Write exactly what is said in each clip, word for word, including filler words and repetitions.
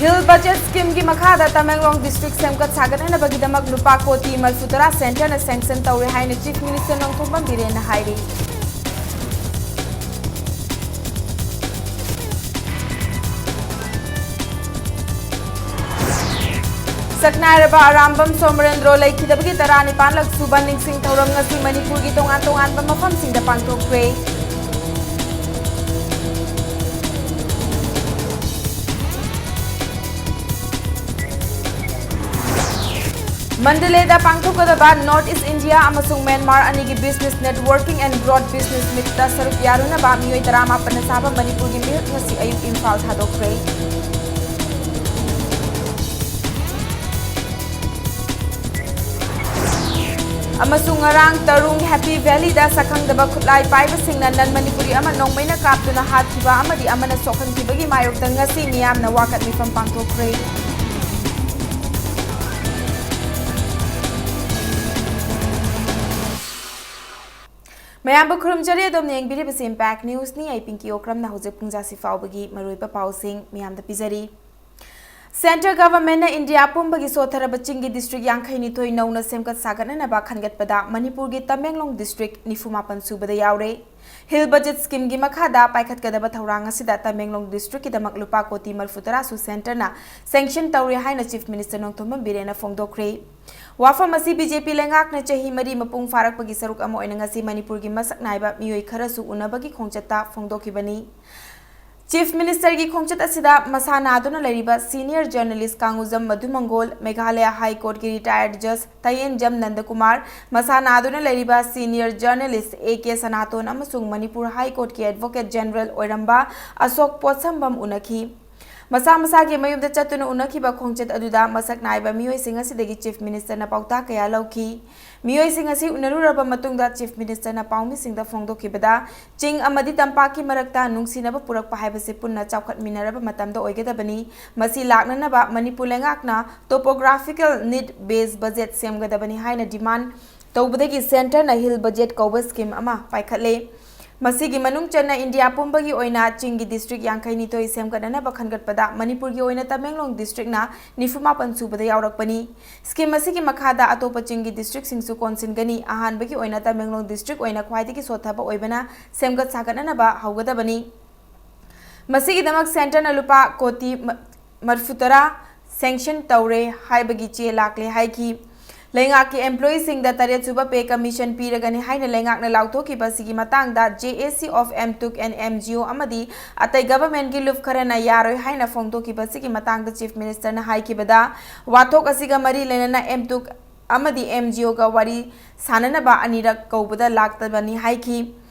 Hill Budget Scheme ꯒꯤ ꯃꯈꯥꯗ Tamenglong district ꯁꯦꯝꯒꯠ ꯁꯥꯒꯠꯅꯅꯕꯒꯤꯗꯃꯛ ꯂꯨꯄꯥ ꯀꯣꯇꯤ ꯃꯔꯤꯐꯨꯇꯔꯥ centre ꯅ sanction ꯇꯧꯔꯦ ꯍꯥꯏꯅ Chief Minister ꯅꯣꯡꯊꯣꯝꯕꯝ ꯕꯤꯔꯦꯟꯅ ꯍꯥꯏꯔꯤ꯫ ꯁꯛꯅꯥꯏꯔꯕ ꯑꯔꯥꯝꯕꯝ ꯁꯣꯃꯔꯦꯟꯗ꯭ꯔꯣ ꯂꯩꯈꯤꯗꯕꯒꯤ ꯇꯔꯥꯅꯤꯄꯥꯟꯂꯛ ꯁꯨꯕ ꯅꯤꯡꯁꯤꯡ ꯊꯧꯔꯝ ꯉꯁꯤ ꯃꯅꯤꯄꯨꯔꯒꯤ ꯇꯣꯉꯥꯟ ꯇꯣꯉꯥꯟꯕ ꯃꯐꯝꯁꯤꯡꯗ ꯄꯥꯡꯊꯣꯛꯈ꯭ꯔꯦ꯫ ꯃꯟꯗꯂꯦꯗ ꯄꯥꯡꯊꯣꯛꯀꯗꯕ North East India ꯑꯃꯁꯨꯡ ꯃ꯭ꯌꯥꯟꯃꯥꯔ ꯑꯅꯤꯒꯤ Business Networking and Broad Business Meet ꯇ ꯁꯔꯨꯛ ꯌꯥꯔꯨꯅꯕ ꯃꯤꯑꯣꯏ ꯇꯔꯥꯃꯥꯄꯟꯅ ꯁꯥꯕ ꯃꯅꯤꯄꯨꯔꯒꯤ ꯃꯤꯍꯨꯠ ꯉꯁꯤ ꯑꯌꯨꯛ ꯏꯝꯐꯥꯜ ꯊꯥꯗꯣꯛꯈ꯭ꯔꯦ꯫ ꯑꯃꯁꯨꯡ ꯉꯔꯥꯡ ꯇꯔꯨꯡ Happy Valley ꯗ ꯁꯛꯈꯪꯗꯕ ꯈꯨꯠꯂꯥꯏ ꯄꯥꯏꯕꯁꯤꯡꯅ non Manipuri ꯑꯃ ꯅꯣꯡꯃꯩꯅ ꯀꯥꯞꯇꯨꯅ ꯍꯥꯠꯈꯤꯕ ꯑꯃꯗꯤ ꯑꯃꯅ ꯁꯣꯛꯍꯟꯈꯤꯕꯒꯤ ꯃꯥꯌꯣꯛꯇ ꯉꯁꯤ ꯃꯤꯌꯥꯝꯅ ꯋꯥꯀꯠ ꯃꯤꯐꯝ ꯄꯥꯡꯊꯣꯛꯈ꯭ꯔꯦ꯫ ꯃꯌꯥꯝꯕꯨ ꯈꯨꯔꯨꯝꯖꯔꯤ꯫ ꯑꯗꯣꯝꯅ ꯌꯦꯡꯕꯤꯔꯤꯕꯁꯤ Impact News ꯅꯤ꯫ ꯑꯩ ꯄꯤꯡꯀꯤ ꯑꯣꯀ꯭ꯔꯝꯅ ꯍꯧꯖꯤꯛ ꯄꯨꯡ ꯖꯥꯁꯤ ꯐꯥꯎꯕꯒꯤ ꯃꯔꯨꯑꯣꯏꯕ ꯄꯥꯎꯁꯤꯡ ꯃꯌꯥꯝꯗ ꯄꯤꯖꯔꯤ꯫ Central Government ꯅ ꯏꯟꯗꯤꯌꯥ ꯄꯨꯝꯕꯒꯤ ꯁꯣꯠꯊꯔꯕ ꯆꯤꯡꯒꯤ district ꯌꯥꯡꯈꯩ ꯅꯤꯊꯣꯏ ꯅꯧꯅ ꯁꯦꯝꯒꯠ ꯁꯥꯒꯠꯅꯅꯕ ꯈꯟꯒꯠꯄꯗ ꯃꯅꯤꯄꯨꯔꯒꯤ ꯇꯃꯦꯡꯂꯣꯡ district ꯅꯤꯐꯨ ꯃꯥꯄꯟ ꯁꯨꯕꯗ ꯌꯥꯎꯔꯦ꯫ Hill Budget Scheme ꯒꯤ ꯃꯈꯥꯗ ꯄꯥꯏꯈꯠꯀꯗꯕ ꯊꯧꯔꯥꯡ ꯑꯁꯤꯗ ꯇꯃꯦꯡꯂꯣꯡ district ꯀꯤꯗꯃꯛ ꯂꯨꯄꯥ ꯀꯣꯇꯤ ꯃꯔꯤꯐꯨꯇꯔꯥ ꯁꯨ centre ꯅ sanction ꯇꯧꯔꯦ ꯍꯥꯏꯅ Chief Minister ꯅꯣꯡꯊꯣꯝꯕꯝ ꯕꯤꯔꯦꯟꯅ ꯐꯣꯡꯗꯣꯛꯈ꯭ꯔꯦ꯫ ꯋꯥꯐꯝ ꯑꯁꯤ BJP ꯂꯩꯉꯥꯛꯅ ꯆꯍꯤ ꯃꯔꯤ ꯃꯄꯨꯡ ꯐꯥꯔꯛꯄꯒꯤ ꯁꯔꯨꯛ ꯑꯃ ꯑꯣꯏꯅ ꯉꯁꯤ ꯃꯅꯤꯄꯨꯔꯒꯤ ꯃꯁꯛ ꯅꯥꯏꯕ ꯃꯤꯑꯣꯏ ꯈꯔꯁꯨ ꯎꯅꯕꯒꯤ ꯈꯣꯡꯆꯠꯇ ꯐꯣꯡꯗꯣꯛꯈꯤꯕꯅꯤ꯫ Chief Minister ꯒꯤ ꯈꯣꯡꯆꯠ ꯑꯁꯤꯗ ꯃꯁꯥ ꯅꯥꯗꯨꯅ ꯂꯩꯔꯤꯕ senior journalist ꯀꯥꯡꯉꯨꯖꯝ ꯃꯙꯨꯃꯪꯒꯣꯜ, Meghalaya High Court ꯀꯤ retired judge ꯇꯌꯦꯟꯖꯝ ꯅꯟꯗꯀꯨꯃꯥꯔ, ꯃꯁꯥ ꯅꯥꯗꯨꯅ ꯂꯩꯔꯤꯕ senior journalist A K ꯁꯅꯥꯇꯣꯟ ꯑꯃꯁꯨꯡ ꯃꯅꯤꯄꯨꯔ High Court ꯀꯤ Advocate General ꯑꯣꯏꯔꯝꯕ ꯑꯁꯣꯛ ꯄꯣꯠꯁꯝꯕꯝ ꯎꯅꯈꯤ꯫ ꯃꯁꯥ ꯃꯁꯥꯒꯤ ꯃꯌꯨꯝꯗ ꯆꯠꯇꯨꯅ ꯎꯅꯈꯤꯕ ꯈꯣꯡꯆꯠ ꯑꯗꯨꯗ ꯃꯁꯛ ꯅꯥꯏꯕ ꯃꯤꯑꯣꯏꯁꯤꯡ ꯑꯁꯤꯗꯒꯤ Chief Minister ꯅ ꯄꯥꯎꯇꯥꯛ ꯀꯌꯥ ꯂꯧꯈꯤ꯫ ꯃꯤꯑꯣꯏꯁꯤꯡ ꯑꯁꯤ ꯎꯅꯔꯨꯔꯕ ꯃꯇꯨꯡꯗ Chief Minister ꯅ ꯄꯥꯎꯃꯤꯁꯤꯡꯗ ꯐꯣꯡꯗꯣꯛꯈꯤꯕꯗ, ꯆꯤꯡ ꯑꯃꯗꯤ ꯇꯝꯄꯥꯛꯀꯤ ꯃꯔꯛꯇ ꯅꯨꯡꯁꯤꯅꯕ ꯄꯨꯔꯛꯄ ꯍꯥꯏꯕꯁꯤ ꯄꯨꯟꯅ ꯆꯥꯎꯈꯠꯃꯤꯟꯅꯔꯕ ꯃꯇꯝꯗ ꯑꯣꯏꯒꯗꯕꯅꯤ꯫ ꯃꯁꯤ ꯂꯥꯛꯅꯅꯕ ꯃꯅꯤꯄꯨꯔ ꯂꯩꯉꯥꯛꯅ topographical need based budget ꯁꯦꯝꯒꯗꯕꯅꯤ ꯍꯥꯏꯅ demand ꯇꯧꯕꯗꯒꯤ centre ꯅ Hill Budget ꯀꯧꯕ scheme ꯑꯃ ꯄꯥꯏꯈꯠꯂꯦ꯫ ꯃꯁꯤꯒꯤ ꯃꯅꯨꯡ ꯆꯟꯅ ꯏꯟꯗꯤꯌꯥ ꯄꯨꯝꯕꯒꯤ ꯑꯣꯏꯅ ꯆꯤꯡꯒꯤ ꯗꯤꯁꯇ꯭ꯔꯤꯛ ꯌꯥꯡꯈꯩ ꯅꯤꯊꯣꯏ ꯁꯦꯝꯒꯠꯅꯅꯕ ꯈꯟꯒꯠꯄꯗ ꯃꯅꯤꯄꯨꯔꯒꯤ ꯑꯣꯏꯅ ꯇꯃꯦꯡꯂꯣꯡ ꯗꯤꯁꯇ꯭ꯔꯤꯛꯅ ꯅꯤꯐꯨ ꯃꯥꯄꯟ ꯁꯨꯕꯗ ꯌꯥꯎꯔꯛꯄꯅꯤ꯫ ꯁ꯭ꯀꯤꯝ ꯑꯁꯤꯒꯤ ꯃꯈꯥꯗ ꯑꯇꯣꯞꯄ ꯆꯤꯡꯒꯤ ꯗꯤꯁꯇ꯭ꯔꯤꯛꯁꯤꯡꯁꯨ ꯀꯣꯟꯁꯤꯟꯒꯅꯤ꯫ ꯑꯍꯥꯟꯕꯒꯤ ꯑꯣꯏꯅ ꯇꯃꯦꯡꯂꯣꯡ ꯗꯤꯁꯇ꯭ꯔꯤꯛ ꯑꯣꯏꯅ ꯈ꯭ꯋꯥꯏꯗꯒꯤ ꯁꯣꯠꯊꯕ ꯑꯣꯏꯕꯅ ꯁꯦꯝꯒꯠ ꯁꯥꯒꯠꯅꯅꯕ ꯍꯧꯒꯗꯕꯅꯤ꯫ ꯃꯁꯤꯒꯤꯗꯃꯛ ꯁꯦꯟꯇꯔꯅ ꯂꯨꯄꯥ ꯀꯣꯇꯤ ꯃ-, ꯃꯔꯐꯨꯇꯔꯥ ꯁꯦꯡꯁꯟ ꯇꯧꯔꯦ ꯍꯥꯏꯕꯒꯤ ꯆꯦ ꯂꯥꯛꯂꯦ ꯍꯥꯏꯈꯤ꯫ ꯂꯩꯉꯥꯛꯀꯤ ꯑꯦꯝꯄ꯭ꯂꯣꯌꯤꯁꯤꯡꯗ ꯇꯔꯦꯠ ꯁꯨꯕ ꯄꯦ ꯀꯃꯤꯁꯟ ꯄꯤꯔꯒꯅꯤ ꯍꯥꯏꯅ ꯂꯩꯉꯥꯛꯅ ꯂꯥꯎꯊꯣꯛꯈꯤꯕ ꯑꯁꯤꯒꯤ ꯃꯇꯥꯡꯗ J A C of M Tuk and M G O ꯑꯃꯗꯤ ꯑꯇꯩ ꯒꯚꯔꯟꯃꯦꯟꯠꯀꯤ ꯂꯨꯞ ꯈꯔꯅ ꯌꯥꯔꯣꯏ ꯍꯥꯏꯅ ꯐꯣꯡꯗꯣꯛꯈꯤꯕ ꯑꯁꯤꯒꯤ ꯃꯇꯥꯡꯗ ꯆꯤꯐ ꯃꯤꯅꯤꯁꯇꯔꯅ ꯍꯥꯏꯈꯤꯕꯗ, ꯋꯥꯊꯣꯛ ꯑꯁꯤꯒ ꯃꯔꯤ ꯂꯩꯅꯅ M Tuk ꯑꯃꯗꯤ M G O ꯒ ꯋꯥꯔꯤ ꯁꯥꯅꯅꯕ ꯑꯅꯤꯔꯛ ꯀꯧꯕꯗ ꯂꯥꯛꯇꯕꯅꯤ ꯍꯥꯏꯈꯤ꯫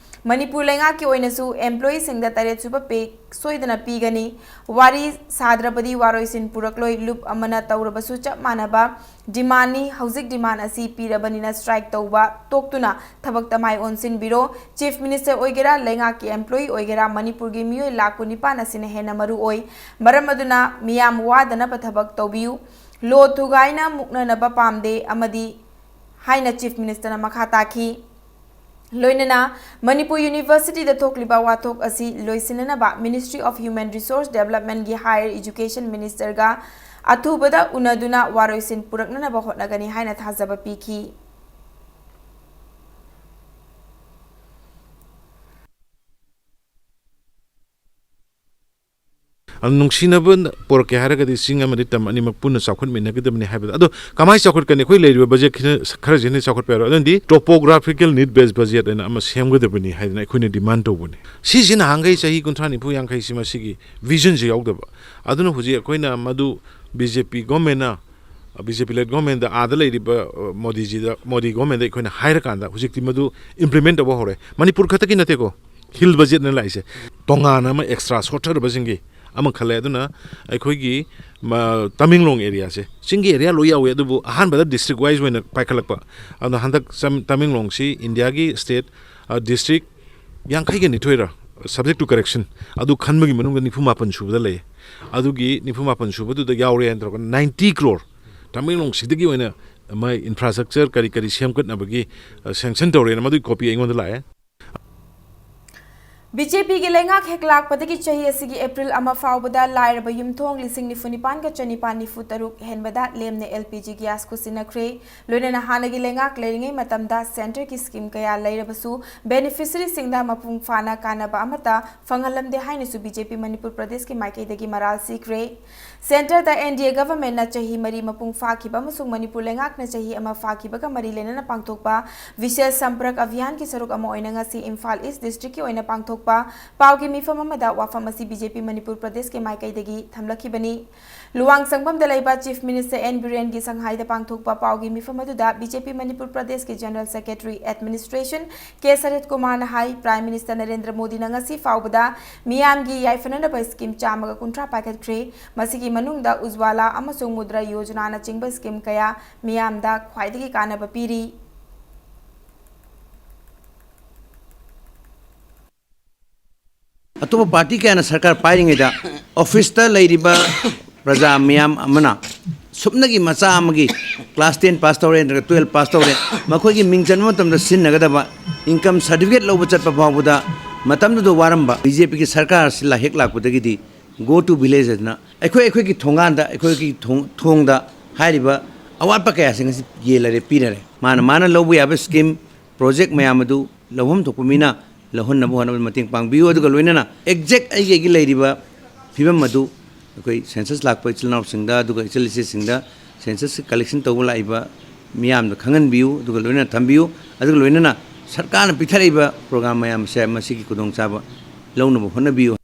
ꯃꯅꯤꯄꯨꯔ ꯂꯩꯉꯥꯛꯀꯤ ꯑꯣꯏꯅꯁꯨ ꯑꯦꯝꯄ꯭ꯂꯣꯌꯤꯁꯤꯡꯗ ꯇꯔꯦꯠ ꯁꯨꯕ ꯄꯦ ꯁꯣꯏꯗꯅ ꯄꯤꯒꯅꯤ꯫ ꯋꯥꯔꯤ ꯁꯥꯗ꯭ꯔꯕꯗꯤ ꯋꯥꯔꯣꯏꯁꯤꯟ ꯄꯨꯔꯛꯂꯣꯏ꯫ ꯂꯨꯞ ꯑꯃꯅ ꯇꯧꯔꯕꯁꯨ ꯆꯞ ꯃꯥꯟꯅꯕ ꯗꯤꯃꯥꯟꯅꯤ꯫ ꯍꯧꯖꯤꯛ ꯗꯤꯃꯥꯟ ꯑꯁꯤ ꯄꯤꯔꯕꯅꯤꯅ ꯁ꯭ꯇ꯭ꯔꯥꯏꯛ ꯇꯧꯕ ꯇꯣꯛꯇꯨꯅ ꯊꯕꯛꯇ ꯃꯥꯏ ꯑꯣꯟꯁꯤꯟꯕꯤꯔꯣ꯫ ꯆꯤꯐ ꯃꯤꯅꯤꯁꯇꯔ ꯑꯣꯏꯒꯦꯔꯥ, ꯂꯩꯉꯥꯛꯀꯤ ꯑꯦꯝꯄ꯭ꯂꯣꯌꯤ ꯑꯣꯏꯒꯦꯔꯥ, ꯃꯅꯤꯄꯨꯔꯒꯤ ꯃꯤꯑꯣꯏ ꯂꯥꯈ ꯀꯨꯟꯅꯤꯄꯥꯟ ꯑꯁꯤꯅ ꯍꯦꯟꯅ ꯃꯔꯨ ꯑꯣꯏ꯫ ꯃꯔꯝ ꯑꯗꯨꯅ ꯃꯤꯌꯥꯝ ꯋꯥꯗꯅꯕ ꯊꯕꯛ ꯇꯧꯕꯤꯌꯨ꯫ ꯂꯣ ꯊꯨꯒꯥꯏꯅ ꯃꯨꯛꯅꯅꯕ ꯄꯥꯝꯗꯦ ꯑꯃꯗꯤ ꯍꯥꯏꯅ ꯆꯤꯐ ꯃꯤꯅꯤꯁꯇꯔꯅ ꯃꯈꯥ ꯇꯥꯈꯤ꯫ ꯂꯣꯏꯅꯅ ꯃꯅꯤꯄꯨꯔ ꯌꯨꯅꯤꯚꯔꯁꯤꯇꯤꯗ ꯊꯣꯛꯂꯤꯕ ꯋꯥꯊꯣꯛ ꯑꯁꯤ ꯂꯣꯏꯁꯤꯟꯅꯅꯕ Ministry of Human Resource Development ꯒꯤ Higher Education Minister ꯒ ꯑꯊꯨꯕꯗ ꯎꯅꯗꯨꯅ ꯋꯥꯔꯣꯏꯁꯤꯟ ꯄꯨꯔꯛꯅꯅꯕ ꯍꯣꯠꯅꯒꯅꯤ ꯍꯥꯏꯅ ꯊꯥꯖꯕ ꯄꯤꯈꯤ꯫ ꯑꯗꯨ ꯅꯨꯡꯁꯤꯅꯕ ꯄꯣꯔꯛꯀꯦ ꯍꯥꯏꯔꯒꯗꯤ ꯆꯤꯡ ꯑꯃꯗꯤ ꯇꯝ ꯑꯅꯤꯃꯛ ꯄꯨꯟꯅ ꯆꯥꯎꯈꯠꯃꯤꯟꯅꯒꯗꯕꯅꯤ ꯍꯥꯏꯕꯗ, ꯑꯗꯣ ꯀꯃꯥꯏꯅ ꯆꯥꯎꯈꯠꯀꯅꯤ? ꯑꯩꯈꯣꯏ ꯂꯩꯔꯤꯕ ꯕꯖꯦꯠ ꯈꯔ, ꯈꯔꯁꯤꯅ ꯆꯥꯎꯈꯠꯄ ꯌꯥꯔꯣꯏ꯫ ꯑꯗꯨꯅꯗꯤ topographical need based budget ꯍꯥꯏꯅ ꯑꯃ ꯁꯦꯝꯒꯗꯕꯅꯤ ꯍꯥꯏꯗꯅ ꯑꯩꯈꯣꯏꯅ ꯗꯤꯃꯥꯟ ꯇꯧꯕꯅꯤ꯫ ꯁꯤꯁꯤ ꯅꯍꯥꯟꯈꯩ ꯆꯍꯤ ꯀꯨꯟꯊ꯭ꯔꯥ ꯅꯤꯐꯨ ꯌꯥꯡꯈꯩꯁꯤ ꯃꯁꯤꯒꯤ ꯚꯤꯖꯟꯁꯤ ꯌꯥꯎꯗꯕ꯫ ꯑꯗꯨꯅ ꯍꯧꯖꯤꯛ ꯑꯩꯈꯣꯏꯅ ꯃꯗꯨ B J P government ꯅ, B J P led government ꯗ, ꯑꯥꯗ ꯂꯩꯔꯤꯕ, ꯑ, ꯃꯣꯗꯤꯖꯤꯗ, ꯃꯣꯗꯤ government ꯗ ꯑꯩꯈꯣꯏꯅ ꯍꯥꯏꯔꯀꯥꯟꯗ ꯍꯧꯖꯤꯛꯇꯤ ꯃꯗꯨ implement ꯇꯧꯕ ꯍꯧꯔꯦ꯫ ꯃꯅꯤꯄꯨꯔ ꯈꯛꯇꯒꯤ ꯅꯠꯇꯦꯀꯣ, hill budget ꯅ ꯂꯥꯛꯏꯁꯦ꯫ ꯇꯣꯉꯥꯟꯅ ꯑꯃ extra ꯁꯣꯠꯊꯔꯕꯁꯤꯡꯒꯤ ꯑꯃ ꯈꯜꯂꯦ꯫ ꯑꯗꯨꯅ ꯑꯩꯈꯣꯏꯒꯤ, ꯃ-, ꯇꯃꯦꯡꯂꯣꯡ area ꯁꯦ, ꯆꯤꯡꯒꯤ area ꯂꯣꯏ ꯌꯥꯎꯋꯤ, ꯑꯗꯨꯕꯨ ꯑꯍꯥꯟꯕꯗ district wise ꯑꯣꯏꯅ ꯄꯥꯏꯈꯠꯂꯛꯄ꯫ ꯑꯗꯨꯅ ꯍꯟꯗꯛ ꯆꯝ-, ꯇꯃꯦꯡꯂꯣꯡꯁꯤ ꯏꯟꯗꯤꯌꯥꯒꯤ state, ꯑ, district ꯌꯥꯡꯈꯩꯒ ꯅꯤꯊꯣꯏꯔ, subject to correction, ꯑꯗꯨ ꯈꯟꯕꯒꯤ ꯃꯅꯨꯡꯗ ꯅꯤꯐꯨ ꯃꯥꯄꯟ ꯁꯨꯕꯗ ꯂꯩ꯫ ꯑꯗꯨꯒꯤ ꯅꯤꯐꯨ ꯃꯥꯄꯟ ꯁꯨꯕꯗꯨꯗ ꯌꯥꯎꯔꯦ ꯍꯥꯏꯅ ꯇꯧꯔꯒ ninety crore ꯇꯃꯦꯡꯂꯣꯡꯁꯤꯗꯒꯤ ꯑꯣꯏꯅ ꯃꯥꯏ infrastructure ꯀꯔꯤ ꯀꯔꯤ ꯁꯦꯝꯒꯠꯅꯕꯒꯤ, ꯑ, sanction ꯇꯧꯔꯦꯅ ꯃꯗꯨꯒꯤ copy ꯑꯩꯉꯣꯟꯗ ꯂꯥꯛꯑꯦ꯫ ꯕꯤ ꯖꯦ ꯄꯤꯒꯤ ꯂꯩꯉꯥꯛ ꯍꯦꯛ ꯂꯥꯛꯄꯗꯒꯤ ꯆꯍꯤ ꯑꯁꯤꯒꯤ ꯑꯦꯄ꯭ꯔꯤꯜ ꯑꯃ ꯐꯥꯎꯕꯗ ꯂꯥꯏꯔꯕ ꯌꯨꯝꯊꯣꯡ ꯂꯤꯁꯤꯡ ꯅꯤꯐꯨ ꯅꯤꯄꯥꯟꯒ ꯆꯅꯤꯄꯥꯟ ꯅꯤꯐꯨ ꯇꯔꯨꯛ ꯍꯦꯟꯕꯗ ꯂꯦꯝꯅ ꯑꯦꯜ ꯄꯤ ꯖꯤ ꯒ꯭ꯌꯥꯁ ꯈꯨꯠꯁꯤꯟꯅꯈ꯭ꯔꯦ꯫ ꯂꯣꯏꯅꯅ ꯍꯥꯟꯅꯒꯤ ꯂꯩꯉꯥꯛ ꯂꯩꯔꯤꯉꯩ ꯃꯇꯝꯗ ꯁꯦꯟꯇꯔꯒꯤ ꯁ꯭ꯀꯤꯝ ꯀꯌꯥ ꯂꯩꯔꯕꯁꯨ ꯕꯦꯅꯤꯐꯤꯁꯔꯤꯁꯤꯡꯗ ꯃꯄꯨꯡ ꯐꯥꯅ ꯀꯥꯟꯅꯕ ꯑꯃꯠꯇ ꯐꯪꯍꯜꯂꯝꯗꯦ ꯍꯥꯏꯅꯁꯨ ꯕꯤ ꯖꯦ ꯄꯤ ꯃꯅꯤꯄꯨꯔ ꯄ꯭ꯔꯗꯦꯁꯀꯤ ꯃꯥꯏꯀꯩꯗꯒꯤ ꯃꯔꯥꯜ ꯁꯤꯈ꯭ꯔꯦ꯫ ꯁꯦꯟꯇꯔꯗ ꯑꯦꯟ ꯗꯤ ꯑꯦ ꯒꯚꯔꯟꯃꯦꯟꯠꯅ ꯆꯍꯤ ꯃꯔꯤ ꯃꯄꯨꯡ ꯐꯥꯈꯤꯕ ꯑꯃꯁꯨꯡ ꯃꯅꯤꯄꯨꯔ ꯂꯩꯉꯥꯛꯅ ꯆꯍꯤ ꯑꯃ ꯐꯥꯈꯤꯕꯒ ꯃꯔꯤ ꯂꯩꯅꯅ ꯄꯥꯡꯊꯣꯛꯄ ꯕꯤꯁꯦꯁ ꯁꯝꯄ꯭ꯔꯛ ꯑꯚꯤꯌꯥꯟꯒꯤ ꯁꯔꯨꯛ ꯑꯃ ꯑꯣꯏꯅ ꯉꯁꯤ ꯏꯝꯐꯥꯜ ꯏꯁ ꯗꯤꯁꯇ꯭ꯔꯤꯛꯀꯤ ꯑꯣꯏꯅ ꯄꯥꯡꯊꯣꯛꯄ ꯄꯥꯎꯒꯤ ꯃꯤꯐꯝ ꯑꯃꯗ ꯋꯥꯐꯝ ꯑꯁꯤ ꯕꯤ ꯖꯦ ꯄꯤ ꯃꯅꯤꯄꯨꯔ ꯄ꯭ꯔꯗꯦꯁꯀꯤ ꯃꯥꯏꯀꯩꯗꯒꯤ ꯊꯝꯂꯛꯈꯤꯕꯅꯤ꯫ ꯂꯨꯋꯥꯡꯁꯪꯕꯝꯗ ꯂꯩꯕ ꯆꯤꯐ ꯃꯤꯅꯤꯁꯇꯔ ꯑꯦꯟ ꯕꯤꯔꯦꯟꯒꯤ ꯁꯪꯍꯥꯏꯗ ꯄꯥꯡꯊꯣꯛꯄ ꯄꯥꯎꯒꯤ ꯃꯤꯐꯝ ꯑꯗꯨꯗ ꯕꯤ ꯖꯦ ꯄꯤ ꯃꯅꯤꯄꯨꯔ ꯄ꯭ꯔꯗꯦꯁꯀꯤ ꯖꯦꯅꯔꯦꯜ ꯁꯦꯀ꯭ꯔꯦꯇꯔꯤ ꯑꯦꯗꯃꯤꯅꯤꯁꯇ꯭ꯔꯦꯁꯟ ꯀꯦ ꯁꯔꯠ ꯀꯨꯃꯥꯔꯅ ꯍꯥꯏ, ꯄ꯭ꯔꯥꯏꯝ ꯃꯤꯅꯤꯁꯇꯔ ꯅꯔꯦꯟꯗ꯭ꯔ ꯃꯣꯗꯤꯅ ꯉꯁꯤ ꯐꯥꯎꯕꯗ ꯃꯤꯌꯥꯝꯒꯤ ꯌꯥꯏꯐꯅꯅꯕ ꯁ꯭ꯀꯤꯝ ꯆꯥꯝꯃꯒ ꯀꯨꯟꯊ꯭ꯔꯥ ꯄꯥꯏꯈꯠꯈ꯭ꯔꯦ꯫ ꯃꯁꯤꯒꯤ ꯃꯅꯨꯡꯗ ꯎꯖ꯭ꯋꯥꯂꯥ ꯑꯃꯁꯨꯡ ꯃꯨꯗ꯭ꯔꯥ ꯌꯣꯖꯅꯥꯅꯆꯤꯡꯕ ꯁ꯭ꯀꯤꯝ ꯀꯌꯥ ꯃꯤꯌꯥꯝꯗ ꯈ꯭ꯋꯥꯏꯗꯒꯤ ꯀꯥꯟꯅꯕ ꯄꯤꯔꯤ꯫ ꯑꯇꯣꯞꯄ ꯄꯥꯔꯇꯤ ꯀꯌꯥꯅ ꯁꯔꯀꯥꯔ ꯄꯥꯏꯔꯤꯉꯩꯗ ꯑꯣꯐꯤꯁꯇ ꯂꯩꯔꯤꯕ ꯄ꯭ꯔꯖꯥ ꯃꯤꯌꯥꯝ ꯑꯃꯅ ꯁꯨꯞꯅꯒꯤ ꯃꯆꯥ ꯑꯃꯒꯤ ꯀ꯭ꯂꯥꯁ ꯇꯦꯟ ꯄꯥꯁ ꯇꯧꯔꯦ ꯅꯠꯇ꯭ꯔꯒ ꯇꯨꯌꯦꯜꯞ ꯄꯥꯁ ꯇꯧꯔꯦ, ꯃꯈꯣꯏꯒꯤ ꯃꯤꯡ ꯆꯟꯕ ꯃꯇꯝꯗ ꯁꯤꯖꯤꯟꯅꯒꯗꯕ ꯏꯟꯀꯝ ꯁꯥꯔꯇꯤꯐꯤꯀꯦꯠ ꯂꯧꯕ ꯆꯠꯄ ꯐꯥꯎꯕꯗ ꯃꯇꯝꯗꯨꯗ ꯋꯥꯔꯝꯕ꯫ ꯕꯤ ꯖꯦ ꯄꯤꯒꯤ ꯁꯔꯀꯥꯔ ꯑꯁꯤ ꯂꯥ-, ꯍꯦꯛ ꯂꯥꯛꯄꯗꯒꯤꯗꯤ Go to Village ꯍꯥꯏꯗꯅ ꯑꯩꯈꯣꯏ ꯑꯩꯈꯣꯏꯒꯤ ꯊꯣꯡꯒꯥꯟꯗ, ꯑꯩꯈꯣꯏꯒꯤ ꯊꯣꯡ-, ꯊꯣꯡꯗ ꯍꯥꯏꯔꯤꯕ ꯑꯋꯥꯠꯄ ꯀꯌꯥꯁꯤꯡ ꯑꯁꯤ ꯌꯦꯜꯂꯔꯦ, ꯄꯤꯔꯔꯦ꯫ ꯃꯥꯅ ꯃꯥꯅ ꯂꯧꯕ ꯌꯥꯕ ꯁ꯭ꯀꯤꯝ, ꯄ꯭ꯔꯣꯖꯦꯛ ꯃꯌꯥꯝ ꯑꯗꯨ ꯂꯧꯐꯝ ꯊꯣꯛꯄ ꯃꯤꯅ ꯂꯧꯍꯟꯅꯕ ꯍꯣꯠꯅꯕꯗ ꯃꯇꯦꯡ ꯄꯥꯡꯕꯤꯌꯨ꯫ ꯑꯗꯨꯒ ꯂꯣꯏꯅꯅ ꯑꯦꯛꯖꯦꯛ ꯑꯩꯒꯤ ꯑꯩꯒꯤ ꯂꯩꯔꯤꯕ ꯐꯤꯕꯝ ꯑꯗꯨ ꯑꯩꯈꯣꯏ ꯁꯦꯟꯁꯁ ꯂꯥꯛꯄ ꯏꯆꯤꯜ ꯏꯅꯥꯎꯁꯤꯡꯗ, ꯑꯗꯨꯒ ꯏꯆꯜ ꯏꯆꯦꯁꯤꯡꯗ, ꯁꯦꯟꯁꯁ ꯀꯂꯦꯛꯁꯟ ꯇꯧꯕ ꯂꯥꯛꯏꯕ ꯃꯤꯌꯥꯝꯗ ꯈꯪꯍꯟꯕꯤꯌꯨ, ꯑꯗꯨꯒ ꯂꯣꯏꯅꯅ ꯊꯝꯕꯤꯌꯨ꯫ ꯑꯗꯨꯒ ꯂꯣꯏꯅꯅ ꯁꯔꯀꯥꯔꯅ ꯄꯤꯊꯔꯛꯏꯕ ꯄ꯭ꯔꯣꯒ꯭ꯔꯥꯝ ꯃꯌꯥꯝꯁꯦ ꯃꯁꯤꯒꯤ ꯈꯨꯗꯣꯡꯆꯥꯕ ꯂꯧꯅꯕ ꯍꯣꯠꯅꯕꯤꯌꯨ꯫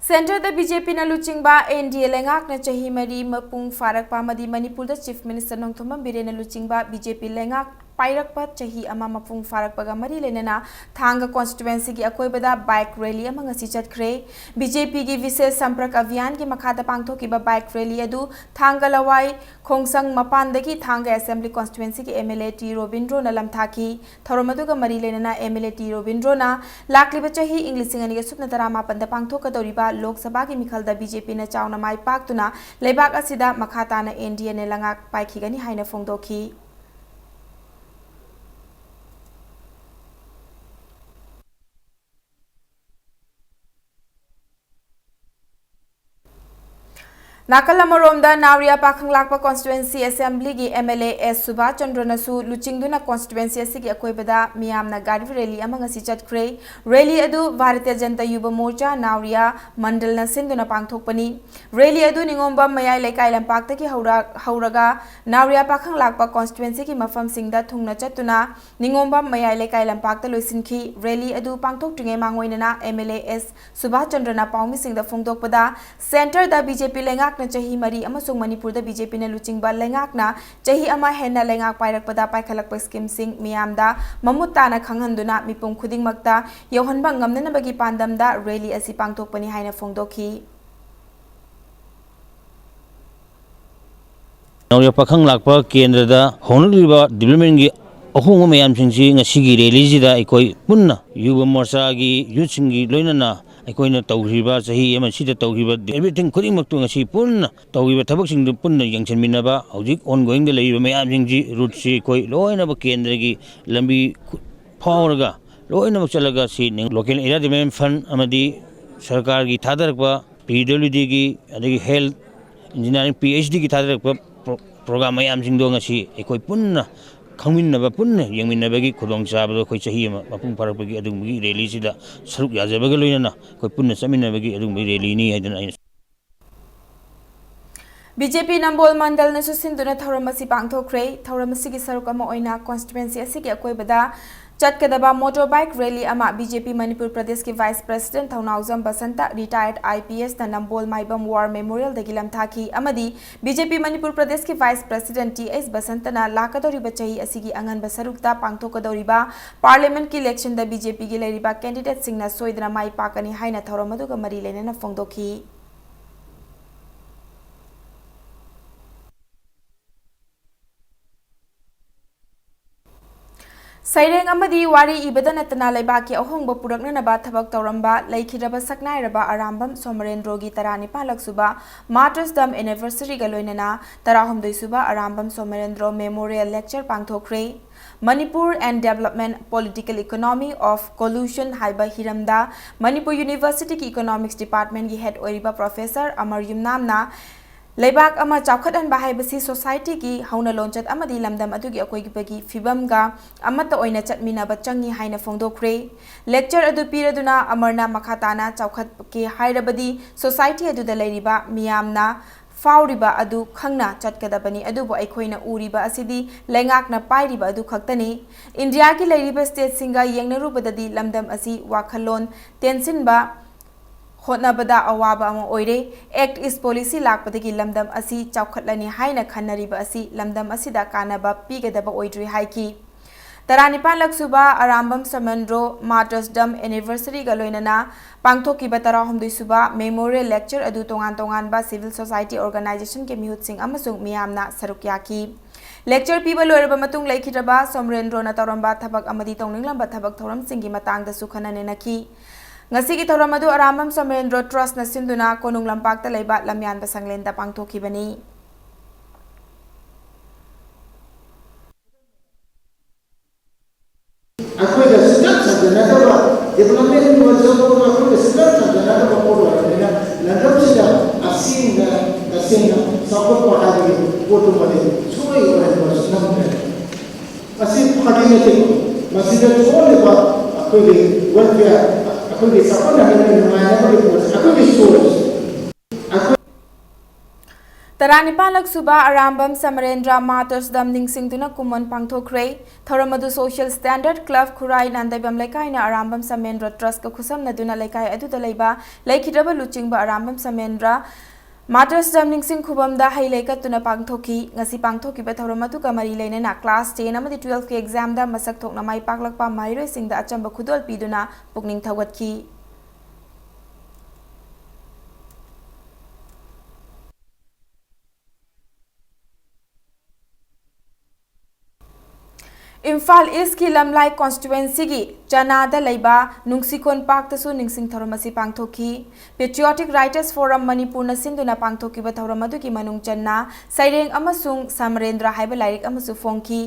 ꯁꯦꯟꯇꯔꯗ ꯕꯤ ꯖꯦ ꯄꯤꯅ ꯂꯨꯆꯤꯡꯕ ꯑꯦꯟ ꯗꯤ ꯑꯦ ꯂꯩꯉꯥꯛꯅ ꯆꯍꯤ ꯃꯔꯤ ꯃꯄꯨꯡ ꯐꯥꯔꯛꯄ ꯑꯃꯗꯤ ꯃꯅꯤꯄꯨꯔꯗ ꯆꯤꯐ ꯃꯤꯅꯤꯁꯇꯔ ꯅꯣꯡꯊꯣꯝꯕꯝ ꯕꯤꯔꯦꯟꯅ ꯂꯨꯆꯤꯡꯕ ꯕꯤ ꯖꯦ ꯄꯤ ꯂꯩꯉꯥꯛ ꯄꯥꯏꯔꯛꯄ ꯆꯍꯤ ꯑꯃ ꯃꯄꯨꯡ ꯐꯥꯔꯛꯄꯒ ꯃꯔꯤ ꯂꯩꯅꯅ ꯊꯥꯡꯒ ꯀꯣꯟꯁꯇꯤꯇ꯭ꯋꯦꯟꯁꯤꯒꯤ ꯑꯀꯣꯏꯕꯗ ꯕꯥꯏꯛ ꯔꯦꯂꯤ ꯑꯃ ꯉꯁꯤ ꯆꯠꯈ꯭ꯔꯦ꯫ ꯕꯤ ꯖꯦ ꯄꯤꯒꯤ ꯕꯤꯁꯦꯁ ꯁꯝꯄ꯭ꯔꯛ ꯑꯚꯤꯌꯥꯟꯒꯤ ꯃꯈꯥꯗ ꯄꯥꯡꯊꯣꯛꯈꯤꯕ ꯕꯥꯏꯛ ꯔꯦꯂꯤ ꯑꯗꯨ ꯊꯥꯡꯒ ꯂꯋꯥꯏ ꯈꯣꯡꯁꯪ ꯃꯄꯥꯟꯗꯒꯤ ꯊꯥꯡꯒ ꯑꯦꯁꯦꯝꯕ꯭ꯂꯤ ꯀꯣꯟꯁꯇꯤꯇ꯭ꯋꯦꯟꯁꯤꯒꯤ ꯑꯦꯝ ꯑꯦꯜ ꯑꯦ ꯇꯤ ꯔꯣꯕꯤꯟꯗ꯭ꯔꯣꯅ ꯂꯝꯊꯥꯈꯤ꯫ ꯊꯧꯔꯝ ꯑꯗꯨꯒ ꯃꯔꯤ ꯂꯩꯅꯅ ꯑꯦꯝ ꯑꯦꯜ ꯑꯦ ꯇꯤ ꯔꯣꯕꯤꯟꯗ꯭ꯔꯣꯅ ꯂꯥꯛꯂꯤꯕ ꯆꯍꯤ ꯏꯪ ꯂꯤꯁꯤꯡ ꯑꯅꯤꯒ ꯁꯨꯞꯅ ꯇꯔꯥꯃꯥꯄꯟꯗ ꯄꯥꯡꯊꯣꯛꯀꯗꯧꯔꯤꯕ ꯂꯣꯛ ꯁꯚꯥꯒꯤ ꯃꯤꯈꯜꯗ ꯕꯤ ꯖꯦ ꯄꯤꯅ ꯆꯥꯎꯅ ꯃꯥꯏ ꯄꯥꯛꯇꯨꯅ ꯂꯩꯕꯥꯛ ꯑꯁꯤꯗ ꯃꯈꯥ ꯇꯥꯅ ꯑꯦꯟ ꯗꯤ ꯑꯦꯅ ꯂꯩꯉꯥꯛ ꯄꯥꯏꯈꯤꯒꯅꯤ ꯍꯥꯏꯅ ꯐꯣꯡꯗꯣꯛꯈꯤ꯫ ꯅꯥꯀꯜ ꯑꯃꯔꯣꯝꯗ, ꯅꯥꯎꯔꯤꯌꯥ ꯄꯥꯈꯪ ꯂꯥꯛꯄ constituency assemblyꯒꯤ MLA S ꯁꯨꯕꯥꯁ ꯆꯟꯗ꯭ꯔꯅꯁꯨ ꯂꯨꯆꯤꯡꯗꯨꯅ constituency ꯑꯁꯤꯒꯤ ꯑꯀꯣꯏꯕꯗ ꯃꯤꯌꯥꯝꯅ ꯒꯥꯔꯤ rally ꯑꯃ ꯉꯁꯤ ꯆꯠꯈ꯭ꯔꯦ꯫ Rally ꯑꯗꯨ ꯚꯥꯔꯇꯤꯌ ꯖꯅꯇꯥ ꯌꯨꯕ ꯃꯣꯔꯆꯥ ꯅꯥꯎꯔꯤꯌꯥ ꯃꯟꯗꯜꯅ ꯁꯤꯟꯗꯨꯅ ꯄꯥꯡꯊꯣꯛꯄꯅꯤ꯫ Rally ꯑꯗꯨ ꯅꯤꯉꯣꯝꯕꯝ ꯃꯌꯥꯏ ꯂꯩꯀꯥꯏ ꯂꯝꯄꯥꯛꯇꯒꯤ ꯍꯧꯔ-, ꯍꯧꯔꯒ ꯅꯥꯎꯔꯤꯌꯥ ꯄꯥꯈꯪ ꯂꯥꯛꯄ constituencyꯒꯤ ꯃꯐꯝꯁꯤꯡꯗ ꯊꯨꯡꯅ ꯆꯠꯇꯨꯅ ꯅꯤꯉꯣꯝꯕꯝ ꯃꯌꯥꯏ ꯂꯩꯀꯥꯏ ꯂꯝꯄꯥꯛꯇ ꯂꯣꯏꯁꯤꯟꯈꯤ꯫ Rally ꯑꯗꯨ ꯄꯥꯡꯊꯣꯛꯇ꯭ꯔꯤꯉꯩ ꯃꯥꯡꯑꯣꯏꯅꯅ MLA S ꯁꯨꯕꯥꯁ ꯆꯟꯗ꯭ꯔꯅ ꯄꯥꯎꯃꯤꯁꯤꯡꯗ ꯐꯣꯡꯗꯣꯛꯄꯗ, centreꯗ BJP ꯂꯩꯉꯥꯛꯅ ꯆꯍꯤ ꯃꯔꯤ ꯑꯃꯁꯨꯡ ꯃꯅꯤꯄꯨꯔꯗ BJPꯅ ꯂꯨꯆꯤꯡꯕ ꯂꯩꯉꯥꯛꯅ ꯆꯍꯤ ꯑꯃ ꯍꯦꯟꯅ ꯂꯩꯉꯥꯛ ꯄꯥꯏꯔꯛꯄꯗ ꯄꯥꯏꯈꯠꯂꯛꯄ schemeꯁꯤꯡ ꯃꯤꯌꯥꯝꯗ ꯃꯃꯨꯠ ꯇꯥꯅ ꯈꯪꯍꯟꯗꯨꯅ ꯃꯤꯄꯨꯝ ꯈꯨꯗꯤꯡꯃꯛꯇ ꯌꯧꯍꯟꯕ ꯉꯝꯅꯅꯕꯒꯤ ꯄꯥꯟꯗꯝꯗ rally ꯑꯁꯤ ꯄꯥꯡꯊꯣꯛꯄꯅꯤ ꯍꯥꯏꯅ ꯐꯣꯡꯗꯣꯛꯈꯤ꯫ ꯅꯧꯔꯤꯕ ꯄꯥꯈꯪ ꯂꯥꯛꯄ ꯀꯦꯟꯗ꯭ꯔꯗ ꯍꯣꯡꯂꯛꯂꯤꯕ developmentꯀꯤ ꯑꯍꯣꯡꯕ ꯃꯌꯥꯝꯁꯤꯡꯁꯤ ꯉꯁꯤꯒꯤ rallyꯁꯤꯗ ꯑꯩꯈꯣꯏ ꯄꯨꯟꯅ ꯌꯨꯕ ꯃꯣꯔꯆꯥꯒꯤ youthꯁꯤꯡꯒꯤ ꯂꯣꯏꯅꯅ ꯑꯩꯈꯣꯏꯅ ꯇꯧꯈ꯭ꯔꯤꯕ ꯆꯍꯤ ꯑꯃꯁꯤꯗ ꯇꯧꯈ꯭ꯔꯤꯕ everything ꯈꯨꯗꯤꯡꯃꯛꯇꯨ ꯉꯁꯤ ꯄꯨꯟꯅ ꯇꯧꯔꯤꯕ ꯊꯕꯛꯁꯤꯡꯗꯨ ꯄꯨꯟꯅ ꯌꯦꯡꯁꯤꯟꯃꯤꯟꯅꯕ, ꯍꯧꯖꯤꯛ ongoingꯗ ꯂꯩꯔꯤꯕ ꯃꯌꯥꯝꯁꯤꯡꯁꯤ routeꯁꯤ ꯑꯩꯈꯣꯏ ꯂꯣꯏꯅꯃꯛ ꯀꯦꯟꯗ꯭ꯔꯒꯤ ꯂꯝꯕꯤ ꯈꯨ-, ꯐꯥꯎꯔꯒ ꯂꯣꯏꯅꯃꯛ ꯆꯠꯂꯒ ꯁꯤ ꯅꯤꯡ-, local area development fund ꯑꯃꯗꯤ ꯁꯔꯀꯥꯔꯒꯤ ꯊꯥꯗꯔꯛꯄ PWDꯒꯤ, ꯑꯗꯒꯤ health, engineering, PHDꯒꯤ ꯊꯥꯗꯔꯛꯄ pro-, program ꯃꯌꯥꯝꯁꯤꯡꯗꯣ ꯉꯁꯤ ꯑꯩꯈꯣꯏ ꯄꯨꯟꯅ ꯈꯪꯃꯤꯟꯅꯕ, ꯄꯨꯟꯅ ꯌꯦꯡꯃꯤꯟꯅꯕꯒꯤ ꯈꯨꯗꯣꯡꯆꯥꯕꯗꯣ ꯑꯩꯈꯣꯏ ꯆꯍꯤ ꯑꯃ ꯃꯄꯨꯡ ꯐꯥꯔꯛꯄꯒꯤ ꯑꯗꯨꯒꯨꯝꯕꯒꯤ rallyꯁꯤꯗ ꯁꯔꯨꯛ ꯌꯥꯖꯕꯒ ꯂꯣꯏꯅꯅ ꯑꯩꯈꯣꯏ ꯄꯨꯟꯅ ꯆꯠꯃꯤꯟꯅꯕꯒꯤ ꯑꯗꯨꯒꯨꯝꯕꯒꯤ rallyꯅꯤ ꯍꯥꯏꯗꯅ ꯑꯩꯅ BJP ꯅꯝꯕꯣꯜ ꯃꯟꯗꯜꯅꯁꯨ ꯁꯤꯟꯗꯨꯅ ꯊꯧꯔꯝ ꯑꯁꯤ ꯄꯥꯡꯊꯣꯛꯈ꯭ꯔꯦ꯫ ꯊꯧꯔꯝ ꯑꯁꯤꯒꯤ ꯁꯔꯨꯛ ꯑꯃ ꯑꯣꯏꯅ constituency ꯑꯁꯤꯒꯤ ꯑꯀꯣꯏꯕꯗ ꯆꯠꯀꯗꯕ motorbike rally ꯑꯃ BJP ꯃꯅꯤꯄꯨꯔ ꯄ꯭ꯔꯗꯦꯁꯀꯤ vice president ꯊꯧꯅꯥꯎꯖꯝ ꯕꯁꯟꯇ, retired IPSꯅ ꯅꯝꯕꯣꯜ ꯃꯥꯏꯕꯝ war memorialꯗꯒꯤ ꯂꯝꯊꯥꯈꯤ ꯑꯃꯗꯤ BJP ꯃꯅꯤꯄꯨꯔ ꯄ꯭ꯔꯗꯦꯁꯀꯤ vice president T H ꯕꯁꯟꯇꯅ ꯂꯥꯛꯀꯗꯧꯔꯤꯕ ꯆꯍꯤ ꯑꯁꯤꯒꯤ ꯑꯉꯟꯕ ꯁꯔꯨꯛꯇ ꯄꯥꯡꯊꯣꯛꯀꯗꯧꯔꯤꯕ parliamentꯀꯤ electionꯗ BJPꯒꯤ ꯂꯩꯔꯤꯕ candidateꯁꯤꯡꯅ ꯁꯣꯏꯗꯅ ꯃꯥꯏ ꯄꯥꯛꯀꯅꯤ ꯍꯥꯏꯅ ꯊꯧꯔꯝ ꯑꯗꯨꯒ ꯃꯔꯤ ꯂꯩꯅꯅ ꯐꯣꯡꯗꯣꯛꯈꯤ꯫ ꯁꯩꯔꯦꯡ ꯑꯃꯗꯤ ꯋꯥꯔꯤ ꯏꯕꯗ ꯅꯠꯇꯅ ꯂꯩꯕꯥꯛꯀꯤ ꯑꯍꯣꯡꯕ ꯄꯨꯔꯛꯅꯅꯕ ꯊꯕꯛ ꯇꯧꯔꯝꯕ ꯂꯩꯈꯤꯗ꯭ꯔꯕ ꯁꯛꯅꯥꯏꯔꯕ ꯑꯔꯥꯝꯕꯝ ꯁꯣꯃꯔꯦꯟꯗ꯭ꯔꯣꯒꯤ ꯇꯔꯥꯅꯤꯄꯥꯟꯂꯛ ꯁꯨꯕ Martyrs' Dam anniversaryꯒ ꯂꯣꯏꯅꯅ ꯇꯔꯥꯍꯨꯝꯗꯣꯏ ꯁꯨꯕ Arambam ꯁꯣꯃꯔꯦꯟꯗ꯭ꯔꯣ memorial lecture ꯄꯥꯡꯊꯣꯛꯈ꯭ꯔꯦ꯫ Manipur and Development, Political Economy of Collusion ꯍꯥꯏꯕ ꯍꯤꯔꯝꯗ ꯃꯅꯤꯄꯨꯔ Universityꯒꯤ Economics Departmentꯀꯤ head ꯑꯣꯏꯔꯤꯕ Professor ꯑꯃꯔ ꯌꯨꯝꯅꯥꯝꯅ ꯂꯩꯕꯥꯛ ꯑꯃ ꯆꯥꯎꯈꯠꯍꯟꯕ ꯍꯥꯏꯕꯁꯤ ꯁꯣꯁꯥꯏꯇꯤꯒꯤ ꯍꯧꯅ ꯂꯣꯟꯆꯠ ꯑꯃꯗꯤ ꯂꯝꯗꯝ ꯑꯗꯨꯒꯤ ꯑꯀꯣꯏꯕꯒꯤ ꯐꯤꯕꯝꯒ ꯑꯃꯠꯇ ꯑꯣꯏꯅ ꯆꯠꯃꯤꯟꯅꯕ ꯆꯪꯏ ꯍꯥꯏꯅ ꯐꯣꯡꯗꯣꯛꯈ꯭ꯔꯦ꯫ ꯂꯦꯛꯆꯔ ꯑꯗꯨ ꯄꯤꯔꯗꯨꯅ ꯑꯃꯔꯅ ꯃꯈꯥ ꯇꯥꯅ ꯆꯥꯎꯈꯠꯀꯦ ꯍꯥꯏꯔꯕꯗꯤ ꯁꯣꯁꯥꯏꯇꯤ ꯑꯗꯨꯗ ꯂꯩꯔꯤꯕ ꯃꯤꯌꯥꯝꯅ ꯐꯥꯎꯔꯤꯕ ꯑꯗꯨ ꯈꯪꯅ ꯆꯠꯀꯗꯕꯅꯤ, ꯑꯗꯨꯕꯨ ꯑꯩꯈꯣꯏꯅ ꯎꯔꯤꯕ ꯑꯁꯤꯗꯤ ꯂꯩꯉꯥꯛꯅ ꯄꯥꯏꯔꯤꯕ ꯑꯗꯨ ꯈꯛꯇꯅꯤ꯫ ꯏꯟꯗꯤꯌꯥꯒꯤ ꯂꯩꯔꯤꯕ ꯁ꯭ꯇꯦꯠꯁꯤꯡꯒ ꯌꯦꯡꯅꯔꯨꯕꯗꯗꯤ ꯂꯝꯗꯝ ꯑꯁꯤ ꯋꯥꯈꯜꯂꯣꯟ ꯇꯦꯟꯁꯤꯟꯕ ꯍꯣꯠꯅꯕꯗ ꯑꯋꯥꯕ ꯑꯃ ꯑꯣꯏꯔꯦ꯫ ꯑꯦꯛꯠ ꯏꯁ ꯄꯣꯂꯤꯁꯤ ꯂꯥꯛꯄꯗꯒꯤ ꯂꯝꯗꯝ ꯑꯁꯤ ꯆꯥꯎꯈꯠꯂꯅꯤ ꯍꯥꯏꯅ ꯈꯟꯅꯔꯤꯕ ꯑꯁꯤ ꯂꯝꯗꯝ ꯑꯁꯤꯗ ꯀꯥꯟꯅꯕ ꯄꯤꯒꯗꯕ ꯑꯣꯏꯗ꯭ꯔꯤ ꯍꯥꯏꯈꯤ꯫ ꯇꯔꯥꯅꯤꯄꯥꯟꯂꯛ ꯁꯨꯕ ꯑꯔꯥꯝꯕꯝ ꯁꯃꯦꯟꯗ꯭ꯔꯣ ꯃꯥꯔꯇꯔꯁ ꯗꯝ ꯑꯦꯅꯤꯚꯔꯁꯔꯤꯒ ꯂꯣꯏꯅꯅ ꯄꯥꯡꯊꯣꯛꯈꯤꯕ ꯇꯔꯥꯍꯨꯝꯗꯣꯏ ꯁꯨꯕ ꯃꯦꯃꯣꯔꯤꯌꯦꯜ ꯂꯦꯛꯆꯔ ꯑꯗꯨ ꯇꯣꯉꯥꯟ ꯇꯣꯉꯥꯟꯕ ꯁꯤꯚꯤꯜ ꯁꯣꯁꯥꯏꯇꯤ ꯑꯣꯔꯒꯅꯥꯏꯖꯦꯁꯟꯒꯤ ꯃꯤꯍꯨꯠꯁꯤꯡ ꯑꯃꯁꯨꯡ ꯃꯤꯌꯥꯝꯅ ꯁꯔꯨꯛ ꯌꯥꯈꯤ꯫ ꯂꯦꯛꯆꯔ ꯄꯤꯕ ꯂꯣꯏꯔꯕ ꯃꯇꯨꯡ ꯂꯩꯈꯤꯗ꯭ꯔꯕ ꯁꯣꯃꯔꯦꯟꯗ꯭ꯔꯣꯅ ꯇꯧꯔꯝꯕ ꯊꯕꯛ ꯑꯃꯗꯤ ꯇꯧꯅꯤꯡꯂꯝꯕ ꯊꯕꯛ ꯊꯧꯔꯝꯁꯤꯡꯒꯤ ꯃꯇꯥꯡꯗꯁꯨ ꯈꯟꯅ ꯅꯩꯅꯈꯤ꯫ ꯉꯁꯤꯒꯤ ꯊꯧꯔꯝ ꯑꯗꯨ ꯑꯔꯥꯝꯕꯝ ꯁꯣꯃꯔꯦꯟꯗ꯭ꯔꯣ ꯇ꯭ꯔꯁꯠꯅ ꯁꯤꯟꯗꯨꯅ ꯀꯣꯅꯨꯡ ꯂꯝꯄꯥꯛꯇ ꯂꯩꯕ ꯂꯝꯌꯥꯟꯕ ꯁꯪꯂꯦꯟꯗ ꯄꯥꯡꯊꯣꯛꯈꯤꯕꯅꯤ꯫ ꯑꯩꯈꯣꯏꯒ ꯁꯨꯡꯆꯠ ꯆꯠꯅꯗꯕ, ꯗꯤꯕꯂꯞꯃꯦꯟꯒꯤ ꯑꯣꯏꯔꯁꯨ ꯑꯩꯈꯣꯏꯒ ꯁꯨꯡꯆꯠ ꯆꯠꯅꯗꯕ ꯄꯣꯠ ꯑꯣꯏꯔꯕꯅꯤꯅ ꯂꯝꯗꯝꯁꯤꯗ ꯑꯁꯦꯡꯕ ꯇꯁꯦꯡꯅ ꯆꯥꯎꯈꯠꯄ ꯍꯥꯏꯕꯒꯤ ꯄꯣꯠꯇꯨꯃꯗꯤ ꯁꯨꯡꯑꯣꯏ ꯑꯣꯏꯍꯟꯕ ꯉꯝꯗ꯭ꯔꯦ꯫ ꯃꯁꯤ ꯐꯥꯒꯤ ꯅꯠꯇꯦ꯫ ꯃꯁꯤꯗ ꯊꯣꯛꯍꯜꯂꯤꯕ ꯑꯩꯈꯣꯏꯒꯤ ꯋꯦꯜꯐꯤꯌꯔ, ꯑꯩꯈꯣꯏꯒꯤ ꯆꯥꯎꯈꯠꯅꯕꯒꯤ ꯅꯨꯡꯉꯥꯏꯅꯕꯒꯤ ꯄꯣꯠꯁꯦ ꯑꯩꯈꯣꯏꯒꯤ ꯁꯣꯔꯁ꯫ ꯑꯩꯈꯣꯏ ꯇꯔꯥꯅꯤꯄꯥꯟꯂꯛ ꯁꯨꯕ ꯑꯔꯥꯝꯕꯝ ꯁꯃꯔꯦꯟꯗ꯭ꯔ ꯃꯥꯔꯇꯔꯁ ꯗꯝ ꯅꯤꯡꯁꯤꯡꯗꯨꯅ ꯀꯨꯝꯑꯣꯟ ꯄꯥꯡꯊꯣꯛꯈ꯭ꯔꯦ꯫ ꯊꯧꯔꯝ ꯑꯗꯨ ꯁꯣꯁꯤꯌꯦꯜ ꯁ꯭ꯇꯦꯟꯗꯔꯗ ꯀ꯭ꯂꯕ ꯈꯨꯔꯥꯏ ꯅꯥꯟꯗꯩꯕꯝ ꯂꯩꯀꯥꯏꯅ ꯑꯔꯥꯝꯕꯝ ꯁꯃꯦꯟꯗ꯭ꯔ ꯇ꯭ꯔꯁꯠꯀ ꯈꯨꯠꯁꯝꯅꯗꯨꯅ ꯂꯩꯀꯥꯏ ꯑꯗꯨꯗ ꯂꯩꯕ ꯂꯩꯈꯤꯗ꯭ꯔꯕ ꯂꯨꯆꯤꯡꯕ ꯑꯔꯥꯝꯕꯝ ꯁꯃꯦꯟꯗ꯭ꯔ ꯃꯥꯔꯇꯔꯁ ꯗꯝ ꯅꯤꯡꯁꯤꯡ ꯈꯨꯕꯝꯗ ꯍꯩ ꯂꯩ ꯀꯠꯇꯨꯅ ꯄꯥꯡꯊꯣꯛꯈꯤ꯫ ꯉꯁꯤ ꯄꯥꯡꯊꯣꯛꯈꯤꯕ ꯊꯧꯔꯝ ꯑꯗꯨꯒ ꯃꯔꯤ ꯂꯩꯅꯅ ꯀ꯭ꯂꯥꯁ ꯇꯦꯟ ꯑꯃꯗꯤ ꯇꯨꯋꯦꯜꯐꯀꯤ ꯑꯦꯛꯖꯥꯝꯗ ꯃꯁꯛ ꯊꯣꯛꯅ ꯃꯥꯏ ꯄꯥꯛꯂꯛꯄ ꯃꯍꯩꯔꯣꯏꯁꯤꯡꯗ ꯑꯆꯝꯕ ꯈꯨꯗꯣꯜ ꯄꯤꯗꯨꯅ ꯄꯨꯛꯅꯤꯡ ꯊꯧꯒꯠꯈꯤ꯫ ꯏꯝꯐꯥꯜ ꯏꯁꯀꯤ ꯂꯝꯂꯥꯏ ꯀꯣꯟꯁꯇꯤꯇ꯭ꯋꯦꯟꯁꯤꯒꯤ ꯆꯅꯥꯗ ꯂꯩꯕ ꯅꯨꯡꯁꯤꯈꯣꯟ ꯄꯥꯔꯛꯇꯁꯨ ꯅꯤꯡꯁꯤꯡ ꯊꯧꯔꯝ ꯑꯁꯤ ꯄꯥꯡꯊꯣꯛꯈꯤ꯫ Patriotic Writers Forum ꯃꯅꯤꯄꯨꯔꯅ ꯁꯤꯟꯗꯨꯅ ꯄꯥꯡꯊꯣꯛꯈꯤꯕ ꯊꯧꯔꯝ ꯑꯗꯨꯒꯤ ꯃꯅꯨꯡ ꯆꯟꯅ ꯁꯩꯔꯦꯡ ꯑꯃꯁꯨꯡ ꯁꯃꯔꯦꯟꯗ꯭ꯔ ꯍꯥꯏꯕ ꯂꯥꯏꯔꯤꯛ ꯑꯃꯁꯨ ꯐꯣꯡꯈꯤ꯫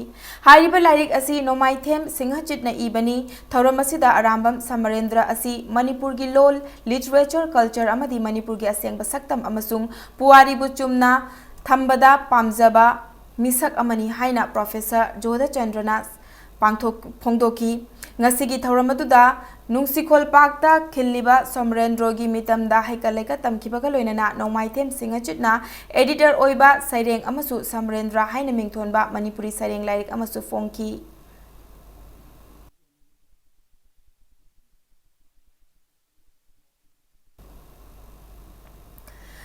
ꯍꯥꯏꯔꯤꯕ ꯂꯥꯏꯔꯤꯛ ꯑꯁꯤ ꯅꯣꯡꯃꯥꯏꯊꯦꯝ ꯁꯤꯡꯍꯆꯤꯠꯅ ꯏꯕꯅꯤ꯫ ꯊꯧꯔꯝ ꯑꯁꯤꯗ ꯑꯔꯥꯝꯕꯝ ꯁꯃꯔꯦꯟꯗ꯭ꯔ ꯑꯁꯤ ꯃꯅꯤꯄꯨꯔꯒꯤ ꯂꯣꯜ, ꯂꯤꯇꯔꯦꯆꯔ, ꯀꯜꯆꯔ ꯑꯃꯗꯤ ꯃꯅꯤꯄꯨꯔꯒꯤ ꯑꯁꯦꯡꯕ ꯁꯛꯇꯝ ꯑꯃꯁꯨꯡ ꯄꯨꯋꯥꯔꯤꯕꯨ ꯆꯨꯝꯅ ꯊꯝꯕꯗ ꯄꯥꯝꯖꯕ ꯃꯤꯁꯛ ꯑꯃꯅꯤ ꯍꯥꯏꯅ ꯄ꯭ꯔꯣꯐꯦꯁꯔ ꯖꯣꯙꯆꯟꯗ꯭ꯔꯅ ꯄꯥꯡꯊꯣꯛ-, ꯐꯣꯡꯗꯣꯛꯈꯤ꯫ ꯉꯁꯤꯒꯤ ꯊꯧꯔꯝ ꯑꯗꯨꯗ ꯅꯨꯡꯁꯤꯈꯣꯜ ꯄꯥꯔꯛꯇ ꯈꯤꯜꯂꯤꯕ ꯁꯣꯃꯔꯦꯟꯗ꯭ꯔꯣꯒꯤ ꯃꯤꯇꯝꯗ ꯍꯩꯀꯠ ꯂꯩꯀꯠ ꯇꯝꯈꯤꯕꯒ ꯂꯣꯏꯅꯅ ꯅꯣꯡꯃꯥꯏꯊꯦꯝ ꯁꯤꯡꯍꯆꯤꯠꯅ editor ꯑꯣꯏꯕ ꯁꯩꯔꯦꯡ ꯑꯃꯁꯨ ꯁꯣꯃꯔꯦꯟꯗ꯭ꯔ ꯍꯥꯏꯅ ꯃꯤꯡꯊꯣꯟꯕ ꯃꯅꯤꯄꯨꯔꯤ ꯁꯩꯔꯦꯡ ꯂꯥꯏꯔꯤꯛ ꯑꯃꯁꯨ ꯐꯣꯡꯈꯤ꯫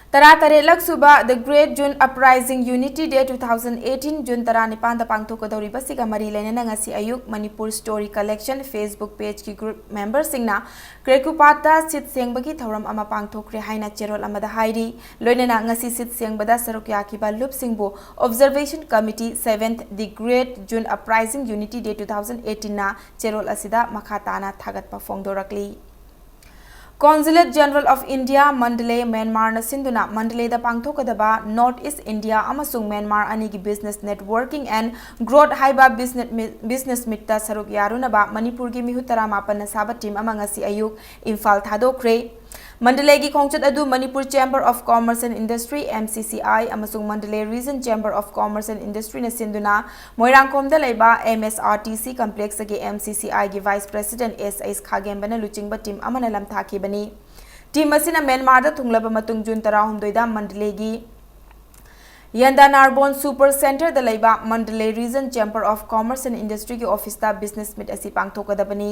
ꯇꯔꯥꯇꯔꯦꯠꯂꯛ ꯁꯨꯕ The Great June Uprising Unity Day two thousand eighteen June ꯇꯔꯥꯅꯤꯄꯥꯟꯗ ꯄꯥꯡꯊꯣꯛꯀꯗꯧꯔꯤꯕꯁꯤꯒ ꯃꯔꯤ ꯂꯩꯅꯅ ꯉꯁꯤ ꯑꯌꯨꯛ Manipur Story Collection Facebook pageꯀꯤ group memberꯁꯤꯡꯅ ꯀ꯭ꯔꯦꯀꯨꯄꯥꯠꯇ ꯁꯤꯠ ꯁꯦꯡꯕꯒꯤ ꯊꯧꯔꯝ ꯑꯃ ꯄꯥꯡꯊꯣꯛꯈ꯭ꯔꯦ ꯍꯥꯏꯅ ꯆꯦꯔꯣꯜ ꯑꯃꯗ ꯍꯥꯏꯔꯤ꯫ ꯂꯣꯏꯅꯅ ꯉꯁꯤ ꯁꯤꯠ ꯁꯦꯡꯕꯗ ꯁꯔꯨꯛ ꯌꯥꯈꯤꯕ ꯂꯨꯞꯁꯤꯡꯕꯨ Observation Committee seventh The Great June Uprising Unity Day two thousand eighteenꯅ ꯆꯦꯔꯣꯜ ꯑꯁꯤꯗ ꯃꯈꯥ ꯇꯥꯅ ꯊꯥꯒꯠꯄ ꯐꯣꯡꯗꯣꯔꯛꯂꯤ꯫ Consulate General of India, Mandalay, ꯃ꯭ꯌꯥꯟꯃꯥꯔꯅ ꯁꯤꯟꯗꯨꯅ ꯃꯟꯗꯂꯦꯗ ꯄꯥꯡꯊꯣꯛꯀꯗꯕ North East India ꯑꯃꯁꯨꯡ ꯃ꯭ꯌꯥꯟꯃꯥꯔ ꯑꯅꯤꯒꯤ Business Networking and Growth ꯍꯥꯏꯕ business meet, business meetꯇ ꯁꯔꯨꯛ ꯌꯥꯔꯨꯅꯕ ꯃꯅꯤꯄꯨꯔꯒꯤ ꯃꯤꯍꯨꯠ ꯇꯔꯥꯃꯥꯄꯟꯅ ꯁꯥꯕ team ꯑꯃ ꯉꯁꯤ ꯑꯌꯨꯛ ꯏꯝꯐꯥꯜ ꯊꯥꯗꯣꯛꯈ꯭ꯔꯦ꯫ ꯃꯟꯗꯂꯦꯒꯤ ꯈꯣꯡꯆꯠ ꯑꯗꯨ Manipur Chamber of Commerce and Industry, M C C I, ꯑꯃꯁꯨꯡ Mandalay Region Chamber of Commerce and Industryꯅ ꯁꯤꯟꯗꯨꯅ ꯃꯣꯏꯔꯥꯡꯈꯣꯝꯗ ꯂꯩꯕ M S R T C complexꯇꯒꯤ M C C Iꯒꯤ Vice President S H ꯈꯥꯒꯦꯝꯕꯅ ꯂꯨꯆꯤꯡꯕ team ꯑꯃꯅ ꯂꯝꯊꯥꯈꯤꯕꯅꯤ꯫ Team ꯑꯁꯤꯅ ꯃ꯭ꯌꯥꯟꯃꯥꯔꯗ ꯊꯨꯡꯂꯕ ꯃꯇꯨꯡ ꯖꯨꯟ ꯇꯔꯥꯍꯨꯝꯗꯣꯏꯗ ꯃꯟꯗꯂꯦꯒꯤ ꯌꯟꯗꯥꯅꯥꯔꯕꯣꯟ Super Centreꯗ ꯂꯩꯕ Mandalay Region Chamber of Commerce and Industryꯒꯤ officeꯇ business meet ꯑꯁꯤ ꯄꯥꯡꯊꯣꯛꯀꯗꯕꯅꯤ꯫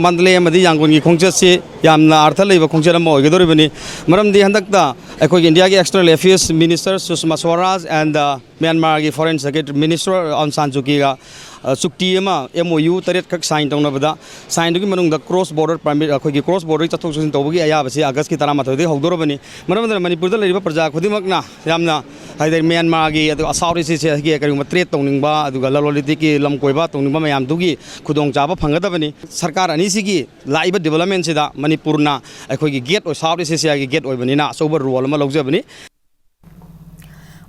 Mandalay ꯑꯃꯗꯤ ꯌꯥꯡꯒꯣꯟꯒꯤ ꯈꯣꯡꯆꯠꯁꯤ ꯌꯥꯝꯅ ꯑꯔꯊ ꯂꯩꯕ ꯈꯣꯡꯆꯠ ꯑꯃ ꯑꯣꯏꯒꯗꯧꯔꯤꯕꯅꯤ꯫ ꯃꯔꯝꯗꯤ ꯍꯟꯗꯛꯇ ꯑꯩꯈꯣꯏꯒꯤ Indiaꯒꯤ External Affairs Minister Sushma Swaraj and, uh, ꯃ꯭ꯌꯥꯟꯃꯥꯔꯒꯤ foreign secretary minister Aung San ꯁꯨꯀꯤꯒ, ꯑ, ꯆꯨꯛꯇꯤ ꯑꯃ, ꯑꯦꯝ ꯑꯣ ꯌꯨ ꯇꯔꯦꯠꯈꯛ ꯁꯥꯏꯟ ꯇꯧꯅꯕꯗ, ꯁꯥꯏꯟꯗꯨꯒꯤ ꯃꯅꯨꯡꯗ ꯀ꯭ꯔꯣꯁ ꯕꯣꯔꯗꯔ ꯄꯔꯃꯤꯠ, ꯑꯩꯈꯣꯏꯒꯤ ꯀ꯭ꯔꯣꯁ ꯕꯣꯔꯗꯔꯒꯤ ꯆꯠꯊꯣꯛ ꯆꯠꯁꯤꯟ ꯇꯧꯕꯒꯤ ꯑꯌꯥꯕꯁꯤ ꯑꯥꯒꯁꯀꯤ ꯇꯔꯥꯃꯥꯊꯣꯏꯗꯒꯤ ꯍꯧꯗꯣꯔꯕꯅꯤ꯫ ꯃꯔꯝ ꯑꯗꯨꯅ ꯃꯅꯤꯄꯨꯔꯗ ꯂꯩꯔꯤꯕ ꯄ꯭ꯔꯖꯥ ꯈꯨꯗꯤꯡꯃꯛꯅ ꯌꯥꯝꯅ, ꯍꯥꯏꯗꯤ, ꯃ꯭ꯌꯥꯟꯃꯥꯔꯒꯤ, ꯑꯗꯨꯒ ꯁꯥꯎꯠ ꯏꯁ ꯑꯦꯁꯤꯌꯥꯒꯤ ꯀꯔꯤꯒꯨꯝꯕ ꯇ꯭ꯔꯦꯗ ꯇꯧꯅꯤꯡꯕ, ꯑꯗꯨꯒ ꯂꯂꯣꯟ ꯏꯇꯤꯛꯀꯤ ꯂꯝ ꯀꯣꯏꯕ ꯇꯧꯅꯤꯡꯕ ꯃꯌꯥꯝꯗꯨꯒꯤ ꯈꯨꯗꯣꯡꯆꯥꯕ ꯐꯪꯒꯗꯕꯅꯤ꯫ ꯁꯔꯀꯥꯔ ꯑꯅꯤꯁꯤꯒꯤ ꯂꯥꯛꯏꯕ ꯗꯤꯕꯦꯂꯞꯃꯦꯟꯁꯤꯗ ꯃꯅꯤꯄꯨꯔꯅ ꯑꯩꯈꯣꯏꯒꯤ ꯒꯦꯠ ꯑꯣꯏ-, ꯁꯥꯎꯠ ꯏꯁ ꯑꯦꯁꯤꯌꯥꯒꯤ ꯒꯦꯠ ꯑꯣꯏꯕꯅꯤꯅ ꯑꯆꯧꯕ ꯔꯣꯜ ꯑꯃ ꯂꯧꯖꯕꯅꯤ꯫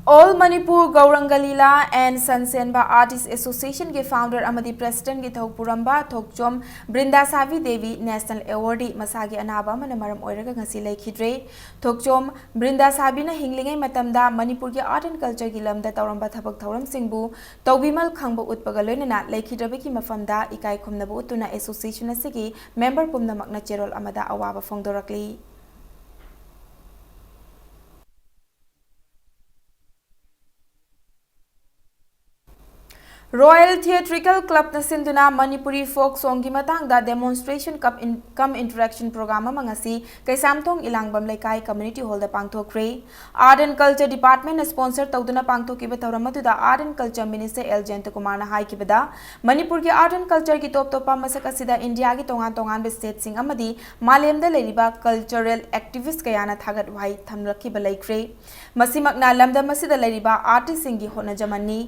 All Manipur Gauranga Lila and Sansenba Artist Association ꯒꯤ founder ꯑꯃꯗꯤ president ꯒꯤ ꯊꯧꯄꯨꯔꯝꯕ ꯊꯣꯛꯆꯣꯝ ꯕ꯭ꯔꯤꯟꯗꯥ ꯁꯥꯕꯤ ꯗꯦꯕꯤ national awardee ꯃꯁꯥꯒꯤ ꯑꯅꯥꯕ ꯑꯃꯅ ꯃꯔꯝ ꯑꯣꯏꯔꯒ ꯉꯁꯤ ꯂꯩꯈꯤꯗ꯭ꯔꯦ꯫ ꯊꯣꯛꯆꯣꯝ ꯕ꯭ꯔꯤꯟꯗꯥ ꯁꯥꯕꯤꯅ ꯍꯤꯡꯂꯤꯉꯩ ꯃꯇꯝꯗ ꯃꯅꯤꯄꯨꯔꯒꯤ art and culture ꯒꯤ ꯂꯝꯗ ꯇꯧꯔꯝꯕ ꯊꯕꯛ ꯊꯧꯔꯝꯁꯤꯡꯕꯨ ꯇꯧꯕꯤꯃꯜ ꯈꯪꯕ ꯎꯠꯄꯒ ꯂꯣꯏꯅꯅ ꯂꯩꯈꯤꯗ꯭ꯔꯕꯒꯤ ꯃꯐꯝꯗ ꯏꯀꯥꯏ ꯈꯨꯝꯅꯕ ꯎꯠꯇꯨꯅ association ꯑꯁꯤꯒꯤ member ꯄꯨꯝꯅꯃꯛꯅ ꯆꯦꯔꯣꯜ ꯑꯃꯗ ꯑꯋꯥꯕ ꯐꯣꯡꯗꯣꯔꯛꯂꯤ꯫ Royal Theatrical Club ꯅ ꯁꯤꯟꯗꯨꯅ ꯃꯅꯤꯄꯨꯔꯤ folk song ꯒꯤ ꯃꯇꯥꯡꯗ demonstration cum in-, cum interaction program ꯑꯃ ꯉꯁꯤ ꯀꯩꯁꯥꯝꯊꯣꯡ ꯏꯂꯥꯡꯕꯝ ꯂꯩꯀꯥꯏ community hall the ꯄꯥꯡꯊꯣꯛꯈ꯭ꯔꯦ꯫ Art and Culture Department ꯅ sponsor ꯇꯧꯗꯨꯅ ꯄꯥꯡꯊꯣꯛꯈꯤꯕ ꯊꯧꯔꯝ ꯑꯗꯨꯗ Art and Culture Minister L ꯖꯌꯟꯇꯀꯨꯃꯥꯔꯅ ꯍꯥꯏꯈꯤꯕꯗ, ꯃꯅꯤꯄꯨꯔꯒꯤ art and culture ꯒꯤ ꯇꯣꯞ ꯇꯣꯞꯄ ꯃꯁꯛ ꯑꯁꯤꯗ ꯏꯟꯗꯤꯌꯥꯒꯤ ꯇꯣꯉꯥꯟ ꯇꯣꯉꯥꯟꯕ state ꯁꯤꯡ ꯑꯃꯗꯤ ꯃꯥꯂꯦꯝꯗ ꯂꯩꯔꯤꯕ cultural activist ꯀꯌꯥꯅ ꯊꯥꯒꯠ ꯋꯥꯍꯩ ꯊꯝꯂꯛꯈꯤꯕ ꯂꯩꯈ꯭ꯔꯦ꯫ ꯃꯁꯤꯃꯛꯅ ꯂꯝꯗꯝ ꯑꯁꯤꯗ ꯂꯩꯔꯤꯕ artist ꯁꯤꯡꯒꯤ ꯍꯣꯠꯅꯖꯃꯟꯅꯤ꯫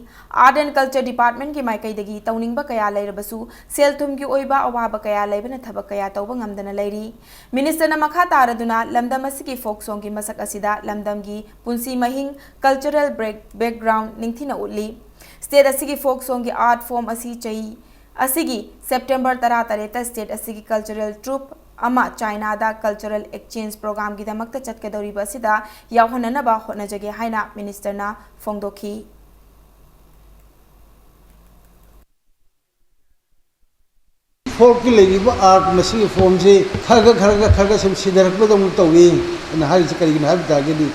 Art and Culture Department ꯀꯤ ꯃꯥꯏꯀꯩꯗꯒꯤ ꯇꯧꯅꯤꯡꯕ ꯀꯌꯥ ꯂꯩꯔꯕꯁꯨ ꯁꯦꯜ ꯊꯨꯝꯒꯤ ꯑꯣꯏꯕ ꯑꯋꯥꯕ ꯀꯌꯥ ꯂꯩꯕꯅ ꯊꯕꯛ ꯀꯌꯥ ꯇꯧꯕ ꯉꯝꯗꯅ ꯂꯩꯔꯤ꯫ Minister ꯅ ꯃꯈꯥ ꯇꯥꯔꯗꯨꯅ ꯂꯝꯗꯝ ꯑꯁꯤꯒꯤ folk song ꯒꯤ ꯃꯁꯛ ꯑꯁꯤꯗ ꯂꯝꯗꯝꯒꯤ ꯄꯨꯟꯁꯤ ꯃꯍꯤꯡ, cultural break-, background ꯅꯤꯡꯊꯤꯅ ꯎꯠꯂꯤ꯫ State ꯑꯁꯤꯒꯤ folk song ꯒꯤ art form ꯑꯁꯤ ꯆꯍꯤ ꯑꯁꯤꯒꯤ September ꯇꯔꯥꯇꯔꯦꯠꯇ state ꯑꯁꯤꯒꯤ cultural troupe ꯑꯃ ꯆꯥꯏꯅꯥꯗ cultural exchange program ꯒꯤꯗꯃꯛꯇ ꯆꯠꯀꯗꯧꯔꯤꯕ ꯑꯁꯤꯗ ꯌꯥꯎꯍꯟꯅꯅꯕ ꯍꯣꯠꯅꯖꯒꯦ ꯍꯥꯏꯅ minister ꯅ ꯐꯣꯡꯗꯣꯛꯈꯤ꯫ Folk ꯀꯤ ꯂꯩꯔꯤꯕ art ꯃꯁꯤꯒꯤ form ꯁꯤ ꯈꯔ ꯈꯔ, ꯈꯔ ꯈꯔ, ꯈꯔ ꯈꯔ ꯁꯨꯝ ꯁꯤꯊꯔꯛꯄꯗꯧꯅ ꯇꯧꯏ ꯑꯅ ꯍꯥꯏꯔꯤꯁꯤ ꯀꯔꯤꯒꯤꯅꯣ ꯍꯥꯏꯕ ꯇꯥꯔꯒꯗꯤ,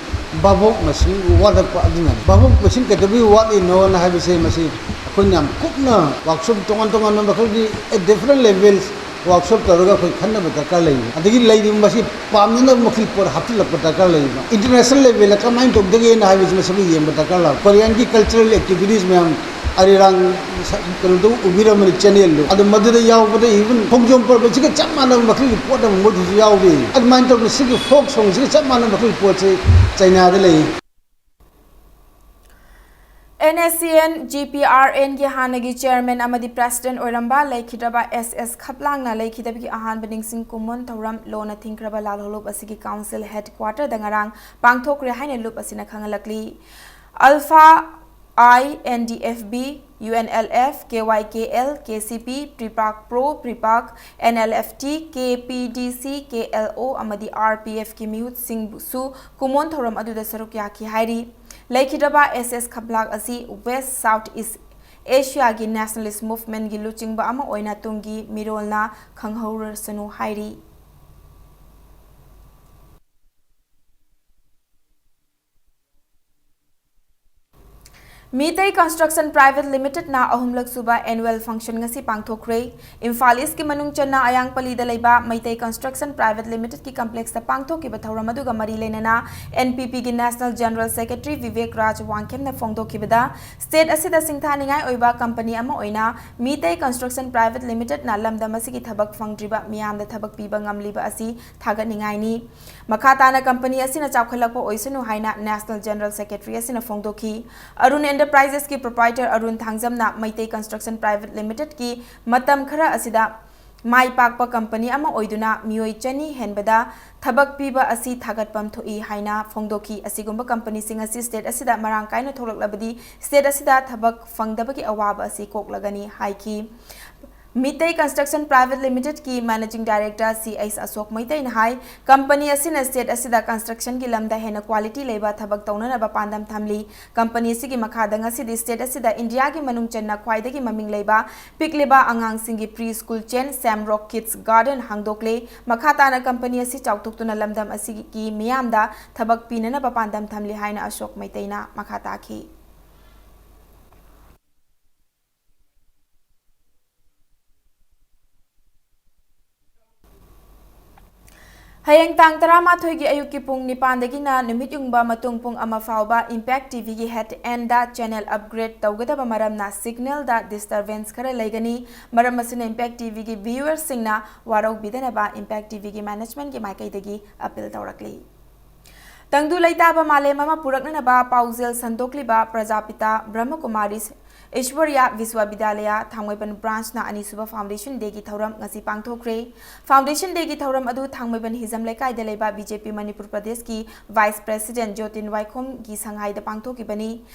ꯚꯥꯕꯣꯛ ꯃꯁꯤꯡ ꯋꯥꯠꯂꯛꯄ ꯑꯗꯨꯅꯅꯤ꯫ ꯚꯥꯕꯣꯛ ꯃꯁꯤꯡ ꯀꯩꯗꯧꯕꯒꯤ ꯋꯥꯠꯂꯤꯅꯣꯅ ꯍꯥꯏꯕꯁꯦ, ꯃꯁꯤ ꯑꯩꯈꯣꯏꯅ ꯌꯥꯝ ꯀꯨꯞꯅ workshop ꯇꯣꯉꯥꯟ ꯇꯣꯉꯥꯟꯕ ꯃꯈꯜꯒꯤ at different levels ꯋꯥꯔꯛꯁꯣꯞ ꯇꯧꯔꯒ ꯑꯩꯈꯣꯏ ꯈꯟꯅꯕ ꯗꯔꯀꯥꯔ ꯂꯩ꯫ ꯑꯗꯒꯤ ꯂꯩꯔꯤꯕ ꯃꯁꯤ ꯄꯥꯝꯅꯅꯕ ꯃꯈꯜ ꯄꯣꯠ ꯍꯥꯞꯆꯤꯜꯂꯛꯄ ꯗꯔꯀꯥꯔ ꯂꯩꯕ꯫ ꯏꯟꯇꯔꯅꯦꯁꯅꯦꯜ ꯂꯦꯚꯦꯜꯗ ꯀꯃꯥꯏꯅ ꯇꯧꯗꯒꯦꯅ ꯍꯥꯏꯕꯁꯤ ꯃꯁꯤꯒ ꯌꯦꯡꯕ ꯗꯔꯀꯥꯔ ꯂꯩ꯫ ꯀꯣꯔꯤꯌꯥꯟꯒꯤ ꯀꯜꯆꯔꯦꯜ ꯑꯦꯛꯇꯤꯚꯤꯇꯤꯁ ꯃꯌꯥꯝ ꯑꯔꯤꯔꯥꯡ ꯀꯩꯅꯣꯗ ꯎꯕꯤꯔꯝꯕꯅꯤ ꯆꯦꯅꯦꯜꯗꯣ꯫ ꯑꯗꯨ ꯃꯗꯨꯗ ꯌꯥꯎꯕꯗ ꯏꯚꯟ ꯈꯣꯡꯖꯣꯝ ꯄꯔꯕꯁꯤꯒ ꯆꯞ ꯃꯥꯟꯅꯕ ꯃꯈꯜꯒꯤ ꯄꯣꯠ ꯑꯃ ꯃꯣꯏꯗꯁꯨ ꯌꯥꯎꯔꯤ꯫ ꯑꯗꯨꯃꯥꯏꯅ ꯇꯧꯗꯅ ꯁꯤꯒꯤ ꯐꯣꯛ ꯁꯣꯡꯁꯤꯒ ꯆꯞ ꯃꯥꯟꯅꯕ ꯃꯈꯜꯒꯤ ꯄꯣꯠꯁꯦ ꯆꯩꯅꯥꯗ ꯂꯩ꯫ N S C N G P R ꯑꯦꯟꯒꯤ ꯍꯥꯟꯅꯒꯤ ꯆꯤꯌꯔꯃꯦꯟ ꯑꯃꯗꯤ ꯄ꯭ꯔꯦꯁꯤꯗꯦꯟꯠ ꯑꯣꯏꯔꯝꯕ ꯂꯩꯈꯤꯗ꯭ꯔꯕ ꯑꯦꯁ ꯑꯦꯁ ꯈꯞꯂꯥꯡꯅ ꯂꯩꯈꯤꯗꯕꯒꯤ ꯑꯍꯥꯟꯕ ꯅꯤꯡꯁꯤꯡ ꯀꯨꯝꯑꯣꯟ ꯊꯧꯔꯝ ꯂꯣꯟꯅ ꯊꯤꯡꯈ꯭ꯔꯕ ꯂꯥꯜꯍꯧꯂꯨꯞ ꯑꯁꯤꯒꯤ ꯀꯥꯎꯟꯁꯤꯜ ꯍꯦꯗꯀ꯭ꯋꯥꯇꯔꯗ ꯉꯔꯥꯡ ꯄꯥꯡꯊꯣꯛꯈ꯭ꯔꯦ ꯍꯥꯏꯅ ꯂꯨꯞ ꯑꯁꯤꯅ ꯈꯪꯍꯜꯂꯛꯂꯤ꯫ ULFA I N D F B, U N L F, K Y K L, K C P, PREPAK pro, PREPAK, N L F T, K P D C, K L ꯑꯣ ꯑꯃꯗꯤ ꯑꯥꯔ ꯄꯤ ꯑꯦꯐꯀꯤ ꯃꯤꯍꯨꯠꯁꯤꯡꯕꯨꯁꯨ ꯀꯨꯝꯑꯣꯟ ꯊꯧꯔꯝ ꯑꯗꯨꯗ ꯁꯔꯨꯛ ꯌꯥꯈꯤ ꯍꯥꯏꯔꯤ꯫ ꯂꯩꯈꯤꯗ꯭ꯔꯕ ꯑꯦꯁ ꯑꯦꯁ ꯈꯞꯂꯥꯛ ꯑꯁꯤ ꯋꯦꯁ ꯁꯥꯎꯠ ꯏꯁ ꯑꯦꯁꯤꯌꯥꯒꯤ ꯅꯦꯁꯅꯦꯂꯤꯁ ꯃꯨꯚꯃꯦꯟꯠꯀꯤ ꯂꯨꯆꯤꯡꯕ ꯑꯃ ꯑꯣꯏꯅ ꯇꯨꯡꯒꯤ ꯃꯤꯔꯣꯜꯅ ꯈꯪꯍꯧꯔꯁꯅꯨ ꯍꯥꯏꯔꯤ꯫ ꯃꯤꯇꯩ ꯀꯟꯁꯇ꯭ꯔꯛꯁꯟ ꯄ꯭ꯔꯥꯏꯚꯦꯠ ꯂꯤꯃꯤꯇꯦꯗꯅ ꯑꯍꯨꯝꯂꯛ ꯁꯨꯕ ꯑꯦꯅꯨꯋꯦꯜ ꯐꯪꯁꯟ ꯉꯁꯤ ꯄꯥꯡꯊꯣꯛꯈ꯭ꯔꯦ꯫ ꯏꯝꯐꯥꯜ ꯏꯁꯀꯤ ꯃꯅꯨꯡ ꯆꯟꯅ ꯑꯌꯥꯡꯄꯜꯂꯤꯗ ꯂꯩꯕ ꯃꯩꯇꯩ ꯀꯟꯁꯇ꯭ꯔꯛꯁꯟ ꯄ꯭ꯔꯥꯏꯚꯦꯠ ꯂꯤꯃꯤꯇꯦꯗꯀꯤ ꯀꯝꯄ꯭ꯂꯦꯛꯁꯇ ꯄꯥꯡꯊꯣꯛꯈꯤꯕ ꯊꯧꯔꯝ ꯑꯗꯨꯒ ꯃꯔꯤ ꯂꯩꯅꯅ ꯑꯦꯟ ꯄꯤ ꯄꯤꯒꯤ ꯅꯦꯁꯅꯦꯜ ꯖꯦꯅꯔꯦꯜ ꯁꯦꯀ꯭ꯔꯦꯇꯔꯤ ꯚꯤꯕꯦꯛ ꯔꯥꯖ ꯋꯥꯡꯈꯦꯝꯅ ꯐꯣꯡꯗꯣꯛꯈꯤꯕꯗ, ꯁ꯭ꯇꯦꯠ ꯑꯁꯤꯗ ꯁꯤꯡꯊꯥꯅꯤꯡꯉꯥꯏ ꯑꯣꯏꯕ ꯀꯝꯄꯅꯤ ꯑꯃ ꯑꯣꯏꯅ ꯃꯤꯇꯩ ꯀꯟꯁꯇ꯭ꯔꯛꯁꯟ ꯄ꯭ꯔꯥꯏꯚꯦꯠ ꯂꯤꯃꯤꯇꯦꯗꯅ ꯂꯝꯗꯝ ꯑꯁꯤꯒꯤ ꯊꯕꯛ ꯐꯪꯗ꯭ꯔꯤꯕ ꯃꯤꯌꯥꯝꯗ ꯊꯕꯛ ꯄꯤꯕ ꯉꯝꯂꯤꯕ ꯑꯁꯤ ꯊꯥꯒꯠꯅꯤꯡꯉꯥꯏꯅꯤ꯫ ꯃꯈꯥ ꯇꯥꯅ ꯀꯝꯄꯅꯤ ꯑꯁꯤꯅ ꯆꯥꯎꯈꯠꯂꯛꯄ ꯑꯣꯏꯁꯅꯨ ꯍꯥꯏꯅ ꯅꯦꯁꯅꯦꯜ ꯖꯦꯅꯔꯦꯜ ꯁꯦꯀ꯭ꯔꯦꯇꯔꯤ ꯑꯁꯤꯅ ꯐꯣꯡꯗꯣꯛꯈꯤ꯫ ꯑꯔꯨꯟ ꯑꯦꯟꯇꯔꯄ꯭ꯔꯥꯏꯖꯦꯁꯀꯤ ꯄ꯭ꯔꯣꯄ꯭ꯔꯥꯏꯇꯔ ꯑꯔꯨꯟ ꯊꯥꯡꯖꯝꯅ ꯃꯩꯇꯩ ꯀꯟꯁꯇ꯭ꯔꯛꯁꯟ ꯄ꯭ꯔꯥꯏꯚꯦꯠ ꯂꯤꯃꯤꯇꯦꯗꯀꯤ ꯃꯇꯝ ꯈꯔ ꯑꯁꯤꯗ ꯃꯥꯏ ꯄꯥꯛꯄ ꯀꯝꯄꯅꯤ ꯑꯃ ꯑꯣꯏꯗꯨꯅ ꯃꯤꯑꯣꯏ ꯆꯅꯤ ꯍꯦꯟꯕꯗ ꯊꯕꯛ ꯄꯤꯕ ꯑꯁꯤ ꯊꯥꯒꯠꯐꯝ ꯊꯣꯛꯏ ꯍꯥꯏꯅ ꯐꯣꯡꯗꯣꯛꯈꯤ꯫ ꯑꯁꯤꯒꯨꯝꯕ ꯀꯝꯄꯅꯤꯁꯤꯡ ꯑꯁꯤ ꯁ꯭ꯇꯦꯠ ꯑꯁꯤꯗ ꯃꯔꯥꯡ ꯀꯥꯏꯅ ꯊꯣꯛꯂꯛꯂꯕꯗꯤ ꯁ꯭ꯇꯦꯠ ꯑꯁꯤꯗ ꯊꯕꯛ ꯐꯪꯗꯕꯒꯤ ꯑꯋꯥꯕ ꯑꯁꯤ ꯀꯣꯛꯂꯒꯅꯤ ꯍꯥꯏꯈꯤ꯫ ꯃꯤꯇꯩ ꯀꯟꯁꯇ꯭ꯔꯛꯁꯟ ꯄ꯭ꯔꯥꯏꯚꯦꯠ ꯂꯤꯃꯤꯇꯦꯗꯀꯤ managing director C H Ashok ꯃꯩꯇꯩꯅ ꯍꯥꯏ, ꯀꯝꯄꯅꯤ ꯑꯁꯤꯅ ꯁ꯭ꯇꯦꯠ ꯑꯁꯤꯗ ꯀꯟꯁꯇ꯭ꯔꯛꯁꯟꯒꯤ ꯂꯝꯗ ꯍꯦꯟꯅ ꯀ꯭ꯋꯥꯂꯤꯇꯤ ꯂꯩꯕ ꯊꯕꯛ ꯇꯧꯅꯅꯕ ꯄꯥꯟꯗꯝ ꯊꯝꯂꯤ꯫ ꯀꯝꯄꯅꯤ ꯑꯁꯤꯒꯤ ꯃꯈꯥꯗ ꯉꯁꯤꯗꯤ ꯁ꯭ꯇꯦꯠ ꯑꯁꯤꯗ ꯏꯟꯗꯤꯌꯥꯒꯤ ꯃꯅꯨꯡ ꯆꯟꯅ ꯈ꯭ꯋꯥꯏꯗꯒꯤ ꯃꯃꯤꯡ ꯂꯩꯕ ꯄꯤꯛꯂꯤꯕ ꯑꯉꯥꯡꯁꯤꯡꯒꯤ ꯄ꯭ꯔꯤ ꯁ꯭ꯀꯨꯜ ꯆꯦꯟ ꯁꯦꯝꯔꯣꯛ ꯀꯤꯗꯁ ꯒꯥꯔꯗꯦꯟ ꯍꯥꯡꯗꯣꯛꯂꯦ꯫ ꯃꯈꯥ ꯇꯥꯅ ꯀꯝꯄꯅꯤ ꯑꯁꯤ ꯆꯥꯎꯊꯣꯛꯇꯨꯅ ꯂꯝꯗꯝ ꯑꯁꯤꯒꯤ ꯃꯤꯌꯥꯝꯗ ꯊꯕꯛ ꯄꯤꯅꯅꯕ ꯄꯥꯟꯗꯝ ꯊꯝꯂꯤ ꯍꯥꯏꯅ ꯑꯁꯣꯛ ꯃꯩꯇꯩꯅ ꯃꯈꯥ ꯇꯥꯈꯤ꯫ ꯍꯌꯦꯡ ꯇꯥꯡ ꯇꯔꯥꯃꯥꯊꯣꯏꯒꯤ ꯑꯌꯨꯛꯀꯤ ꯄꯨꯡ ꯅꯤꯄꯥꯟꯗꯒꯤꯅ ꯅꯨꯃꯤꯠ ꯌꯨꯡꯕ ꯃꯇꯨꯡ ꯄꯨꯡ ꯑꯃ ꯐꯥꯎꯕ Impact TVꯒꯤ head endꯗ channel upgrade ꯇꯧꯒꯗꯕ ꯃꯔꯝꯅ signalꯗ disturbance ꯈꯔ ꯂꯩꯒꯅꯤ꯫ ꯃꯔꯝ ꯑꯁꯤꯅ Impact TVꯒꯤ viewerꯁꯤꯡꯅ ꯋꯥꯔꯧꯕꯤꯗꯅꯕ Impact TVꯒꯤ managementꯀꯤ ꯃꯥꯏꯀꯩꯗꯒꯤ appeal ꯇꯧꯔꯛꯂꯤ꯫ ꯇꯪꯗꯨ ꯂꯩꯇꯥꯕ ꯃꯥꯂꯦꯝ ꯑꯃ ꯄꯨꯔꯛꯅꯅꯕ ꯄꯥꯎꯖꯦꯜ ꯁꯟꯗꯣꯛꯂꯤꯕ ꯄ꯭ꯔꯖꯥꯄꯤꯇꯥ ꯕ꯭ꯔꯍ꯭ꯃꯀꯨꯃꯥꯔꯤ ꯏꯁ꯭ꯋꯔꯤꯌꯥ ꯕꯤꯁ꯭ꯋꯥꯕꯤꯗ꯭ꯌꯥꯂꯌ ꯊꯥꯡꯃꯩꯕꯟ branchꯅ ꯑꯅꯤꯁꯨꯕ Foundation Dayꯒꯤ ꯊꯧꯔꯝ ꯉꯁꯤ ꯄꯥꯡꯊꯣꯛꯈ꯭ꯔꯦ꯫ Foundation Dayꯒꯤ ꯊꯧꯔꯝ ꯑꯗꯨ ꯊꯥꯡꯃꯩꯕꯟ ꯍꯤꯖꯝ ꯂꯩꯀꯥꯏꯗ ꯂꯩꯕ BJP ꯃꯅꯤꯄꯨꯔ ꯄ꯭ꯔꯗꯦꯁꯀꯤ vice president ꯖꯣꯇꯤꯟ ꯋꯥꯏꯈꯣꯝꯒꯤ ꯁꯪꯍꯥꯏꯗ ꯄꯥꯡꯊꯣꯛꯈꯤꯕꯅꯤ꯫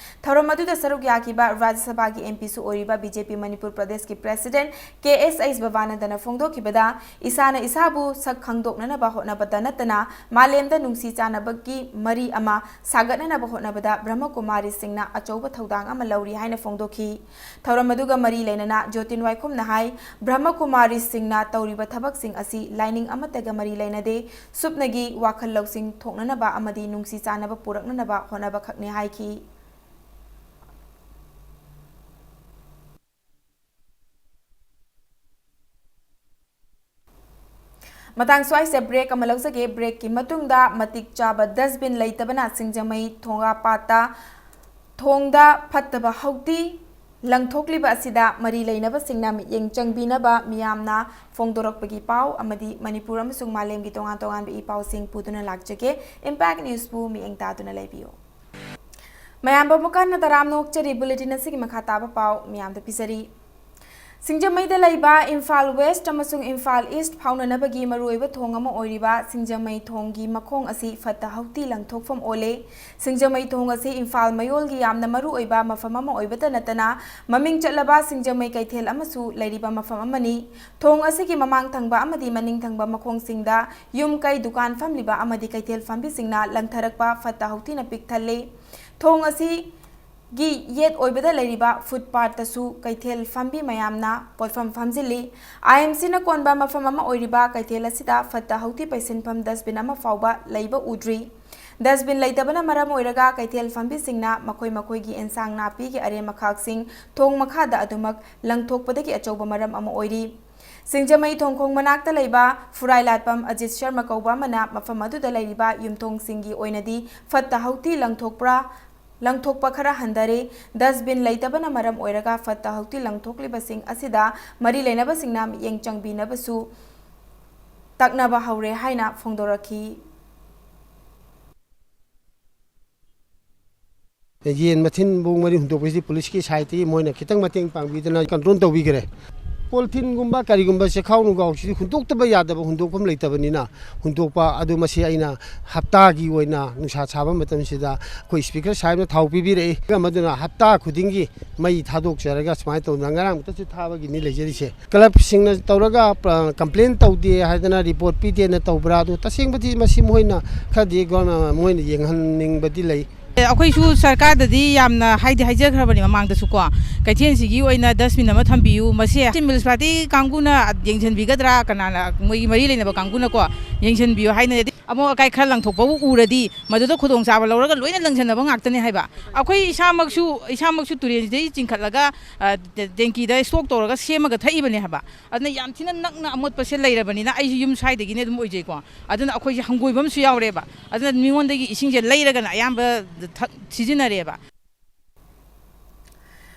ꯊꯧꯔꯝ ꯑꯗꯨꯗ ꯁꯔꯨꯛ ꯌꯥꯈꯤꯕ ꯔꯥꯖ꯭ꯌ ꯁꯚꯥꯒꯤ MPꯁꯨ ꯑꯣꯏꯔꯤꯕ BJP ꯃꯅꯤꯄꯨꯔ ꯄ꯭ꯔꯗꯦꯁꯀꯤ president ꯀꯦ ꯑꯦꯁ ꯑꯩꯆ ꯕꯕꯥꯅꯟꯗꯅ ꯐꯣꯡꯗꯣꯛꯈꯤꯕꯗ, ꯏꯁꯥꯅ ꯏꯁꯥꯕꯨ ꯁꯛ ꯈꯪꯗꯣꯛꯅꯅꯕ ꯍꯣꯠꯅꯕꯇ ꯅꯠꯇꯅ ꯃꯥꯂꯦꯝꯗ ꯅꯨꯡꯁꯤ ꯆꯥꯟꯅꯕꯒꯤ ꯃꯔꯤ ꯑꯃ ꯁꯥꯒꯠꯅꯅꯕ ꯍꯣꯠꯅꯕꯗ ꯕ꯭ꯔꯍ꯭ꯃꯀꯨꯃꯥꯔꯤꯁꯤꯡꯅ ꯑꯆꯧꯕ ꯊꯧꯗꯥꯡ ꯑꯃ ꯂꯧꯔꯤ ꯍꯥꯏꯅ ꯐꯣꯡꯗꯣꯛꯈꯤ꯫ ꯊꯧꯔꯝ ꯑꯗꯨꯒ ꯃꯔꯤ ꯂꯩꯅꯅ ꯖꯣꯇꯤꯟ ꯋꯥꯏꯈꯣꯝꯅ ꯍꯥꯏ, ꯕ꯭ꯔꯍ꯭ꯃꯀꯨꯃꯥꯔꯤꯁꯤꯡꯅ ꯇꯧꯔꯤꯕ ꯊꯕꯛꯁꯤꯡ ꯑꯁꯤ ꯂꯥꯏꯅꯤꯡ ꯑꯃꯠꯇꯒ ꯃꯔꯤ ꯂꯩꯅꯗꯦ, ꯁꯨꯞꯅꯒꯤ ꯋꯥꯈꯜ ꯂꯧꯁꯤꯡ ꯊꯣꯛꯅꯅꯕ ꯑꯃꯗꯤ ꯅꯨꯡꯁꯤ ꯆꯥꯟꯅꯕ ꯄꯨꯔꯛꯅꯅꯕ ꯍꯣꯠꯅꯕꯈꯛꯅꯤ ꯍꯥꯏꯈꯤ꯫ ꯃꯇꯥꯡ ꯁ꯭ꯋꯥꯏꯁꯤꯗ break ꯑꯃ ꯂꯧꯖꯒꯦ꯫ Breakꯀꯤ ꯃꯇꯨꯡꯗ ꯃꯇꯤꯛ ꯆꯥꯕ dustbin ꯂꯩꯇꯕꯅ ꯁꯤꯡꯖꯃꯩ ꯊꯣꯡꯒꯥꯄꯥꯠꯇ ꯊꯣꯡꯗ ꯐꯠꯇꯕ ꯍꯥꯎꯗꯤ ꯂꯪꯊꯣꯛꯂꯤꯕ ꯑꯁꯤꯗ ꯃꯔꯤ ꯂꯩꯅꯕꯁꯤꯡꯅ ꯃꯤꯠꯌꯦꯡ ꯆꯪꯕꯤꯅꯕ ꯃꯤꯌꯥꯝꯅ ꯐꯣꯡꯗꯣꯔꯛꯄꯒꯤ ꯄꯥꯎ ꯑꯃꯗꯤ ꯃꯅꯤꯄꯨꯔ ꯑꯃꯁꯨꯡ ꯃꯥꯂꯦꯝꯒꯤ ꯇꯣꯉꯥꯟ ꯇꯣꯉꯥꯟꯕ ꯏ ꯄꯥꯎꯁꯤꯡ ꯄꯨꯗꯨꯅ ꯂꯥꯛꯆꯒꯦ꯫ Impact Newsꯄꯨ ꯃꯤꯠꯌꯦꯡ ꯇꯥꯗꯨꯅ ꯂꯩꯕꯤꯌꯨ꯫ ꯃꯌꯥꯝꯕꯨ ꯃꯈꯥ ꯇꯥꯅ ꯇꯔꯥꯝꯅ ꯑꯣꯛꯆꯔꯤ꯫ Bulletin ꯑꯁꯤꯒꯤ ꯃꯈꯥ ꯇꯥꯕ ꯄꯥꯎ ꯃꯤꯌꯥꯝꯗ ꯄꯤꯖꯔꯤ꯫ ꯁꯤꯡꯖꯃꯩꯗ ꯂꯩꯕ ꯏꯝꯐꯥꯜ West ꯑꯃꯁꯨꯡ ꯏꯝꯐꯥꯜ East ꯐꯥꯎꯅꯅꯕꯒꯤ ꯃꯔꯨꯑꯣꯏꯕ ꯊꯣꯡ ꯑꯃ ꯑꯣꯏꯔꯤꯕ ꯁꯤꯡꯖꯃꯩ ꯊꯣꯡꯒꯤ ꯃꯈꯣꯡ ꯑꯁꯤ ꯐꯠꯇ ꯍꯥꯎꯗꯤ ꯂꯪꯊꯣꯛꯐꯝ ꯑꯣꯜꯂꯦ꯫ ꯁꯤꯡꯖꯃꯩ ꯊꯣꯡ ꯑꯁꯤ ꯏꯝꯐꯥꯜ ꯃꯌꯣꯜꯒꯤ ꯌꯥꯝꯅ ꯃꯔꯨꯑꯣꯏꯕ ꯃꯐꯝ ꯑꯃ ꯑꯣꯏꯕꯇ ꯅꯠꯇꯅ ꯃꯃꯤꯡ ꯆꯠꯂꯕ ꯁꯤꯡꯖꯃꯩ ꯀꯩꯊꯦꯜ ꯑꯃꯁꯨ ꯂꯩꯔꯤꯕ ꯃꯐꯝ ꯑꯃꯅꯤ꯫ ꯊꯣꯡ ꯑꯁꯤꯒꯤ ꯃꯃꯥꯡ ꯊꯪꯕ ꯑꯃꯗꯤ ꯃꯅꯤꯡ ꯊꯪꯕ ꯃꯈꯣꯡꯁꯤꯡꯗ ꯌꯨꯝ ꯀꯩ, ꯗꯨꯀꯥꯟ ꯐꯝꯂꯤꯕ ꯑꯃꯗꯤ ꯀꯩꯊꯦꯜ ꯐꯝꯕꯤꯁꯤꯡꯅ ꯂꯪꯊꯔꯛꯄ ꯐꯠꯇ ꯍꯥꯎꯗꯤꯅ ꯄꯤꯛ ꯊꯜꯂꯦ꯫ ꯊꯣꯡ ꯑꯁꯤꯒꯤ ꯌꯦꯠ ꯑꯣꯏꯕꯗ ꯂꯩꯔꯤꯕ footpathꯇꯁꯨ ꯀꯩꯊꯦꯜ ꯐꯝꯕꯤ ꯃꯌꯥꯝꯅ ꯄꯣꯠꯐꯝ ꯐꯝꯖꯤꯜꯂꯤ꯫ IMCꯅ ꯀꯣꯟꯕ ꯃꯐꯝ ꯑꯃ ꯑꯣꯏꯔꯤꯕ ꯀꯩꯊꯦꯜ ꯑꯁꯤꯗ ꯐꯠꯇ ꯍꯥꯎꯗꯤ ꯄꯩꯁꯤꯟꯐꯝ dustbin ꯑꯃ ꯐꯥꯎꯕ ꯂꯩꯕ ꯎꯗ꯭ꯔꯤ꯫ Dustbin ꯂꯩꯇꯕꯅ ꯃꯔꯝ ꯑꯣꯏꯔꯒ ꯀꯩꯊꯦꯜ ꯐꯝꯕꯤꯁꯤꯡꯅ ꯃꯈꯣꯏ ꯃꯈꯣꯏꯒꯤ ꯑꯦꯟꯁꯥꯡ ꯅꯥꯄꯤꯒꯤ ꯑꯔꯦꯝ ꯑꯈꯥꯛꯁꯤꯡ ꯊꯣꯡ ꯃꯈꯥꯗ ꯑꯗꯨꯃꯛ ꯂꯪꯊꯣꯛꯄꯗꯒꯤ ꯑꯆꯧꯕ ꯃꯔꯝ ꯑꯃ ꯑꯣꯏꯔꯤ꯫ ꯁꯤꯡꯖꯃꯩ ꯊꯣꯡꯈꯣꯡ ꯃꯅꯥꯛꯇ ꯂꯩꯕ ꯐꯨꯔꯥꯏ ꯂꯥꯠꯄꯝ ꯑꯖꯤꯠ ꯁꯔꯃ ꯀꯧꯕ ꯑꯃꯅ ꯃꯐꯝ ꯑꯗꯨꯗ ꯂꯩꯔꯤꯕ ꯌꯨꯝꯊꯣꯡꯁꯤꯡꯒꯤ ꯑꯣꯏꯅꯗꯤ ꯐꯠꯇ ꯍꯥꯎꯊꯤ ꯂꯪꯊꯣꯛꯄ꯭ꯔꯥ, ꯂꯪꯊꯣꯛꯄ ꯈꯔ ꯍꯟꯊꯔꯦ꯫ ꯗꯁꯕꯤꯟ ꯂꯩꯇꯕꯅ ꯃꯔꯝ ꯑꯣꯏꯔꯒ ꯐꯠꯇ ꯍꯥꯎꯊꯤ ꯂꯪꯊꯣꯛꯂꯤꯕꯁꯤꯡ ꯑꯁꯤꯗ ꯃꯔꯤ ꯂꯩꯅꯕꯁꯤꯡꯅ ꯃꯤꯠꯌꯦꯡ ꯆꯪꯕꯤꯅꯕꯁꯨ ꯇꯛꯅꯕ ꯍꯧꯔꯦ ꯍꯥꯏꯅ ꯐꯣꯡꯗꯣꯔꯛꯈꯤ꯫ ꯌꯦꯟ ꯃꯊꯤꯟ ꯕꯨꯛ ꯃꯔꯤ ꯍꯨꯟꯗꯣꯛꯄꯁꯤꯗꯤ ꯄꯨꯂꯤꯁꯀꯤ ꯁꯥꯏꯠꯇꯒꯤ ꯃꯣꯏꯅ ꯈꯤꯇꯪ ꯃꯇꯦꯡ ꯄꯥꯡꯕꯤꯗꯅ ꯀꯟꯇ꯭ꯔꯣꯜ ꯇꯧꯕꯤꯈ꯭ꯔꯦ꯫ ꯄꯣꯂꯤꯊꯤꯟꯒꯨꯝꯕ ꯀꯔꯤꯒꯨꯝꯕ ꯆꯦꯈꯥꯎ ꯅꯨꯡꯒꯥꯎꯁꯤꯗꯤ ꯍꯨꯟꯗꯣꯛꯇꯕ ꯌꯥꯗꯕ, ꯍꯨꯟꯗꯣꯛꯐꯝ ꯂꯩꯇꯕꯅꯤꯅ ꯍꯨꯟꯗꯣꯛꯄ ꯑꯗꯨ ꯃꯁꯤ ꯑꯩꯅ ꯍꯞꯇꯥꯒꯤ ꯑꯣꯏꯅ ꯅꯨꯡꯁꯥ ꯁꯥꯕ ꯃꯇꯝꯁꯤꯗ ꯑꯩꯈꯣꯏ ꯁ꯭ꯄꯤꯀꯔ ꯁꯥꯍꯦꯕꯅ ꯊꯥꯎ ꯄꯤꯕꯤꯔꯛꯏ꯫ ꯑꯗꯨꯅ ꯍꯞꯇꯥ ꯈꯨꯗꯤꯡꯒꯤ ꯃꯩ ꯊꯥꯗꯣꯛꯆꯔꯒ ꯁꯨꯃꯥꯏꯅ ꯇꯧꯗꯅ ꯉꯔꯥꯡ ꯈꯛꯇꯁꯨ ꯊꯥꯕꯒꯤꯅꯤ ꯂꯩꯖꯔꯤꯁꯦ꯫ ꯀ꯭ꯂꯕꯁꯤꯡꯅ ꯇꯧꯔꯒ, ꯑ, ꯀꯝꯄ꯭ꯂꯦꯟ ꯇꯧꯗꯦ ꯍꯥꯏꯗꯅ, ꯔꯤꯄꯣꯔꯠ ꯄꯤꯗꯦꯅ ꯇꯧꯕ꯭ꯔꯥ? ꯑꯗꯨ ꯇꯁꯦꯡꯕꯗꯤ ꯃꯁꯤ ꯃꯈꯣꯏꯅ ꯈꯔꯗꯤ ꯒꯣꯔꯃ-, ꯃꯣꯏꯅ ꯌꯦꯡꯍꯟꯅꯤꯡꯕꯗꯤ ꯂꯩ꯫ ꯑꯩꯈꯣꯏꯁꯨ ꯁꯔꯀꯥꯔꯗꯗꯤ ꯌꯥꯝꯅ ꯍꯥꯏꯗꯤ ꯍꯥꯏꯖꯈ꯭ꯔꯕꯅꯤ ꯃꯃꯥꯡꯗꯁꯨ ꯀꯣ, ꯀꯩꯊꯦꯜꯁꯤꯒꯤ ꯑꯣꯏꯅ ꯗꯁꯕꯤꯟ ꯑꯃ ꯊꯝꯕꯤꯌꯨ꯫ ꯃꯁꯤ ꯃ꯭ꯌꯨꯅꯤꯁꯤꯄꯥꯂꯤꯇꯤ ꯀꯥꯡꯕꯨꯅ ꯌꯦꯡꯁꯤꯟꯕꯤꯒꯗ꯭ꯔꯥ, ꯀꯅꯥꯅ, ꯃꯣꯏꯒꯤ ꯃꯔꯤ ꯂꯩꯅꯕ ꯀꯥꯡꯕꯨꯅꯀꯣ ꯌꯦꯡꯁꯤꯟꯕꯤꯌꯨ ꯍꯥꯏꯅꯗꯤ, ꯑꯃꯣꯠ ꯑꯀꯥꯏ ꯈꯔ ꯂꯪꯊꯣꯛꯄꯕꯨ ꯎꯔꯗꯤ ꯃꯗꯨꯗ ꯈꯨꯗꯣꯡꯆꯥꯕ ꯂꯧꯔꯒ ꯂꯣꯏꯅ ꯂꯪꯁꯤꯟꯅꯕ ꯉꯥꯛꯇꯅꯦ ꯍꯥꯏꯕ꯫ ꯑꯩꯈꯣꯏ ꯏꯁꯥꯃꯛꯁꯨ, ꯏꯁꯥꯃꯛꯁꯨ ꯇꯨꯔꯦꯟꯁꯤꯗꯒꯤ ꯆꯤꯡꯈꯠꯂꯒ, ꯑ, ꯇꯦꯡꯀꯤꯗ ꯁ꯭ꯇꯣꯛ ꯇꯧꯔꯒ ꯁꯦꯝꯃꯒ ꯊꯛꯏꯕꯅꯦ ꯍꯥꯏꯕ꯫ ꯑꯗꯨꯅ ꯌꯥꯝ ꯊꯤꯅ ꯅꯛꯅ ꯑꯃꯣꯠꯄꯁꯦ ꯂꯩꯔꯕꯅꯤꯅ, ꯑꯩꯁꯨ ꯌꯨꯝ ꯁ꯭ꯋꯥꯏꯗꯒꯤꯅꯦ ꯑꯗꯨꯝ ꯑꯣꯏꯖꯩꯀꯣ꯫ ꯑꯗꯨꯅ ꯑꯩꯈꯣꯏꯁꯦ ꯍꯪꯒꯣꯏꯕ ꯑꯃꯁꯨ ꯌꯥꯎꯔꯦꯕ꯫ ꯑꯗꯨꯅ ꯃꯤꯉꯣꯟꯗꯒꯤ ꯏꯁꯤꯡꯁꯦ ꯂꯩꯔꯒꯅ ꯑꯌꯥꯝꯕ ꯊꯛ-, ꯁꯤꯖꯤꯟꯅꯔꯦꯕ꯫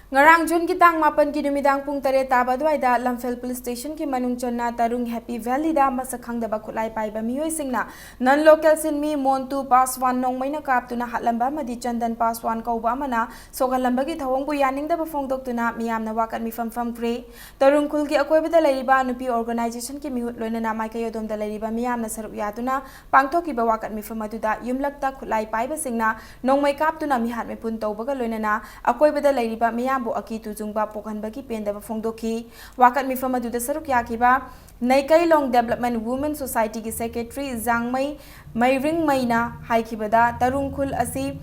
ꯉꯔꯥꯡ ꯖꯨꯟꯒꯤ ꯇꯥꯡ ꯃꯥꯄꯟꯒꯤ ꯅꯨꯃꯤꯗꯥꯡ ꯄꯨꯡ ꯇꯔꯦꯠ ꯇꯥꯕ ꯑꯗꯨꯋꯥꯏꯗ ꯂꯝꯐꯦꯜ ꯄꯨꯂꯤꯁ ꯁ꯭ꯇꯦꯁꯟꯒꯤ ꯃꯅꯨꯡ ꯆꯟꯅ ꯇꯔꯨꯡ ꯍꯦꯄꯤ ꯚꯦꯂꯤꯗ ꯃꯁꯛ ꯈꯪꯗꯕ ꯈꯨꯠꯂꯥꯏ ꯄꯥꯏꯕ ꯃꯤꯑꯣꯏꯁꯤꯡꯅ ꯅꯟ ꯂꯣꯀꯦꯜ ꯁꯤꯟꯃꯤ ꯃꯣꯟꯇꯨ ꯄꯥꯁꯋꯥꯟ ꯅꯣꯡꯃꯩꯅ ꯀꯥꯞꯇꯨꯅ ꯍꯥꯠꯂꯝꯕ ꯑꯃꯗꯤ ꯆꯟꯗꯟ ꯄꯥꯁꯋꯥꯟ ꯀꯧꯕ ꯑꯃꯅ ꯁꯣꯛꯍꯜꯂꯝꯕꯒꯤ ꯊꯧꯑꯣꯡꯕꯨ ꯌꯥꯅꯤꯡꯗꯕ ꯐꯣꯡꯗꯣꯛꯇꯨꯅ ꯃꯤꯌꯥꯝꯅ ꯋꯥꯀꯠ ꯃꯤꯐꯝ ꯐꯝꯈ꯭ꯔꯦ꯫ ꯇꯔꯨꯡ ꯈꯨꯜꯒꯤ ꯑꯀꯣꯏꯕꯗ ꯂꯩꯔꯤꯕ ꯅꯨꯄꯤ ꯑꯣꯔꯒꯅꯥꯏꯖꯦꯁꯟꯒꯤ ꯃꯤꯍꯨꯠ ꯂꯣꯏꯅꯅ ꯃꯥꯏꯀꯩ ꯑꯗꯣꯝꯗ ꯂꯩꯔꯤꯕ ꯃꯤꯌꯥꯝꯅ ꯁꯔꯨꯛ ꯌꯥꯗꯨꯅ ꯄꯥꯡꯊꯣꯛꯈꯤꯕ ꯋꯥꯀꯠ ꯃꯤꯐꯝ ꯑꯗꯨꯗ ꯌꯨꯝꯂꯛꯇ ꯈꯨꯠꯂꯥꯏ ꯄꯥꯏꯕꯁꯤꯡꯅ ꯅꯣꯡꯃꯩ ꯀꯥꯞꯇꯨꯅ ꯃꯤꯍꯥꯠ ꯃꯤꯄꯨꯟ ꯇꯧꯕꯒ ꯂꯣꯏꯅꯅ ꯑꯀꯣꯏꯕꯗ ꯂꯩꯔꯤꯕ ꯃꯤꯌꯥꯝꯕꯨ ꯑꯀꯤ ꯇꯨꯖꯨꯡꯕ ꯄꯣꯛꯍꯟꯕꯒꯤ ꯄꯦꯟꯗꯕ ꯐꯣꯡꯗꯣꯛꯈꯤ꯫ ꯋꯥꯀꯠ ꯃꯤꯐꯝ ꯑꯗꯨꯗ ꯁꯔꯨꯛ ꯌꯥꯈꯤꯕ ꯅꯩꯀꯩꯂꯣꯡ ꯗꯦꯕꯂꯞꯃꯦꯟ ꯋꯨꯃꯦꯟ ꯁꯣꯁꯥꯏꯇꯤꯒꯤ ꯁꯦꯀ꯭ꯔꯦꯇꯔꯤ ꯖꯥꯡꯃꯩ ꯃꯩꯔꯤꯡꯃꯩꯅ ꯍꯥꯏꯈꯤꯕꯗ, ꯇꯔꯨꯡ ꯈꯨꯜ ꯑꯁꯤ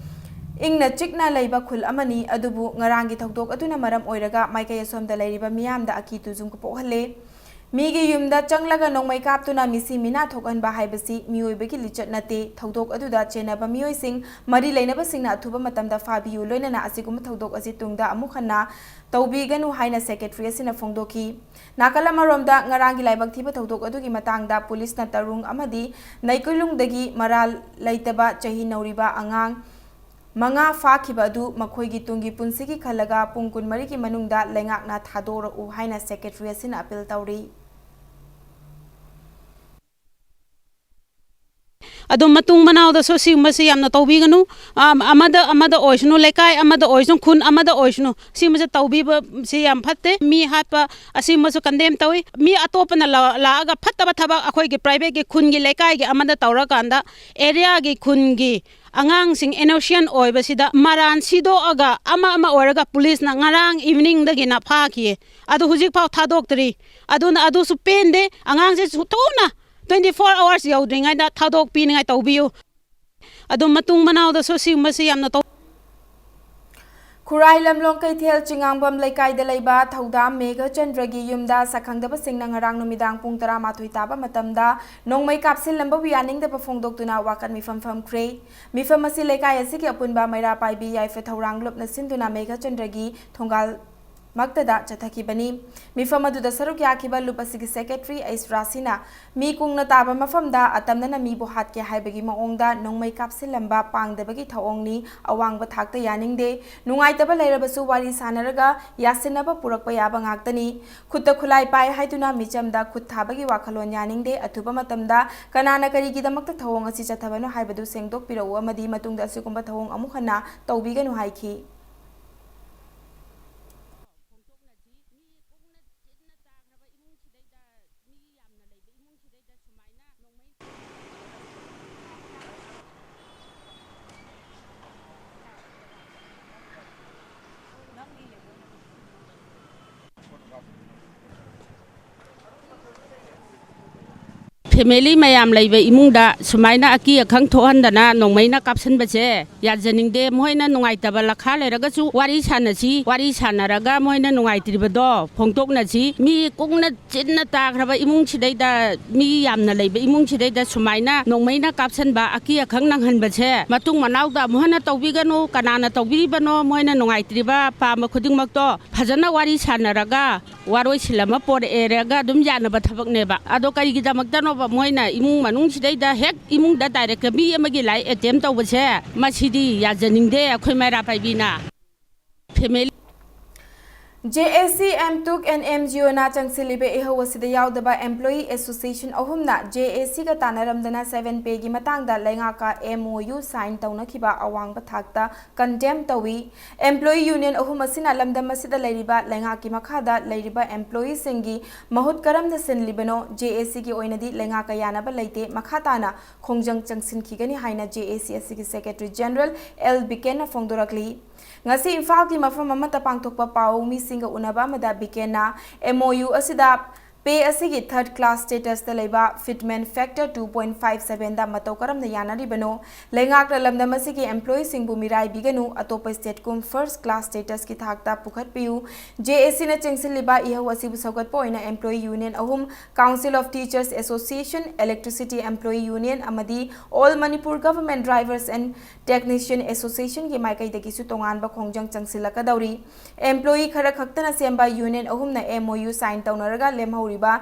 ꯏꯪꯅ ꯆꯤꯛꯅ ꯂꯩꯕ ꯈꯨꯜ ꯑꯃꯅꯤ, ꯑꯗꯨꯕꯨ ꯉꯔꯥꯡꯒꯤ ꯊꯧꯗꯣꯛ ꯑꯗꯨꯅ ꯃꯔꯝ ꯑꯣꯏꯔꯒ ꯃꯥꯏꯀꯩ ꯑꯁꯣꯝꯗ ꯂꯩꯔꯤꯕ ꯃꯤꯌꯥꯝꯗ ꯑꯀꯤ ꯇꯨꯖꯨꯡ ꯄꯣꯛꯍꯜꯂꯦ꯫ ꯃꯤꯒꯤ ꯌꯨꯝꯗ ꯆꯪꯂꯒ ꯅꯣꯡꯃꯩ ꯀꯥꯞꯇꯨꯅ ꯃꯤꯁꯤ ꯃꯤꯅꯥ ꯊꯣꯛꯍꯟꯕ ꯍꯥꯏꯕꯁꯤ ꯃꯤꯑꯣꯏꯕꯒꯤ ꯂꯤꯆꯠ ꯅꯠꯇꯦ꯫ ꯊꯧꯗꯣꯛ ꯑꯗꯨꯗ ꯆꯦꯟꯅꯕ ꯃꯤꯑꯣꯏꯁꯤꯡ, ꯃꯔꯤ ꯂꯩꯅꯕꯁꯤꯡꯅ ꯑꯊꯨꯕ ꯃꯇꯝꯗ ꯐꯥꯕꯤꯌꯨ, ꯂꯣꯏꯅꯅ ꯑꯁꯤꯒꯨꯝꯕ ꯊꯧꯗꯣꯛ ꯑꯁꯤ ꯇꯨꯡꯗ ꯑꯃꯨꯛ ꯍꯟꯅ ꯇꯧꯕꯤꯒꯅꯨ ꯍꯥꯏꯅ ꯁꯦꯀ꯭ꯔꯦꯇꯔꯤ ꯑꯁꯤꯅ ꯐꯣꯡꯗꯣꯛꯈꯤ꯫ ꯅꯥꯀꯜ ꯑꯃꯔꯣꯝꯗ, ꯉꯔꯥꯡꯒꯤ ꯂꯥꯏꯕꯛ ꯊꯤꯕ ꯊꯧꯗꯣꯛ ꯑꯗꯨꯒꯤ ꯃꯇꯥꯡꯗ ꯄꯨꯂꯤꯁꯅ ꯇꯔꯨꯡ ꯑꯃꯗꯤ ꯅꯩꯀꯨꯂꯨꯡꯗꯒꯤ ꯃꯔꯥꯜ ꯂꯩꯇꯕ ꯆꯍꯤ ꯅꯧꯔꯤꯕ ꯑꯉꯥꯡ ꯃꯉꯥ ꯐꯥꯈꯤꯕ ꯑꯗꯨ ꯃꯈꯣꯏꯒꯤ ꯇꯨꯡꯒꯤ ꯄꯨꯟꯁꯤꯒꯤ ꯈꯜꯂꯒ ꯄꯨꯡ ꯀꯨꯟꯃꯔꯤꯒꯤ ꯃꯅꯨꯡꯗ ꯂꯩꯉꯥꯛꯅ ꯊꯥꯗꯣꯔꯛꯎ ꯍꯥꯏꯅ ꯁꯦꯀ꯭ꯔꯦꯇꯔꯤ ꯑꯁꯤꯅ ꯑꯄꯤꯜ ꯇꯧꯔꯤ꯫ ꯑꯗꯣ ꯃꯇꯨꯡ ꯃꯅꯥꯎꯗꯁꯨ ꯁꯤꯒꯨꯝꯕꯁꯤ ꯌꯥꯝꯅ ꯇꯧꯕꯤꯒꯅꯨ꯫ ꯑ, ꯑꯃꯗ, ꯑꯃꯗ ꯑꯣꯏꯁꯅꯨ, ꯂꯩꯀꯥꯏ ꯑꯃꯗ ꯑꯣꯏꯁꯅꯨ, ꯈꯨꯟ ꯑꯃꯗ ꯑꯣꯏꯁꯅꯨ, ꯁꯤꯒꯨꯝꯕꯁꯦ ꯇꯧꯕꯤꯕꯁꯤ ꯌꯥꯝ ꯐꯠꯇꯦ꯫ ꯃꯤ ꯍꯥꯠꯄ ꯑꯁꯤꯒꯨꯝꯕꯁꯨ ꯀꯟꯗꯦꯝ ꯇꯧꯏ꯫ ꯃꯤ ꯑꯇꯣꯞꯄꯅ ꯂꯥ-, ꯂꯥꯛꯑꯒ ꯐꯠꯇꯕ ꯊꯕꯛ ꯑꯩꯈꯣꯏꯒꯤ ꯄ꯭ꯔꯥꯏꯚꯦꯠꯀꯤ, ꯈꯨꯟꯒꯤ, ꯂꯩꯀꯥꯏꯒꯤ ꯑꯃꯗ ꯇꯧꯔꯀꯥꯟꯗ, ꯑꯦꯔꯤꯌꯥꯒꯤ, ꯈꯨꯟꯒꯤ ꯑꯉꯥꯡꯁꯤꯡ ꯏꯅꯣꯁꯦꯟ ꯑꯣꯏꯕꯁꯤꯗ ꯃꯔꯥꯟ ꯁꯤꯗꯣꯛꯑꯒ ꯑꯃ ꯑꯃ ꯑꯣꯏꯔꯒ ꯄꯨꯂꯤꯁꯅ ꯉꯔꯥꯡ ꯏꯚꯤꯅꯤꯡꯗꯒꯤꯅ ꯐꯥꯈꯤꯌꯦ꯫ ꯑꯗꯨ ꯍꯧꯖꯤꯛꯐꯥꯎ ꯊꯥꯗꯣꯛꯇ꯭ꯔꯤ꯫ ꯑꯗꯨꯅ ꯑꯗꯨꯁꯨ ꯄꯦꯟꯗꯦ꯫ ꯑꯉꯥꯡꯁꯦ ꯊꯨꯅ twenty four hours ꯌꯧꯗ꯭ꯔꯤꯉꯩꯗ ꯊꯥꯗꯣꯛꯄꯤꯅꯤꯡꯉꯥꯏ ꯇꯧꯕꯤꯌꯨ꯫ ꯑꯗꯨ ꯃꯇꯨꯡ ꯃꯅꯥꯎꯗꯁꯨ ꯁꯤꯒꯨꯝꯕꯁꯤ ꯌꯥꯝꯅ ꯇꯧ- ꯈꯨꯔꯥꯏ ꯂꯝꯂꯣꯡ ꯀꯩꯊꯦꯜ ꯆꯤꯉꯥꯡꯕꯝ ꯂꯩꯀꯥꯏꯗ ꯂꯩꯕ ꯊꯧꯗꯥꯝ ꯃꯦꯘꯆꯟꯗ꯭ꯔꯒꯤ ꯌꯨꯝꯗ ꯁꯛꯈꯪꯗꯕꯁꯤꯡꯅ ꯉꯔꯥꯡ ꯅꯨꯃꯤꯗꯥꯡ ꯄꯨꯡ ꯇꯔꯥꯃꯥꯊꯣꯏ ꯇꯥꯕ ꯃꯇꯝꯗ ꯅꯣꯡꯃꯩ ꯀꯥꯞꯁꯤꯜꯂꯝꯕꯕꯨ ꯌꯥꯅꯤꯡꯗꯕ ꯐꯣꯡꯗꯣꯛꯇꯨꯅ ꯋꯥꯀꯠ ꯃꯤꯐꯝ ꯐꯝꯈ꯭ꯔꯦ꯫ ꯃꯤꯐꯝ ꯑꯁꯤ ꯂꯩꯀꯥꯏ ꯑꯁꯤꯒꯤ ꯑꯄꯨꯟꯕ ꯃꯩꯔꯥ ꯄꯥꯏꯕꯤ ꯌꯥꯏꯐ ꯊꯧꯔꯥꯡ ꯂꯨꯞꯅ ꯁꯤꯟꯗꯨꯅ ꯃꯦꯘꯆꯟꯗ꯭ꯔꯒꯤ ꯊꯣꯡꯒꯥꯜ ꯃꯛꯇꯗ ꯆꯠꯊꯈꯤꯕꯅꯤ꯫ ꯃꯤꯐꯝ ꯑꯗꯨꯗ ꯁꯔꯨꯛ ꯌꯥꯈꯤꯕ ꯂꯨꯞ ꯑꯁꯤꯒꯤ ꯁꯦꯀ꯭ꯔꯦꯇꯔꯤ ꯑꯩꯁ ꯔꯥꯁꯤꯅ ꯃꯤ ꯀꯨꯡꯅ ꯇꯥꯕ ꯃꯐꯝꯗ ꯑꯇꯝꯅꯅ ꯃꯤꯕꯨ ꯍꯥꯠꯀꯦ ꯍꯥꯏꯕꯒꯤ ꯃꯑꯣꯡꯗ ꯅꯣꯡꯃꯩ ꯀꯥꯞꯁꯤꯜꯂꯝꯕ ꯄꯥꯡꯗꯕꯒꯤ ꯊꯧꯑꯣꯡꯅꯤ, ꯑꯋꯥꯡꯕ ꯊꯥꯛꯇ ꯌꯥꯅꯤꯡꯗꯦ꯫ ꯅꯨꯡꯉꯥꯏꯇꯕ ꯂꯩꯔꯕꯁꯨ ꯋꯥꯔꯤ ꯁꯥꯟꯅꯔꯒ ꯌꯥꯁꯤꯟꯅꯕ ꯄꯨꯔꯛꯄ ꯌꯥꯕ ꯉꯥꯛꯇꯅꯤ꯫ ꯈꯨꯠꯇ ꯈꯨꯠꯂꯥꯏ ꯄꯥꯏ ꯍꯥꯏꯗꯨꯅ ꯃꯤꯆꯝꯗ ꯈꯨꯠ ꯊꯥꯕꯒꯤ ꯋꯥꯈꯜꯂꯣꯟ ꯌꯥꯅꯤꯡꯗꯦ꯫ ꯑꯊꯨꯕ ꯃꯇꯝꯗ ꯀꯅꯥꯅ ꯀꯔꯤꯒꯤꯗꯃꯛꯇ ꯊꯧꯑꯣꯡ ꯑꯁꯤ ꯆꯠꯊꯕꯅꯣ ꯍꯥꯏꯕꯗꯨ ꯁꯦꯡꯗꯣꯛꯄꯤꯔꯛꯎ ꯑꯃꯗꯤ ꯃꯇꯨꯡꯗ ꯑꯁꯤꯒꯨꯝꯕ ꯊꯧꯑꯣꯡ ꯑꯃꯨꯛ ꯍꯟꯅ ꯇꯧꯕꯤꯒꯅꯨ ꯍꯥꯏꯈꯤ꯫ ꯐꯦꯃꯤꯂꯤ ꯃꯌꯥꯝ ꯂꯩꯕ ꯏꯃꯨꯡꯗ ꯁꯨꯃꯥꯏꯅ ꯑꯀꯤ ꯑꯈꯪ ꯊꯣꯛꯍꯟꯗꯅ ꯅꯣꯡꯃꯩꯅ ꯀꯥꯞꯁꯤꯟꯕꯁꯦ ꯌꯥꯖꯅꯤꯡꯗꯦ꯫ ꯃꯣꯏꯅ ꯅꯨꯡꯉꯥꯏꯇꯕ ꯂꯈꯥ ꯂꯩꯔꯒꯁꯨ ꯋꯥꯔꯤ ꯁꯥꯟꯅꯁꯤ, ꯋꯥꯔꯤ ꯁꯥꯟꯅꯔꯒ ꯃꯣꯏꯅ ꯅꯨꯡꯉꯥꯏꯇ꯭ꯔꯤꯕꯗꯣ ꯐꯣꯡꯗꯣꯛꯅꯁꯤ꯫ ꯃꯤ ꯀꯨꯡꯅ ꯆꯤꯟꯅ ꯇꯥꯈ꯭ꯔꯕ ꯏꯃꯨꯡꯁꯤꯗꯩꯗ, ꯃꯤ ꯌꯥꯝꯅ ꯂꯩꯕ ꯏꯃꯨꯡꯁꯤꯗꯩꯗ ꯁꯨꯃꯥꯏꯅ ꯅꯣꯡꯃꯩꯅ ꯀꯥꯞꯁꯤꯟꯕ, ꯑꯀꯤ ꯑꯈꯪ ꯅꯪꯍꯟꯕꯁꯦ ꯃꯇꯨꯡ ꯃꯅꯥꯎꯗ ꯑꯃꯨꯛ ꯍꯟꯅ ꯇꯧꯕꯤꯒꯅꯨ꯫ ꯀꯅꯥꯅ ꯇꯧꯕꯤꯔꯤꯕꯅꯣ, ꯃꯣꯏꯅ ꯅꯨꯡꯉꯥꯏꯇ꯭ꯔꯤꯕ ꯑꯄꯥꯝꯕ ꯈꯨꯗꯤꯡꯃꯛꯇꯣ ꯐꯖꯅ ꯋꯥꯔꯤ ꯁꯥꯟꯅꯔꯒ ꯋꯥꯔꯣꯏꯁꯤꯜ ꯑꯃ ꯄꯣꯔꯛꯑꯦꯔꯒ ꯑꯗꯨꯝ ꯌꯥꯅꯕ ꯊꯕꯛꯅꯦꯕ꯫ ꯑꯗꯣ ꯀꯔꯤꯒꯤꯗꯃꯛꯇꯅꯣꯕ ꯃꯣꯏꯅ ꯏꯃꯨꯡ ꯃꯅꯨꯡꯁꯤꯗꯩꯗ ꯍꯦꯛ ꯏꯃꯨꯡꯗ ꯗꯥꯏꯔꯦꯛꯇ ꯃꯤ ꯑꯃꯒꯤ ꯂꯥꯏꯐ ꯑꯦꯇꯦꯝ ꯇꯧꯕꯁꯦ? ꯃꯁꯤꯗꯤ ꯌꯥꯖꯅꯤꯡꯗꯦ ꯑꯩꯈꯣꯏ ꯃꯩꯔꯥ ꯄꯥꯏꯕꯤꯅ꯫ ꯐꯦꯃꯤꯂꯤ JAC, MTUC and MGOꯅ ꯆꯪꯁꯤꯜꯂꯤꯕ ꯏꯍꯧ ꯑꯁꯤꯗ ꯌꯥꯎꯗꯕ employee association ꯑꯍꯨꯝꯅ JACꯒ ꯇꯥꯟꯅꯔꯝꯗꯅ seven payꯒꯤ ꯃꯇꯥꯡꯗ ꯂꯩꯉꯥꯛꯀ MOU sign ꯇꯧꯅꯈꯤꯕ ꯑꯋꯥꯡꯕ ꯊꯥꯛꯇ condemn ꯇꯧꯏ꯫ Employee union ꯑꯍꯨꯝ ꯑꯁꯤꯅ ꯂꯝꯗꯝ ꯑꯁꯤꯗ ꯂꯩꯔꯤꯕ ꯂꯩꯉꯥꯛꯀꯤ ꯃꯈꯥꯗ ꯂꯩꯔꯤꯕ employeeꯁꯤꯡꯒꯤ ꯃꯍꯨꯠ ꯀꯔꯝꯅ ꯁꯤꯟꯂꯤꯕꯅꯣ, JACꯒꯤ ꯑꯣꯏꯅꯗꯤ ꯂꯩꯉꯥꯛꯀ ꯌꯥꯅꯕ ꯂꯩꯇꯦ, ꯃꯈꯥ ꯇꯥꯅ ꯈꯣꯡꯖꯪ ꯆꯪꯁꯤꯟꯈꯤꯒꯅꯤ ꯍꯥꯏꯅ JAC ꯑꯁꯤꯒꯤ secretary general L ꯕꯤꯀꯦꯟꯅ ꯐꯣꯡꯗꯣꯔꯛꯂꯤ꯫ ꯉꯁꯤ ꯏꯝꯐꯥꯜꯒꯤ ꯃꯐꯝ ꯑꯃꯠꯇ ꯄꯥꯡꯊꯣꯛꯄ ꯄꯥꯎ ꯃꯤꯁꯤꯡꯒ ꯎꯅꯕ ꯑꯃꯗ ꯕꯤꯀꯦꯟꯅ MOU ꯑꯁꯤꯗ pay ꯑꯁꯤꯒꯤ third class statusꯇ ꯂꯩꯕ fitment factor two point five sevenꯗ ꯃꯇꯧ ꯀꯔꯝꯅ ꯌꯥꯅꯔꯤꯕꯅꯣ, ꯂꯩꯉꯥꯛꯅ ꯂꯝꯗꯝ ꯑꯁꯤꯒꯤ employeeꯁꯤꯡꯕꯨ ꯃꯤꯔꯥꯏꯕꯤꯒꯅꯨ, ꯑꯇꯣꯞꯄ stateꯀꯨꯝ first class statusꯀꯤ ꯊꯥꯛꯇ ꯄꯨꯈꯠꯄꯤꯌꯨ꯫ JACꯅ ꯆꯦꯟꯁꯤꯜꯂꯤꯕ ꯏꯍꯧ ꯑꯁꯤꯕꯨ ꯁꯧꯒꯠꯄ ꯑꯣꯏꯅ employee union ꯑꯍꯨꯝ, Council of Teachers Association, Electricity Employee Union ꯑꯃꯗꯤ All Manipur Government Drivers and Technician Associationꯒꯤ ꯃꯥꯏꯀꯩꯗꯒꯤꯁꯨ ꯇꯣꯉꯥꯟꯕ ꯈꯣꯡꯖꯪ ꯆꯪꯁꯤꯜꯂꯛꯀꯗꯧꯔꯤ꯫ Employee ꯈꯔ ꯈꯛꯇꯅ ꯁꯦꯝꯕ union ꯑꯍꯨꯝꯅ MOU sign ꯇꯧꯅꯔꯒ ꯂꯦꯝꯍꯧꯔꯤꯕ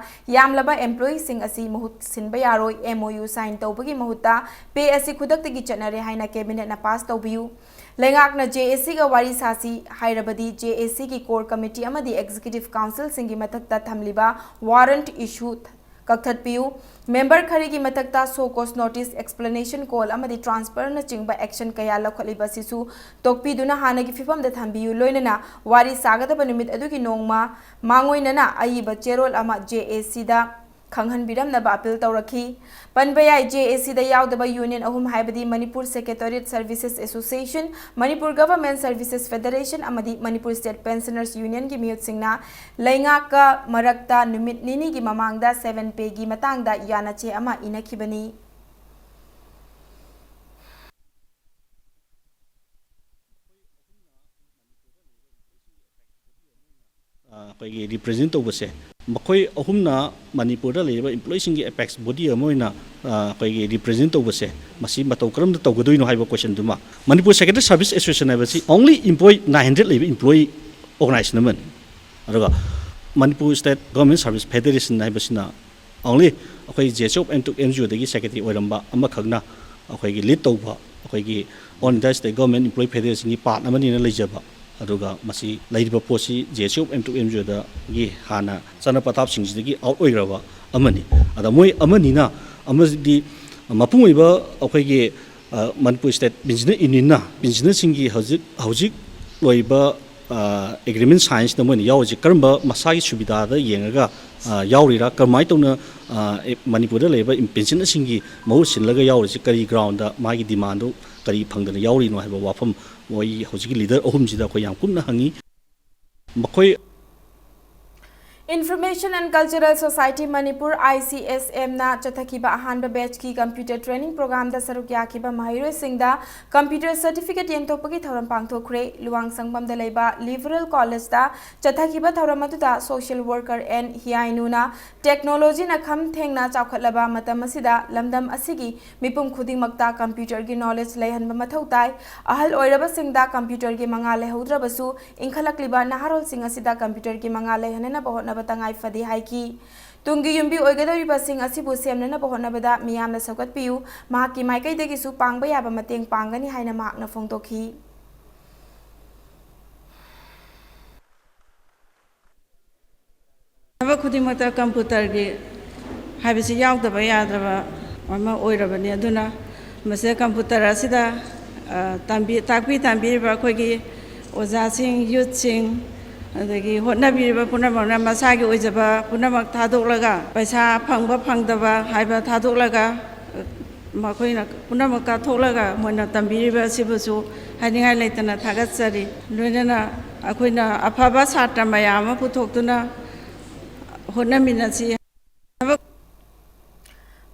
ꯌꯥꯝꯂꯕ employeeꯁꯤꯡ ꯑꯁꯤ ꯃꯍꯨꯠ ꯁꯤꯟꯕ ꯌꯥꯔꯣꯏ꯫ MOU sign ꯇꯧꯕꯒꯤ ꯃꯍꯨꯠꯇ pay ꯑꯁꯤ ꯈꯨꯗꯛꯇꯒꯤ ꯆꯠꯅꯔꯦ ꯍꯥꯏꯅ cabinetꯅ pass ꯇꯧꯕꯤꯌꯨ꯫ ꯂꯩꯉꯥꯛꯅ JACꯒ ꯋꯥꯔꯤ ꯁꯥꯁꯤ ꯍꯥꯏꯔꯕꯗꯤ JACꯒꯤ core committee ꯑꯃꯗꯤ executive councilꯁꯤꯡꯒꯤ ꯃꯊꯛꯇ ꯊꯝꯂꯤꯕ warrant issue ꯀꯛꯊꯠꯄꯤꯌꯨ꯫ Member ꯈꯔꯒꯤ ꯃꯊꯛꯇ show cause notice, explanation call ꯑꯃꯗꯤ transferꯅꯆꯤꯡꯕ action ꯀꯌꯥ ꯂꯧꯈꯠꯂꯤꯕ ꯑꯁꯤꯁꯨ ꯇꯣꯛꯄꯤꯗꯨꯅ ꯍꯥꯟꯅꯒꯤ ꯐꯤꯕꯝꯗ ꯊꯝꯕꯤꯌꯨ꯫ ꯂꯣꯏꯅꯅ ꯋꯥꯔꯤ ꯁꯥꯒꯗꯕ ꯅꯨꯃꯤꯠ ꯑꯗꯨꯒꯤ ꯅꯣꯡꯃ ꯃꯥꯡꯑꯣꯏꯅꯅ ꯑꯏꯕ ꯆꯦꯔꯣꯜ ꯑꯃ JACꯗ ꯈꯪꯍꯟꯕꯤꯔꯝꯅꯕ ꯑꯄꯤꯜ ꯇꯧꯔꯛꯈꯤ꯫ ꯄꯟꯕ ꯌꯥꯏ, ꯖꯦ ꯑꯦ ꯁꯤꯗ ꯌꯥꯎꯗꯕ ꯌꯨꯅꯤꯌꯟ ꯑꯍꯨꯝ ꯍꯥꯏꯕꯗꯤ Manipur secretariat services association, Manipur government services federation ꯑꯃꯗꯤ ꯃꯅꯤꯄꯨꯔ ꯁ꯭ꯇꯦꯠ ꯄꯦꯟꯁꯅꯔꯁ ꯌꯨꯅꯤꯌꯟꯒꯤ ꯃꯤꯍꯨꯠꯁꯤꯡꯅ ꯂꯩꯉꯥꯛꯀ ꯃꯔꯛꯇ ꯅꯨꯃꯤꯠ ꯅꯤꯅꯤꯒꯤ ꯃꯃꯥꯡꯗ ꯁꯦꯚꯦꯟ ꯄꯦꯒꯤ ꯃꯇꯥꯡꯗ ꯌꯥꯅꯆꯦ ꯑꯃ ꯏꯅꯈꯤꯕꯅꯤ꯫ ꯑ, ꯑꯩꯈꯣꯏꯒꯤ ꯔꯤꯄ꯭ꯔꯦꯖꯦꯟ ꯇꯧꯕꯁꯦ, ꯃꯈꯣꯏ ꯑꯍꯨꯝꯅ ꯃꯅꯤꯄꯨꯔꯗ ꯂꯩꯔꯤꯕ ꯏꯝꯄ꯭ꯂꯣꯌꯤꯁꯤꯡꯒꯤ ꯑꯦꯄꯦꯛꯁ ꯕꯣꯗꯤ ꯑꯃ ꯑꯣꯏꯅ, ꯑ, ꯑꯩꯈꯣꯏꯒꯤ ꯔꯤꯄ꯭ꯔꯦꯖꯦꯟ ꯇꯧꯕꯁꯦ, ꯃꯁꯤ ꯃꯇꯧ ꯀꯔꯝꯅ ꯇꯧꯒꯗꯣꯏꯅꯣ ꯍꯥꯏꯕ ꯀꯣꯏꯁꯟꯗꯨꯃ, ꯃꯅꯤꯄꯨꯔ ꯁꯦꯀ꯭ꯔꯦꯇꯔꯤ ꯁꯥꯔꯚꯤꯁ ꯑꯦꯁꯣꯁꯤꯌꯦꯁꯟ ꯍꯥꯏꯕꯁꯤ ꯑꯣꯡꯂꯤ ꯏꯝꯄ꯭ꯂꯣꯌꯤ ꯅꯥꯏꯟ ꯍꯟꯗ꯭ꯔꯦꯗ ꯂꯩꯕ ꯏꯝꯄ꯭ꯂꯣꯌꯤ ꯑꯣꯔꯒꯅꯥꯏꯖꯦꯁꯟ ꯑꯃꯅꯤ꯫ ꯑꯗꯨꯒ Manipur state government service federation ꯍꯥꯏꯕꯁꯤꯅ ꯑꯣꯡꯂꯤ ꯑꯩꯈꯣꯏ J S O N two N G ꯑꯣꯗꯒꯤ ꯁꯦꯀ꯭ꯔꯦꯇꯔꯤ ꯑꯣꯏꯔꯝꯕ ꯑꯃꯈꯛꯅ ꯑꯩꯈꯣꯏꯒꯤ ꯂꯤꯗ ꯇꯧꯕ, ꯑꯩꯈꯣꯏꯒꯤ all India state government employee ꯐꯦꯗꯔꯦꯁꯟꯒꯤ ꯄꯥꯔꯠ ꯑꯃꯅꯤꯅ ꯂꯩꯖꯕ, ꯑꯗꯨꯒ ꯃꯁꯤ ꯂꯩꯔꯤꯕ ꯄꯣꯠꯁꯤ J S O N two N G ꯑꯣꯗꯒꯤ ꯍꯥꯟꯅ ꯆꯠꯅ ꯄꯊꯥꯞꯁꯤꯡꯁꯤꯗꯒꯤ ꯑꯥꯎꯠ ꯑꯣꯏꯈ꯭ꯔꯕ ꯑꯃꯅꯤ꯫ ꯑꯗ ꯃꯣꯏ ꯑꯃꯅꯤꯅ, ꯑꯃꯗꯤ ꯃꯄꯨꯡ ꯑꯣꯏꯕ ꯑꯩꯈꯣꯏꯒꯤ, ꯑ, ꯃꯅꯤꯄꯨꯔ ꯁ꯭ꯇꯦꯠ ꯄꯦꯟꯁꯅꯔ ꯌꯨꯅꯤꯌꯟꯅ ꯄꯦꯟꯁꯅꯔꯁꯤꯡꯒꯤ ꯍꯧꯖꯤꯛ, ꯍꯧꯖꯤꯛ ꯂꯣꯏꯕ, ꯑ, ꯑꯦꯒ꯭ꯔꯤꯃꯦꯟ ꯁꯥꯏꯟꯁꯇ ꯃꯣꯏꯅ ꯌꯥꯎꯔꯤꯁꯦ ꯀꯔꯝꯕ ꯃꯁꯥꯒꯤ ꯁꯨꯕꯤꯗꯥꯗ ꯌꯦꯡꯉꯒ, ꯑ, ꯌꯥꯎꯔꯤꯔꯥ, ꯀꯔꯝꯍꯥꯏꯅ ꯇꯧꯅ, ꯑ, ꯑꯦ, ꯃꯅꯤꯄꯨꯔꯗ ꯂꯩꯔꯤꯕ ꯄꯦꯟꯁꯅꯔꯁꯤꯡꯒꯤ ꯃꯍꯨꯠ ꯁꯤꯜꯂꯒ ꯌꯥꯎꯔꯤꯁꯦ ꯀꯔꯤ ꯒ꯭ꯔꯥꯎꯟꯗ ꯃꯥꯒꯤ ꯗꯤꯃꯥꯟꯗꯨ ꯀꯔꯤ ꯐꯪꯗꯅ ꯌꯥꯎꯔꯤꯅꯣ ꯍꯥꯏꯕ ꯋꯥꯐꯝ ꯃꯣꯏ ꯍꯧꯖꯤꯛꯀꯤ ꯂꯤꯗꯔ ꯑꯍꯨꯝꯁꯤꯗ ꯑꯩꯈꯣꯏ ꯌꯥꯝ ꯀꯨꯞꯅ ꯍꯪꯉꯤ꯫ ꯃꯈꯣꯏ Information and Cultural Society Manipur, I C S M ꯅ ꯆꯠꯊꯈꯤꯕ ꯑꯍꯥꯟꯕ ꯕꯦꯆꯀꯤ ꯀꯝꯄ꯭ꯌꯨꯇꯔ ꯇ꯭ꯔꯦꯅꯤꯡ ꯄ꯭ꯔꯣꯒ꯭ꯔꯥꯝꯗ ꯁꯔꯨꯛ ꯌꯥꯈꯤꯕ ꯃꯍꯩꯔꯣꯏꯁꯤꯡꯗ ꯀꯝꯄ꯭ꯌꯨꯇꯔ ꯁꯔꯇꯤꯐꯤꯀꯦꯠ ꯌꯦꯟꯊꯣꯛꯄꯒꯤ ꯊꯧꯔꯝ ꯄꯥꯡꯊꯣꯛꯈ꯭ꯔꯦ꯫ ꯂꯨꯋꯥꯡꯁꯪꯕꯝꯗ ꯂꯩꯕ ꯂꯤꯕꯔꯦꯜ ꯀꯣꯂꯦꯖꯇ ꯆꯠꯊꯈꯤꯕ ꯊꯧꯔꯝ ꯑꯗꯨꯗ ꯁꯣꯁꯤꯌꯦꯜ ꯋꯥꯔꯀꯔ ꯑꯦꯟ ꯍꯤꯌꯥꯏꯅꯨꯅ ꯇꯦꯛꯅꯣꯂꯣꯖꯤꯅ ꯈꯝ ꯊꯦꯡꯅ ꯆꯥꯎꯈꯠꯂꯕ ꯃꯇꯝ ꯑꯁꯤꯗ ꯂꯝꯗꯝ ꯑꯁꯤꯒꯤ ꯃꯤꯄꯨꯝ ꯈꯨꯗꯤꯡꯃꯛꯇ ꯀꯝꯄ꯭ꯌꯨꯇꯔꯒꯤ ꯅꯣꯂꯦꯖ ꯂꯩꯍꯟꯕ ꯃꯊꯧ ꯇꯥꯏ꯫ ꯑꯍꯜ ꯑꯣꯏꯔꯕꯁꯤꯡꯗ ꯀꯝꯄ꯭ꯌꯨꯇꯔꯒꯤ ꯃꯉꯥꯜ ꯂꯩꯍꯧꯗ꯭ꯔꯕꯁꯨ, ꯏꯟꯈꯠꯂꯛꯂꯤꯕ ꯅꯍꯥꯔꯣꯜꯁꯤꯡ ꯑꯁꯤꯗ ꯀꯝꯄ꯭ꯌꯨꯇꯔꯒꯤ ꯃꯉꯥꯜ ꯂꯩꯍꯟꯅꯅꯕ ꯍꯣꯠꯅꯕ ꯇꯉꯥꯏ ꯐꯗꯦ ꯍꯥꯏꯈꯤ꯫ ꯇꯨꯡꯒꯤ ꯌꯨꯝꯕꯤ ꯑꯣꯏꯒꯗꯧꯔꯤꯕꯁꯤꯡ ꯑꯁꯤꯕꯨ ꯁꯦꯝꯅꯅꯕ ꯍꯣꯠꯅꯕꯗ ꯃꯤꯌꯥꯝꯅ ꯁꯧꯒꯠꯄꯤꯌꯨ, ꯃꯍꯥꯛꯀꯤ ꯃꯥꯏꯀꯩꯗꯒꯤꯁꯨ ꯄꯥꯡꯕ ꯌꯥꯕ ꯃꯇꯦꯡ ꯄꯥꯡꯒꯅꯤ ꯍꯥꯏꯅ ꯃꯍꯥꯛꯅ ꯐꯣꯡꯗꯣꯛꯈꯤ꯫ ꯊꯕꯛ ꯈꯨꯗꯤꯡꯃꯛꯇ ꯀꯝꯄ꯭ꯌꯨꯇꯔꯒꯤ ꯍꯥꯏꯕꯁꯤ ꯌꯥꯎꯗꯕ ꯌꯥꯗ꯭ꯔꯕ ꯑꯃ ꯑꯣꯏꯔꯕꯅꯤ꯫ ꯑꯗꯨꯅ ꯃꯁꯤꯗ ꯀꯝꯄ꯭ꯌꯨꯇꯔ ꯑꯁꯤꯗ, ꯑ, ꯇꯝꯕꯤ-, ꯇꯥꯛꯄꯤ ꯇꯝꯕꯤꯔꯤꯕ ꯑꯩꯈꯣꯏꯒꯤ ꯑꯣꯖꯥꯁꯤꯡ, ꯌꯨꯠꯁꯤꯡ, ꯑꯗꯒꯤ ꯍꯣꯠꯅꯕꯤꯔꯤꯕ ꯄꯨꯝꯅꯃꯛꯅ ꯃꯁꯥꯒꯤ ꯑꯣꯏꯖꯕ ꯄꯨꯝꯅꯃꯛ ꯊꯥꯗꯣꯛꯂꯒ, ꯄꯩꯁꯥ ꯐꯪꯕ ꯐꯪꯗꯕ ꯍꯥꯏꯕ ꯊꯥꯗꯣꯛꯂꯒ, ꯃꯈꯣꯏꯅ ꯄꯨꯝꯅꯃꯛ ꯀꯠꯊꯣꯛꯂꯒ ꯃꯣꯏꯅ ꯇꯝꯕꯤꯔꯤꯕ ꯑꯁꯤꯕꯨꯁꯨ ꯍꯥꯏꯅꯤꯡꯉꯥꯏ ꯂꯩꯇꯅ ꯊꯥꯒꯠꯆꯔꯤ꯫ ꯂꯣꯏꯅꯅ ꯑꯩꯈꯣꯏꯅ ꯑꯐꯕ ꯁꯥꯇ꯭ꯔ ꯃꯌꯥꯝ ꯑꯃ ꯄꯨꯊꯣꯛꯇꯨꯅ ꯍꯣꯠꯅꯃꯤꯟꯅꯁꯤ꯫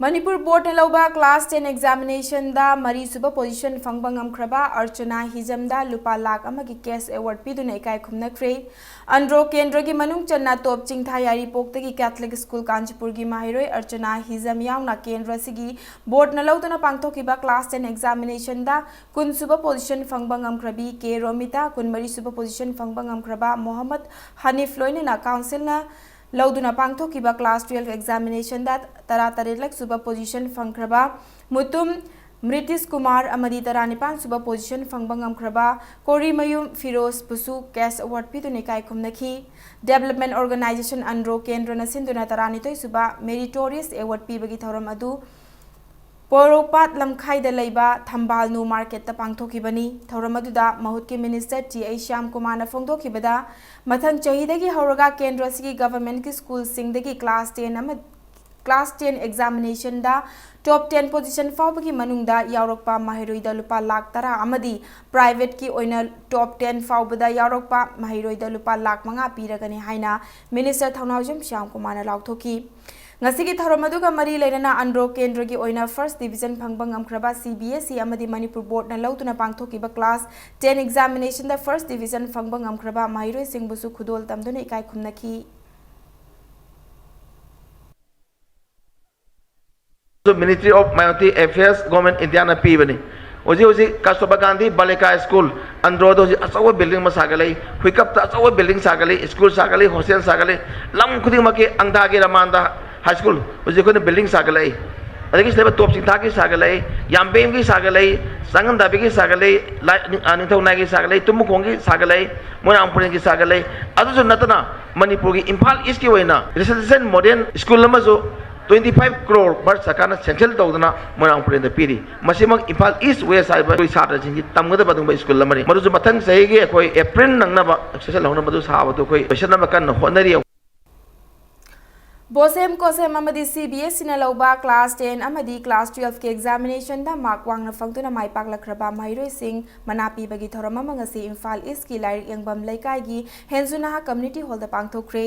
ꯃꯅꯤꯄꯨꯔ ꯕꯣꯔꯗꯅ ꯂꯧꯕ ꯀ꯭ꯂꯥꯁ ꯇꯦꯟ ꯑꯦꯛꯖꯥꯃꯤꯅꯦꯁꯟꯗ ꯃꯔꯤꯁꯨꯕ ꯄꯣꯖꯤꯁꯟ ꯐꯪꯕ ꯉꯝꯈ꯭ꯔꯕ ꯑꯔꯆꯅꯥ ꯍꯤꯖꯝꯗ ꯂꯨꯄꯥ ꯂꯥꯈ ꯑꯃꯒꯤ ꯀꯦꯁ ꯑꯦꯋꯥꯔꯗ ꯄꯤꯗꯨꯅ ꯏꯀꯥꯏ ꯈꯨꯝꯅꯈ꯭ꯔꯦ꯫ ꯑꯟꯗ꯭ꯔꯣ ꯀꯦꯟꯗ꯭ꯔꯒꯤ ꯃꯅꯨꯡ ꯆꯟꯅ ꯇꯣꯞ ꯆꯤꯡꯊꯥ ꯌꯥꯏꯔꯤꯄꯣꯛꯇꯒꯤ ꯀꯦꯊꯂꯤꯛ ꯁ꯭ꯀꯨꯜ ꯀꯥꯟꯆꯤꯄꯨꯔꯒꯤ ꯃꯍꯩꯔꯣꯏ ꯑꯔꯆꯅꯥ ꯍꯤꯖꯝ ꯌꯥꯎꯅ ꯀꯦꯟꯗ꯭ꯔ ꯑꯁꯤꯒꯤ ꯕꯣꯔꯗꯅ ꯂꯧꯗꯨꯅ ꯄꯥꯡꯊꯣꯛꯈꯤꯕ ꯀ꯭ꯂꯥꯁ ꯇꯦꯟ ꯑꯦꯛꯖꯥꯃꯤꯅꯦꯁꯟꯗ ꯀꯨꯟꯁꯨꯕ ꯄꯣꯖꯤꯁꯟ ꯐꯪꯕ ꯉꯝꯈ꯭ꯔꯕꯤ ꯀꯦ ꯔꯣꯃꯤꯇꯥ, ꯀꯨꯟꯃꯔꯤꯁꯨꯕ ꯄꯣꯖꯤꯁꯟ ꯐꯪꯕ ꯉꯝꯈ꯭ꯔꯕ ꯃꯣꯍꯝꯃꯗ ꯍꯅꯤꯐ ꯂꯣꯏꯅꯅ ꯀꯥꯎꯟꯁꯤꯜꯅ ꯂꯧꯗꯨꯅ ꯄꯥꯡꯊꯣꯛꯈꯤꯕ ꯀ꯭ꯂꯥꯁ ꯇꯨꯌꯦꯜꯐ ꯑꯦꯛꯖꯥꯃꯤꯅꯦꯁꯟꯗ ꯇꯔꯥꯇꯔꯦꯠꯂꯛ ꯁꯨꯕ ꯄꯣꯖꯤꯁꯟ ꯐꯪꯈ꯭ꯔꯕ ꯃꯨꯇꯨꯝ ꯃ꯭ꯔꯤꯇꯤꯁ ꯀꯨꯃꯥꯔ ꯑꯃꯗꯤ ꯇꯔꯥꯅꯤꯄꯥꯟ ꯁꯨꯕ ꯄꯣꯖꯤꯁꯟ ꯐꯪꯕ ꯉꯝꯈ꯭ꯔꯕ ꯀꯣꯔꯤꯃꯌꯨꯝ ꯐꯤꯔꯣꯖꯄꯨꯁꯨ ꯀꯦꯁ ꯑꯦꯋꯥꯔꯗ ꯄꯤꯗꯨꯅ ꯏꯀꯥꯏ ꯈꯨꯝꯅꯈꯤ꯫ ꯗꯦꯕꯂꯞꯃꯦꯟ ꯑꯣꯔꯒꯅꯥꯏꯖꯦꯁꯟ ꯑꯟꯗ꯭ꯔꯣ ꯀꯦꯟꯗ꯭ꯔꯅ ꯁꯤꯟꯗꯨꯅ ꯇꯔꯥꯅꯤꯊꯣꯏ ꯁꯨꯕ ꯃꯦꯔꯤꯇꯣꯔꯤꯌꯁ ꯑꯦꯋꯥꯔꯗ ꯄꯤꯕꯒꯤ ꯊꯧꯔꯝ ꯑꯗꯨ ꯄꯣꯔꯣꯝꯄꯥꯠ ꯂꯝꯈꯥꯏꯗ ꯂꯩꯕ ꯊꯝꯕꯥꯜ ꯅꯨ ꯃꯥꯔꯀꯦꯠꯇ ꯄꯥꯡꯊꯣꯛꯈꯤꯕꯅꯤ꯫ ꯊꯧꯔꯝ ꯑꯗꯨꯗ ꯃꯍꯨꯠꯀꯤ ꯃꯤꯅꯤꯁꯇꯔ ꯇꯤ ꯑꯩꯆ ꯁ꯭ꯌꯥꯝ ꯀꯨꯃꯥꯔꯅ ꯐꯣꯡꯗꯣꯛꯈꯤꯕꯗ, ꯃꯊꯪ ꯆꯍꯤꯗꯒꯤ ꯍꯧꯔꯒ ꯀꯦꯟꯗ꯭ꯔ ꯑꯁꯤꯒꯤ ꯒꯚꯔꯟꯃꯦꯟꯠꯀꯤ ꯁ꯭ꯀꯨꯜꯁꯤꯡꯗꯒꯤ ꯀ꯭ꯂꯥꯁ ꯇꯦꯟ ꯑꯃ, ꯀ꯭ꯂꯥꯁ ꯇꯦꯟ ꯑꯦꯛꯖꯥꯃꯤꯅꯦꯁꯟꯗ ꯇꯣꯞ ꯇꯦꯟ ꯄꯣꯖꯤꯁꯟ ꯐꯥꯎꯕꯒꯤ ꯃꯅꯨꯡꯗ ꯌꯥꯎꯔꯛꯄ ꯃꯍꯩꯔꯣꯏꯗ ꯂꯨꯄꯥ ꯂꯥꯈ ꯇꯔꯥ ꯑꯃꯗꯤ ꯄ꯭ꯔꯥꯏꯚꯦꯠꯀꯤ ꯑꯣꯏꯅ ꯇꯣꯞ ꯇꯦꯟ ꯐꯥꯎꯕꯗ ꯌꯥꯎꯔꯛꯄ ꯃꯍꯩꯔꯣꯏꯗ ꯂꯨꯄꯥ ꯂꯥꯈ ꯃꯉꯥ ꯄꯤꯔꯒꯅꯤ ꯍꯥꯏꯅ ꯃꯤꯅꯤꯁꯇꯔ ꯊꯧꯅꯥꯎꯖꯝ ꯁ꯭ꯌꯥꯝ ꯀꯨꯃꯥꯔꯅ ꯂꯥꯎꯊꯣꯛꯈꯤ꯫ ꯉꯁꯤꯒꯤ ꯊꯧꯔꯝ ꯑꯗꯨꯒ ꯃꯔꯤ ꯂꯩꯅꯅ ꯑꯟꯗ꯭ꯔꯣ ꯀꯦꯟꯗ꯭ꯔꯒꯤ ꯑꯣꯏꯅ ꯐꯥꯔꯁ ꯗꯤꯕꯤꯖꯟ ꯐꯪꯕ ꯉꯝꯈ꯭ꯔꯕ ꯁꯤ ꯕꯤ ꯑꯦꯁ ꯏ ꯑꯃꯗꯤ ꯃꯅꯤꯄꯨꯔ ꯕꯣꯔꯗꯅ ꯂꯧꯗꯨꯅ ꯄꯥꯡꯊꯣꯛꯈꯤꯕ ꯀ꯭ꯂꯥꯁ ꯇꯦꯟ ꯑꯦꯛꯖꯥꯃꯤꯅꯦꯁꯟꯗ ꯐꯥꯔꯁ ꯗꯤꯕꯤꯖꯟ ꯐꯪꯕ ꯉꯝꯈ꯭ꯔꯕ ꯃꯍꯩꯔꯣꯏꯁꯤꯡꯕꯨꯁꯨ ꯈꯨꯗꯣꯜ ꯇꯝꯗꯨꯅ ꯏꯀꯥꯏ ꯈꯨꯝꯅꯈꯤ꯫ Ministry of Minority Affairs, Government Indiaꯅ ꯄꯤꯕꯅꯤ꯫ ꯍꯧꯖꯤꯛ ꯍꯧꯖꯤꯛ ꯀꯁꯇꯨꯔꯕꯥ ꯒꯥꯟꯙꯤ ꯕꯥꯂꯤꯀꯥ ꯁ꯭ꯀꯨꯜ ꯑꯟꯗ꯭ꯔꯣꯗ ꯍꯧꯖꯤꯛ ꯑꯆꯧꯕ ꯕꯤꯜꯗꯤꯡ ꯑꯃ ꯁꯥꯒꯠꯂꯛꯏ, ꯍꯨꯏꯀꯞꯇ ꯑꯆꯧꯕ ꯕꯤꯜꯗꯤꯡ ꯁꯥꯒꯠꯂꯤ, ꯁ꯭ꯀꯨꯜ ꯁꯥꯒꯠꯂꯤ, ꯍꯣꯁꯇꯦꯜ ꯁꯥꯒꯠꯂꯤ, ꯂꯝ ꯈꯨꯗꯤꯡꯃꯛꯀꯤ ꯑꯪꯗꯥꯒꯤ ꯔꯃꯥꯟꯗ ꯍꯥꯏ ꯁ꯭ꯀꯨꯜ ꯍꯧꯖꯤꯛ ꯑꯩꯈꯣꯏꯅ ꯕꯤꯜꯗꯤꯡ ꯁꯥꯒꯠꯂꯛꯏ꯫ ꯑꯗꯒꯤ ꯁꯤꯗ ꯇꯣꯞ ꯆꯤꯡꯊꯥꯒꯤ ꯁꯥꯒꯠꯂꯛꯏ, ꯌꯥꯝꯕꯦꯝꯒꯤ ꯁꯥꯒꯠꯂꯛꯏ, ꯆꯥꯉꯟꯗꯥꯕꯤꯒꯤ ꯁꯥꯒꯠꯂꯛꯏ, ꯂꯥꯏ-, ꯑ, ꯅꯤꯡꯊꯧ ꯅꯥꯏꯒꯤ ꯁꯥꯒꯠꯂꯛꯏ, ꯇꯨꯝꯕꯈꯣꯡꯒꯤ ꯁꯥꯒꯠꯂꯛꯏ, ꯃꯣꯏꯔꯥꯡꯄꯨꯔꯦꯜꯒꯤ ꯁꯥꯒꯠꯂꯛꯏ꯫ ꯑꯗꯨꯁꯨ ꯅꯠꯇꯅ ꯃꯅꯤꯄꯨꯔꯒꯤ ꯏꯝꯐꯥꯜ ꯏꯁꯀꯤ ꯑꯣꯏꯅ residential modern ꯁ꯭ꯀꯨꯜ ꯑꯃꯁꯨ Twenty five crore ꯚꯥꯔꯠ ꯁꯔꯀꯥꯔꯅ ꯁꯦꯡꯁꯟ ꯇꯧꯗꯨꯅ ꯃꯣꯏꯔꯥꯡ ꯄꯔꯦꯟꯗ ꯄꯤꯔꯤ꯫ ꯃꯁꯤꯃꯛ ꯏꯝꯐꯥꯜ ꯏꯁ ꯋꯦꯁ ꯍꯥꯏꯕ ꯑꯩꯈꯣꯏ ꯁꯥꯇ꯭ꯔꯁꯤꯡꯁꯤ ꯇꯝꯒꯗꯕ ꯑꯗꯨꯒꯨꯝꯕ ꯁ꯭ꯀꯨꯜ ꯑꯃꯅꯤ꯫ ꯃꯗꯨꯁꯨ ꯃꯊꯪ ꯆꯍꯤꯒꯤ ꯑꯩꯈꯣꯏ ꯑꯦꯄ꯭ꯔꯤꯜ ꯅꯪꯅꯕ ꯁꯦꯁꯟ ꯍꯧꯅꯕ ꯃꯗꯨ ꯁꯥꯕꯗꯨ ꯑꯩꯈꯣꯏ ꯂꯣꯏꯁꯤꯟꯅꯕ ꯀꯟꯅ ꯍꯣꯠꯅꯔꯤ꯫ ꯕꯣꯁꯦꯝ ꯀꯣꯁꯦꯝ ꯑꯃꯗꯤ ꯁꯤ ꯕꯤ ꯑꯦꯁ ꯏꯅ ꯂꯧꯕ ꯀ꯭ꯂꯥꯁ ꯇꯦꯟ ꯑꯃꯗꯤ ꯀ꯭ꯂꯥꯁ ꯇꯨꯌꯦꯜꯐꯀꯤ ꯑꯦꯛꯖꯥꯃꯤꯅꯦꯁꯟꯗ ꯃꯥꯔꯛ ꯋꯥꯡꯅ ꯐꯪꯗꯨꯅ ꯃꯥꯏ ꯄꯥꯛꯂꯛꯈ꯭ꯔꯕ ꯃꯍꯩꯔꯣꯏꯁꯤꯡ ꯃꯅꯥ ꯄꯤꯕꯒꯤ ꯊꯧꯔꯝ ꯑꯃ ꯉꯁꯤ ꯏꯝꯐꯥꯜ ꯏꯁꯀꯤ ꯂꯥꯏꯔꯤꯛ ꯌꯦꯡꯐꯝ ꯂꯩꯀꯥꯏꯒꯤ ꯍꯦꯟꯖꯨ ꯅꯍꯥ ꯀꯝꯃ꯭ꯌꯨꯅꯤꯇꯤ ꯍꯣꯜꯗ ꯄꯥꯡꯊꯣꯛꯈ꯭ꯔꯦ꯫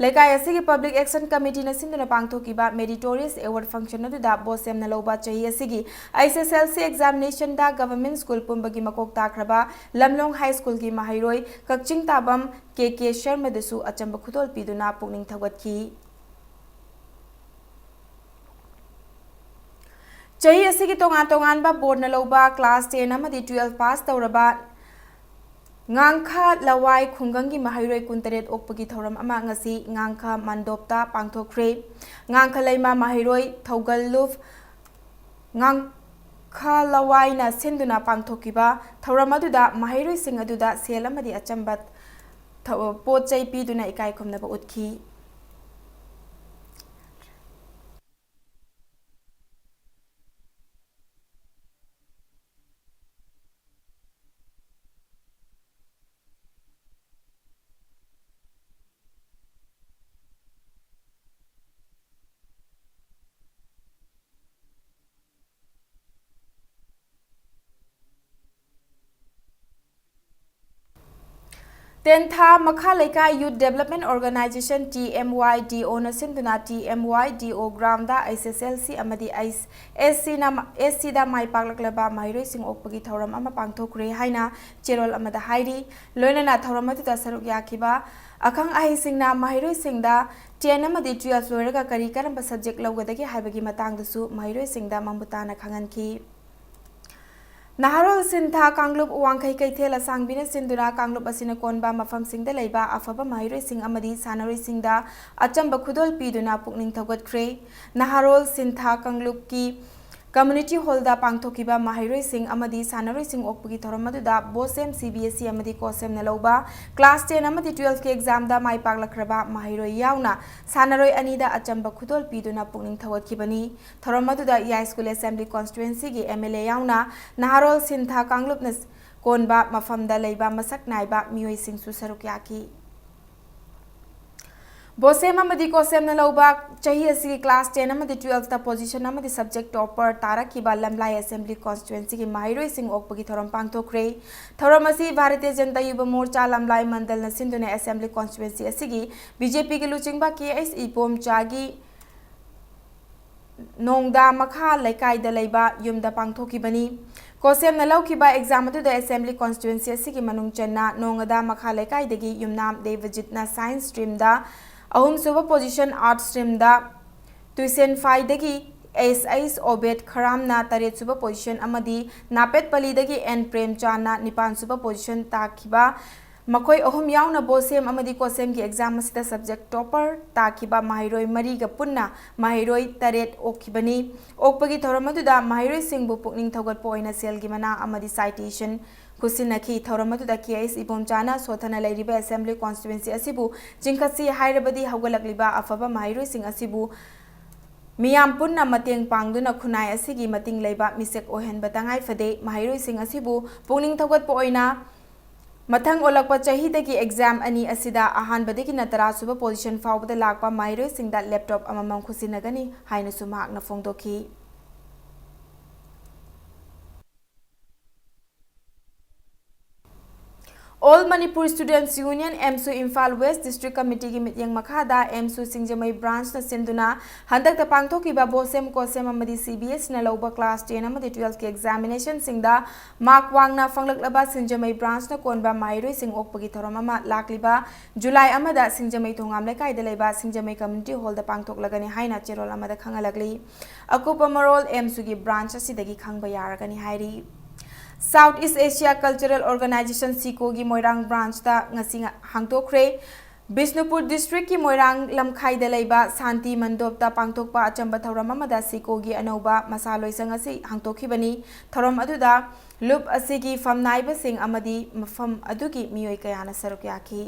ꯂꯩꯀꯥꯏ ꯑꯁꯤꯒꯤ ꯄꯕ꯭ꯂꯤꯛ ꯑꯦꯛꯁꯟ ꯀꯃꯤꯇꯤꯅ ꯁꯤꯟꯗꯨꯅ ꯄꯥꯡꯊꯣꯛꯈꯤꯕ ꯃꯦꯔꯤꯇꯣꯔꯤꯌꯁ ꯑꯦꯋꯥꯔꯗ ꯐꯪꯁꯟ ꯑꯗꯨꯗ ꯕꯣꯁꯦꯝꯅ ꯂꯧꯕ ꯆꯍꯤ ꯑꯁꯤꯒꯤ ꯑꯩꯆ ꯑꯦꯁ ꯑꯦꯜ ꯁꯤ ꯑꯦꯛꯖꯥꯃꯤꯅꯦꯁꯟꯗ ꯒꯚꯔꯟꯃꯦꯟꯠ ꯁ꯭ꯀꯨꯜ ꯄꯨꯝꯕꯒꯤ ꯃꯀꯣꯛ ꯇꯥꯈ꯭ꯔꯕ ꯂꯝꯂꯣꯡ ꯍꯥꯏ ꯁ꯭ꯀꯨꯜꯒꯤ ꯃꯍꯩꯔꯣꯏ ꯀꯛꯆꯤꯡ ꯇꯥꯕꯝ ꯀꯦ ꯀꯦ ꯁꯔꯃꯗꯁꯨ ꯑꯆꯝꯕ ꯈꯨꯗꯣꯜ ꯄꯤꯗꯨꯅ ꯄꯨꯛꯅꯤꯡ ꯊꯧꯒꯠꯈꯤ꯫ ꯆꯍꯤ ꯑꯁꯤꯒꯤ ꯇꯣꯉꯥꯟ ꯇꯣꯉꯥꯟꯕ ꯕꯣꯔꯗꯅ ꯂꯧꯕ ꯀ꯭ꯂꯥꯁ ꯇꯦꯟ ꯑꯃꯗꯤ ꯇꯨꯌꯦꯜꯐ ꯄꯥꯁ ꯇꯧꯔꯕ ꯉꯥꯡꯈ ꯂꯋꯥꯏ ꯈꯨꯡꯒꯪꯒꯤ ꯃꯍꯩꯔꯣꯏ ꯀꯨꯟꯇꯔꯦꯠ ꯑꯣꯛꯄꯒꯤ ꯊꯧꯔꯝ ꯑꯃ ꯉꯁꯤ ꯉꯥꯡꯈ ꯃꯟꯗꯣꯞꯇ ꯄꯥꯡꯊꯣꯛꯈ꯭ꯔꯦ꯫ ꯉꯥꯡꯈ ꯂꯩꯃ ꯃꯍꯩꯔꯣꯏ ꯊꯧꯒꯜꯂꯨꯞ ꯉꯥꯡꯈ ꯂꯋꯥꯏꯅ ꯁꯤꯟꯗꯨꯅ ꯄꯥꯡꯊꯣꯛꯈꯤꯕ ꯊꯧꯔꯝ ꯑꯗꯨꯗ ꯃꯍꯩꯔꯣꯏꯁꯤꯡ ꯑꯗꯨꯗ ꯁꯦꯜ ꯑꯃꯗꯤ ꯑꯆꯝꯕ ꯊ-, ꯄꯣꯠ ꯆꯩ ꯄꯤꯗꯨꯅ ꯏꯀꯥꯏ ꯈꯨꯝꯅꯕ ꯎꯠꯈꯤ꯫ ꯇꯦꯟꯊꯥ ꯃꯈꯥ ꯂꯩꯀꯥꯏ ꯌꯨꯠ ꯗꯦꯕꯂꯞꯃꯦꯟ ꯑꯣꯔꯒꯅꯥꯏꯖꯦꯁꯟ, ꯇꯤ ꯑꯦꯝ ꯋꯥꯏ ꯗꯤ ꯑꯣꯅ ꯁꯤꯟꯗꯨꯅ ꯇꯤ ꯑꯦꯝ ꯋꯥꯏ ꯗꯤ ꯑꯣ ꯒ꯭ꯔꯥꯎꯟꯗ ꯑꯩꯆ ꯑꯦꯁ ꯑꯦꯜ ꯁꯤ ꯑꯃꯗꯤ ꯑꯩꯆ ꯑꯦꯁ ꯁꯤꯅ, ꯑꯦꯁ ꯁꯤꯗ ꯃꯥꯏ ꯄꯥꯛꯂꯛꯂꯕ ꯃꯍꯩꯔꯣꯏꯁꯤꯡ ꯑꯣꯛꯄꯒꯤ ꯊꯧꯔꯝ ꯑꯃ ꯄꯥꯡꯊꯣꯛꯈ꯭ꯔꯦ ꯍꯥꯏꯅ ꯆꯦꯔꯣꯜ ꯑꯃꯗ ꯍꯥꯏꯔꯤ꯫ ꯂꯣꯏꯅꯅ ꯊꯧꯔꯝ ꯑꯗꯨꯗ ꯁꯔꯨꯛ ꯌꯥꯈꯤꯕ ꯑꯈꯪ ꯑꯍꯩꯁꯤꯡꯅ ꯃꯍꯩꯔꯣꯏꯁꯤꯡꯗ ꯇꯦꯟ ꯑꯃꯗꯤ ꯇꯨꯌꯦꯜꯐ ꯂꯣꯏꯔꯒ ꯀꯔꯤ ꯀꯔꯝꯕ ꯁꯕꯖꯦꯛ ꯂꯧꯒꯗꯒꯦ ꯍꯥꯏꯕꯒꯤ ꯃꯇꯥꯡꯗꯁꯨ ꯃꯍꯩꯔꯣꯏꯁꯤꯡꯗ ꯃꯃꯨꯠ ꯇꯥꯅ ꯈꯪꯍꯟꯈꯤ꯫ ꯅꯍꯥꯔꯣꯜ ꯁꯤꯟꯊꯥ ꯀꯥꯡꯂꯨꯞ ꯋꯥꯡꯈꯩ ꯀꯩꯊꯦꯜ ꯑꯁꯥꯡꯕꯤꯅ ꯁꯤꯟꯗꯨꯅ ꯀꯥꯡꯂꯨꯞ ꯑꯁꯤꯅ ꯀꯣꯟꯕ ꯃꯐꯝꯁꯤꯡꯗ ꯂꯩꯕ ꯑꯐꯕ ꯃꯍꯩꯔꯣꯏꯁꯤꯡ ꯑꯃꯗꯤ ꯁꯥꯟꯅꯔꯣꯏꯁꯤꯡꯗ ꯑꯆꯝꯕ ꯈꯨꯗꯣꯜ ꯄꯤꯗꯨꯅ ꯄꯨꯛꯅꯤꯡ ꯊꯧꯒꯠꯈ꯭ꯔꯦ꯫ ꯅꯍꯥꯔꯣꯜ ꯁꯤꯟꯊꯥ ꯀꯥꯡꯂꯨꯞꯀꯤ Community Hallꯗ ꯄꯥꯡꯊꯣꯛꯈꯤꯕ ꯃꯍꯩꯔꯣꯏꯁꯤꯡ ꯑꯃꯗꯤ ꯁꯥꯟꯅꯔꯣꯏꯁꯤꯡ ꯑꯣꯛꯄꯒꯤ ꯊꯧꯔꯝ ꯑꯗꯨꯗ ꯕꯣꯁꯦꯝ CBSE ꯑꯃꯗꯤ ꯀꯣꯁꯦꯝꯅ ꯂꯧꯕ Class ten ꯑꯃꯗꯤ twelveꯀꯤ examꯗ ꯃꯥꯏ ꯄꯥꯛꯂꯛꯈ꯭ꯔꯕ ꯃꯍꯩꯔꯣꯏ ꯌꯥꯎꯅ ꯁꯥꯟꯅꯔꯣꯏ ꯑꯅꯤꯗ ꯑꯆꯝꯕ ꯈꯨꯗꯣꯜ ꯄꯤꯗꯨꯅ ꯄꯨꯛꯅꯤꯡ ꯊꯧꯒꯠꯈꯤꯕꯅꯤ꯫ ꯊꯧꯔꯝ ꯑꯗꯨꯗ ꯌꯥꯏꯁ꯭ꯀꯨꯜ Assembly Constituencyꯒꯤ MLA ꯌꯥꯎꯅ ꯅꯍꯥꯔꯣꯜ ꯁꯤꯟꯊꯥ ꯀꯥꯡꯂꯨꯞꯅ ꯀꯣꯟꯕ ꯃꯐꯝꯗ ꯂꯩꯕ ꯃꯁꯛ ꯅꯥꯏꯕ ꯃꯤꯑꯣꯏꯁꯤꯡꯁꯨ ꯁꯔꯨꯛ ꯌꯥꯈꯤ꯫ ꯕꯣꯁꯦꯝ ꯑꯃꯗꯤ ꯀꯣꯁꯦꯝꯅ ꯂꯧꯕ ꯆꯍꯤ ꯑꯁꯤꯒꯤ Class ten ꯑꯃꯗꯤ twelveꯇ position ꯑꯃꯗꯤ subject topper ꯇꯥꯔꯛꯈꯤꯕ ꯂꯝꯂꯥꯏ Assembly Constituencyꯒꯤ ꯃꯍꯩꯔꯣꯏꯁꯤꯡ ꯑꯣꯛꯄꯒꯤ ꯊꯧꯔꯝ ꯄꯥꯡꯊꯣꯛꯈ꯭ꯔꯦ꯫ ꯊꯧꯔꯝ ꯑꯁꯤ ꯚꯥꯔꯇꯤꯌ ꯖꯅꯇꯥ ꯌꯨꯕ ꯃꯣꯔꯆꯥ ꯂꯝꯂꯥꯏ ꯃꯟꯗꯜꯅ ꯁꯤꯟꯗꯨꯅ Assembly Constituency ꯑꯁꯤꯒꯤ BJPꯒꯤ ꯂꯨꯆꯤꯡꯕ K H ꯏꯕꯣꯝꯆꯥꯒꯤ ꯅꯣꯡꯗꯥ ꯃꯈꯥ ꯂꯩꯀꯥꯏꯗ ꯂꯩꯕ ꯌꯨꯝꯗ ꯄꯥꯡꯊꯣꯛꯈꯤꯕꯅꯤ꯫ ꯀꯣꯁꯦꯝꯅ ꯂꯧꯈꯤꯕ exam ꯑꯗꯨꯗ Assembly Constituency ꯑꯁꯤꯒꯤ ꯃꯅꯨꯡ ꯆꯟꯅ ꯅꯣꯡꯉꯥꯗꯥ ꯃꯈꯥ ꯂꯩꯀꯥꯏꯗꯒꯤ ꯌꯨꯝꯅꯥꯝ ꯗꯦꯕꯖꯤꯠꯅ Science Streamꯗ, ꯑꯍꯨꯝꯁꯨꯕ position Arts Streamꯗ ꯇꯨꯏꯁꯦꯟꯐꯥꯏꯗꯒꯤ S H ꯑꯣꯕꯦꯗ ꯈꯔꯥꯝꯅ ꯇꯔꯦꯠꯁꯨꯕ position ꯑꯃꯗꯤ ꯅꯥꯄꯦꯠꯄꯂꯤꯗꯒꯤ N ꯄ꯭ꯔꯦꯝꯆꯥꯟꯅ ꯅꯤꯄꯥꯟꯁꯨꯕ position ꯇꯥꯈꯤꯕ ꯃꯈꯣꯏ ꯑꯍꯨꯝ ꯌꯥꯎꯅ ꯕꯣꯁꯦꯝ ꯑꯃꯗꯤ ꯀꯣꯁꯦꯝꯒꯤ exam ꯑꯁꯤꯗ subject topper ꯇꯥꯈꯤꯕ ꯃꯍꯩꯔꯣꯏ ꯃꯔꯤꯒ ꯄꯨꯟꯅ ꯃꯍꯩꯔꯣꯏ ꯇꯔꯦꯠ ꯑꯣꯛꯈꯤꯕꯅꯤ꯫ ꯑꯣꯛꯄꯒꯤ ꯊꯧꯔꯝ ꯑꯗꯨꯗ ꯃꯍꯩꯔꯣꯏꯁꯤꯡꯕꯨ ꯄꯨꯛꯅꯤꯡ ꯊꯧꯒꯠꯄ ꯑꯣꯏꯅ ꯁꯦꯜꯒꯤ ꯃꯅꯥ ꯑꯃꯗꯤ citation ꯈꯨꯠꯁꯤꯟꯅꯈꯤ꯫ ꯊꯧꯔꯝ ꯑꯗꯨꯗ K H ꯏꯕꯣꯝꯆꯥꯅ ꯁꯣꯊꯅ ꯂꯩꯔꯤꯕ Assembly Constituency ꯑꯁꯤꯕꯨ ꯆꯤꯡꯈꯠꯁꯤ ꯍꯥꯏꯔꯕꯗꯤ ꯍꯧꯒꯠꯂꯛꯂꯤꯕ ꯑꯐꯕ ꯃꯍꯩꯔꯣꯏꯁꯤꯡ ꯑꯁꯤꯕꯨ ꯃꯤꯌꯥꯝ ꯄꯨꯟꯅ ꯃꯇꯦꯡ ꯄꯥꯡꯗꯨꯅ ꯈꯨꯟꯅꯥꯏ ꯑꯁꯤꯒꯤ ꯃꯇꯤꯡ ꯂꯩꯕ ꯃꯤꯁꯛ ꯑꯣꯏꯍꯟꯕ ꯇꯉꯥꯏ ꯐꯗꯦ꯫ ꯃꯍꯩꯔꯣꯏꯁꯤꯡ ꯑꯁꯤꯕꯨ ꯄꯨꯛꯅꯤꯡ ꯊꯧꯒꯠꯄ ꯑꯣꯏꯅ ꯃꯊꯪ ꯑꯣꯜꯂꯛꯄ ꯆꯍꯤꯗꯒꯤ exam ꯑꯅꯤ ꯑꯁꯤꯗ ꯑꯍꯥꯟꯕꯗꯒꯤꯅ ꯇꯔꯥꯁꯨꯕ position ꯐꯥꯎꯕꯗ ꯂꯥꯛꯄ ꯃꯍꯩꯔꯣꯏꯁꯤꯡꯗ laptop ꯑꯃꯃꯝ ꯈꯨꯠꯁꯤꯟꯅꯒꯅꯤ ꯍꯥꯏꯅꯁꯨ ꯃꯍꯥꯛꯅ ꯐꯣꯡꯗꯣꯛꯈꯤ꯫ All Manipur Students Union, AMSU, Imphal West District Committeeꯒꯤ ꯃꯤꯠꯌꯦꯡ ꯃꯈꯥꯗ AMSU ꯁꯤꯡꯖꯃꯩ branchꯅ ꯁꯤꯟꯗꯨꯅ ꯍꯟꯗꯛꯇ ꯄꯥꯡꯊꯣꯛꯈꯤꯕ ꯕꯣꯁꯦꯝ, ꯀꯣꯁꯦꯝ ꯑꯃꯗꯤ CBSEꯅ ꯂꯧꯕ Class ten ꯑꯃꯗꯤ twelveꯀꯤ examinationꯁꯤꯡꯗ mark ꯋꯥꯡꯅ ꯐꯪꯂꯛꯂꯕ ꯁꯤꯡꯖꯃꯩ branchꯅ ꯀꯣꯟꯕ ꯃꯍꯩꯔꯣꯏꯁꯤꯡ ꯑꯣꯛꯄꯒꯤ ꯊꯧꯔꯝ ꯑꯃ ꯂꯥꯛꯂꯤꯕ July ꯑꯃꯗ ꯁꯤꯡꯖꯃꯩ ꯊꯣꯉꯥꯝ ꯂꯩꯀꯥꯏꯗ ꯂꯩꯕ ꯁꯤꯡꯖꯃꯩ Community Hallꯗ ꯄꯥꯡꯊꯣꯛꯂꯒꯅꯤ ꯍꯥꯏꯅ ꯆꯦꯔꯣꯜ ꯑꯃꯗ ꯈꯪꯍꯜꯂꯛꯂꯤ꯫ ꯑꯀꯨꯞꯄ ꯃꯔꯣꯜ AMSUꯒꯤ branch ꯑꯁꯤꯗꯒꯤ ꯈꯪꯕ ꯌꯥꯔꯒꯅꯤ ꯍꯥꯏꯔꯤ꯫ South East Asia Cultural Organization, SEACOꯒꯤ ꯃꯣꯏꯔꯥꯡ branchꯇ ꯉꯁꯤ ꯉ-, ꯍꯥꯡꯗꯣꯛꯈ꯭ꯔꯦ꯫ ꯕꯤꯁꯅꯨꯄꯨꯔ ꯗꯤꯁꯇ꯭ꯔꯤꯛꯀꯤ ꯃꯣꯏꯔꯥꯡ ꯂꯝꯈꯥꯏꯗ ꯂꯩꯕ ꯁꯥꯟꯇꯤ ꯃꯟꯗꯣꯞꯇ ꯄꯥꯡꯊꯣꯛꯄ ꯑꯆꯝꯕ ꯊꯧꯔꯝ ꯑꯃꯗ ꯁꯤꯀꯣꯒꯤ ꯑꯅꯧꯕ ꯃꯁꯥ ꯂꯣꯏꯁꯪ ꯑꯁꯤ ꯍꯥꯡꯗꯣꯛꯈꯤꯕꯅꯤ꯫ ꯊꯧꯔꯝ ꯑꯗꯨꯗ ꯂꯨꯞ ꯑꯁꯤꯒꯤ ꯐꯝꯅꯥꯏꯕꯁꯤꯡ ꯑꯃꯗꯤ ꯃꯐꯝ ꯑꯗꯨꯒꯤ ꯃꯤꯑꯣꯏ ꯀꯌꯥꯅ ꯁꯔꯨꯛ ꯌꯥꯈꯤ꯫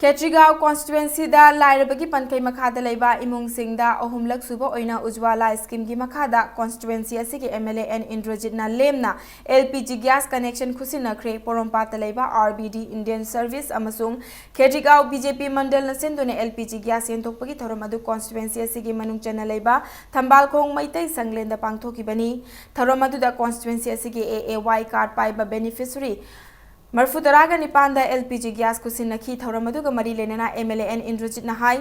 ꯈꯦꯇ꯭ꯔꯤꯒꯥꯎ ꯀꯣꯟꯁꯇꯤꯇ꯭ꯋꯦꯟꯁꯤꯗ ꯂꯥꯏꯔꯕꯒꯤ ꯄꯟꯈꯩ ꯃꯈꯥꯗ ꯂꯩꯕ ꯏꯃꯨꯡꯁꯤꯡꯗ ꯑꯍꯨꯝꯂꯛ ꯁꯨꯕ ꯑꯣꯏꯅ ꯎꯖ꯭ꯋꯥꯂꯥ ꯁ꯭ꯀꯤꯝꯒꯤ ꯃꯈꯥꯗ ꯀꯣꯟꯁꯇꯤꯇ꯭ꯋꯦꯟꯁꯤ ꯑꯁꯤꯒꯤ ꯑꯦꯝ ꯑꯦꯜ ꯑꯦ ꯑꯦꯟ ꯏꯟꯗ꯭ꯔꯖꯤꯠꯅ ꯂꯦꯝꯅ L P G gas connection ꯈꯨꯠꯁꯤꯟꯅꯈ꯭ꯔꯦ꯫ ꯄꯣꯔꯣꯝꯄꯥꯠꯇ ꯂꯩꯕ R B D Indian service ꯑꯃꯁꯨꯡ ꯈꯦꯇ꯭ꯔꯤꯒꯥꯎ ꯕꯤ ꯖꯦ ꯄꯤ ꯃꯟꯗꯜꯅ ꯁꯤꯟꯗꯨꯅ ꯑꯦꯜ ꯄꯤ ꯖꯤ ꯒ꯭ꯌꯥꯁ ꯌꯦꯟꯊꯣꯛꯄꯒꯤ ꯊꯧꯔꯝ ꯑꯗꯨ ꯀꯣꯟꯁꯇꯤꯇ꯭ꯋꯦꯟꯁꯤ ꯑꯁꯤꯒꯤ ꯃꯅꯨꯡ ꯆꯟꯅ ꯂꯩꯕ ꯊꯝꯕꯥꯜꯈꯣꯡ ꯃꯩꯇꯩ ꯁꯪꯂꯦꯟꯗ ꯄꯥꯡꯊꯣꯛꯈꯤꯕꯅꯤ꯫ ꯊꯧꯔꯝ ꯑꯗꯨꯗ ꯀꯣꯟꯁꯇꯤꯇ꯭ꯋꯦꯟꯁꯤ ꯑꯁꯤꯒꯤ ꯑꯦ ꯑꯦ ꯋꯥꯏ ꯀꯥꯔꯗ ꯄꯥꯏꯕ ꯕꯦꯅꯤꯐꯤꯁꯔꯤ ꯃꯔꯤꯐꯨ ꯇꯔꯥꯒ ꯅꯤꯄꯥꯟꯗ ꯑꯦꯜ ꯄꯤ ꯖꯤ ꯒ꯭ꯌꯥꯁ ꯈꯨꯠꯁꯤꯟꯅꯈꯤ꯫ ꯊꯧꯔꯝ ꯑꯗꯨꯒ ꯃꯔꯤ ꯂꯩꯅꯅ ꯑꯦꯝ ꯑꯦꯜ ꯑꯦ ꯑꯦꯟ ꯏꯟꯗ꯭ꯔꯖꯤꯠꯅ ꯍꯥꯏ,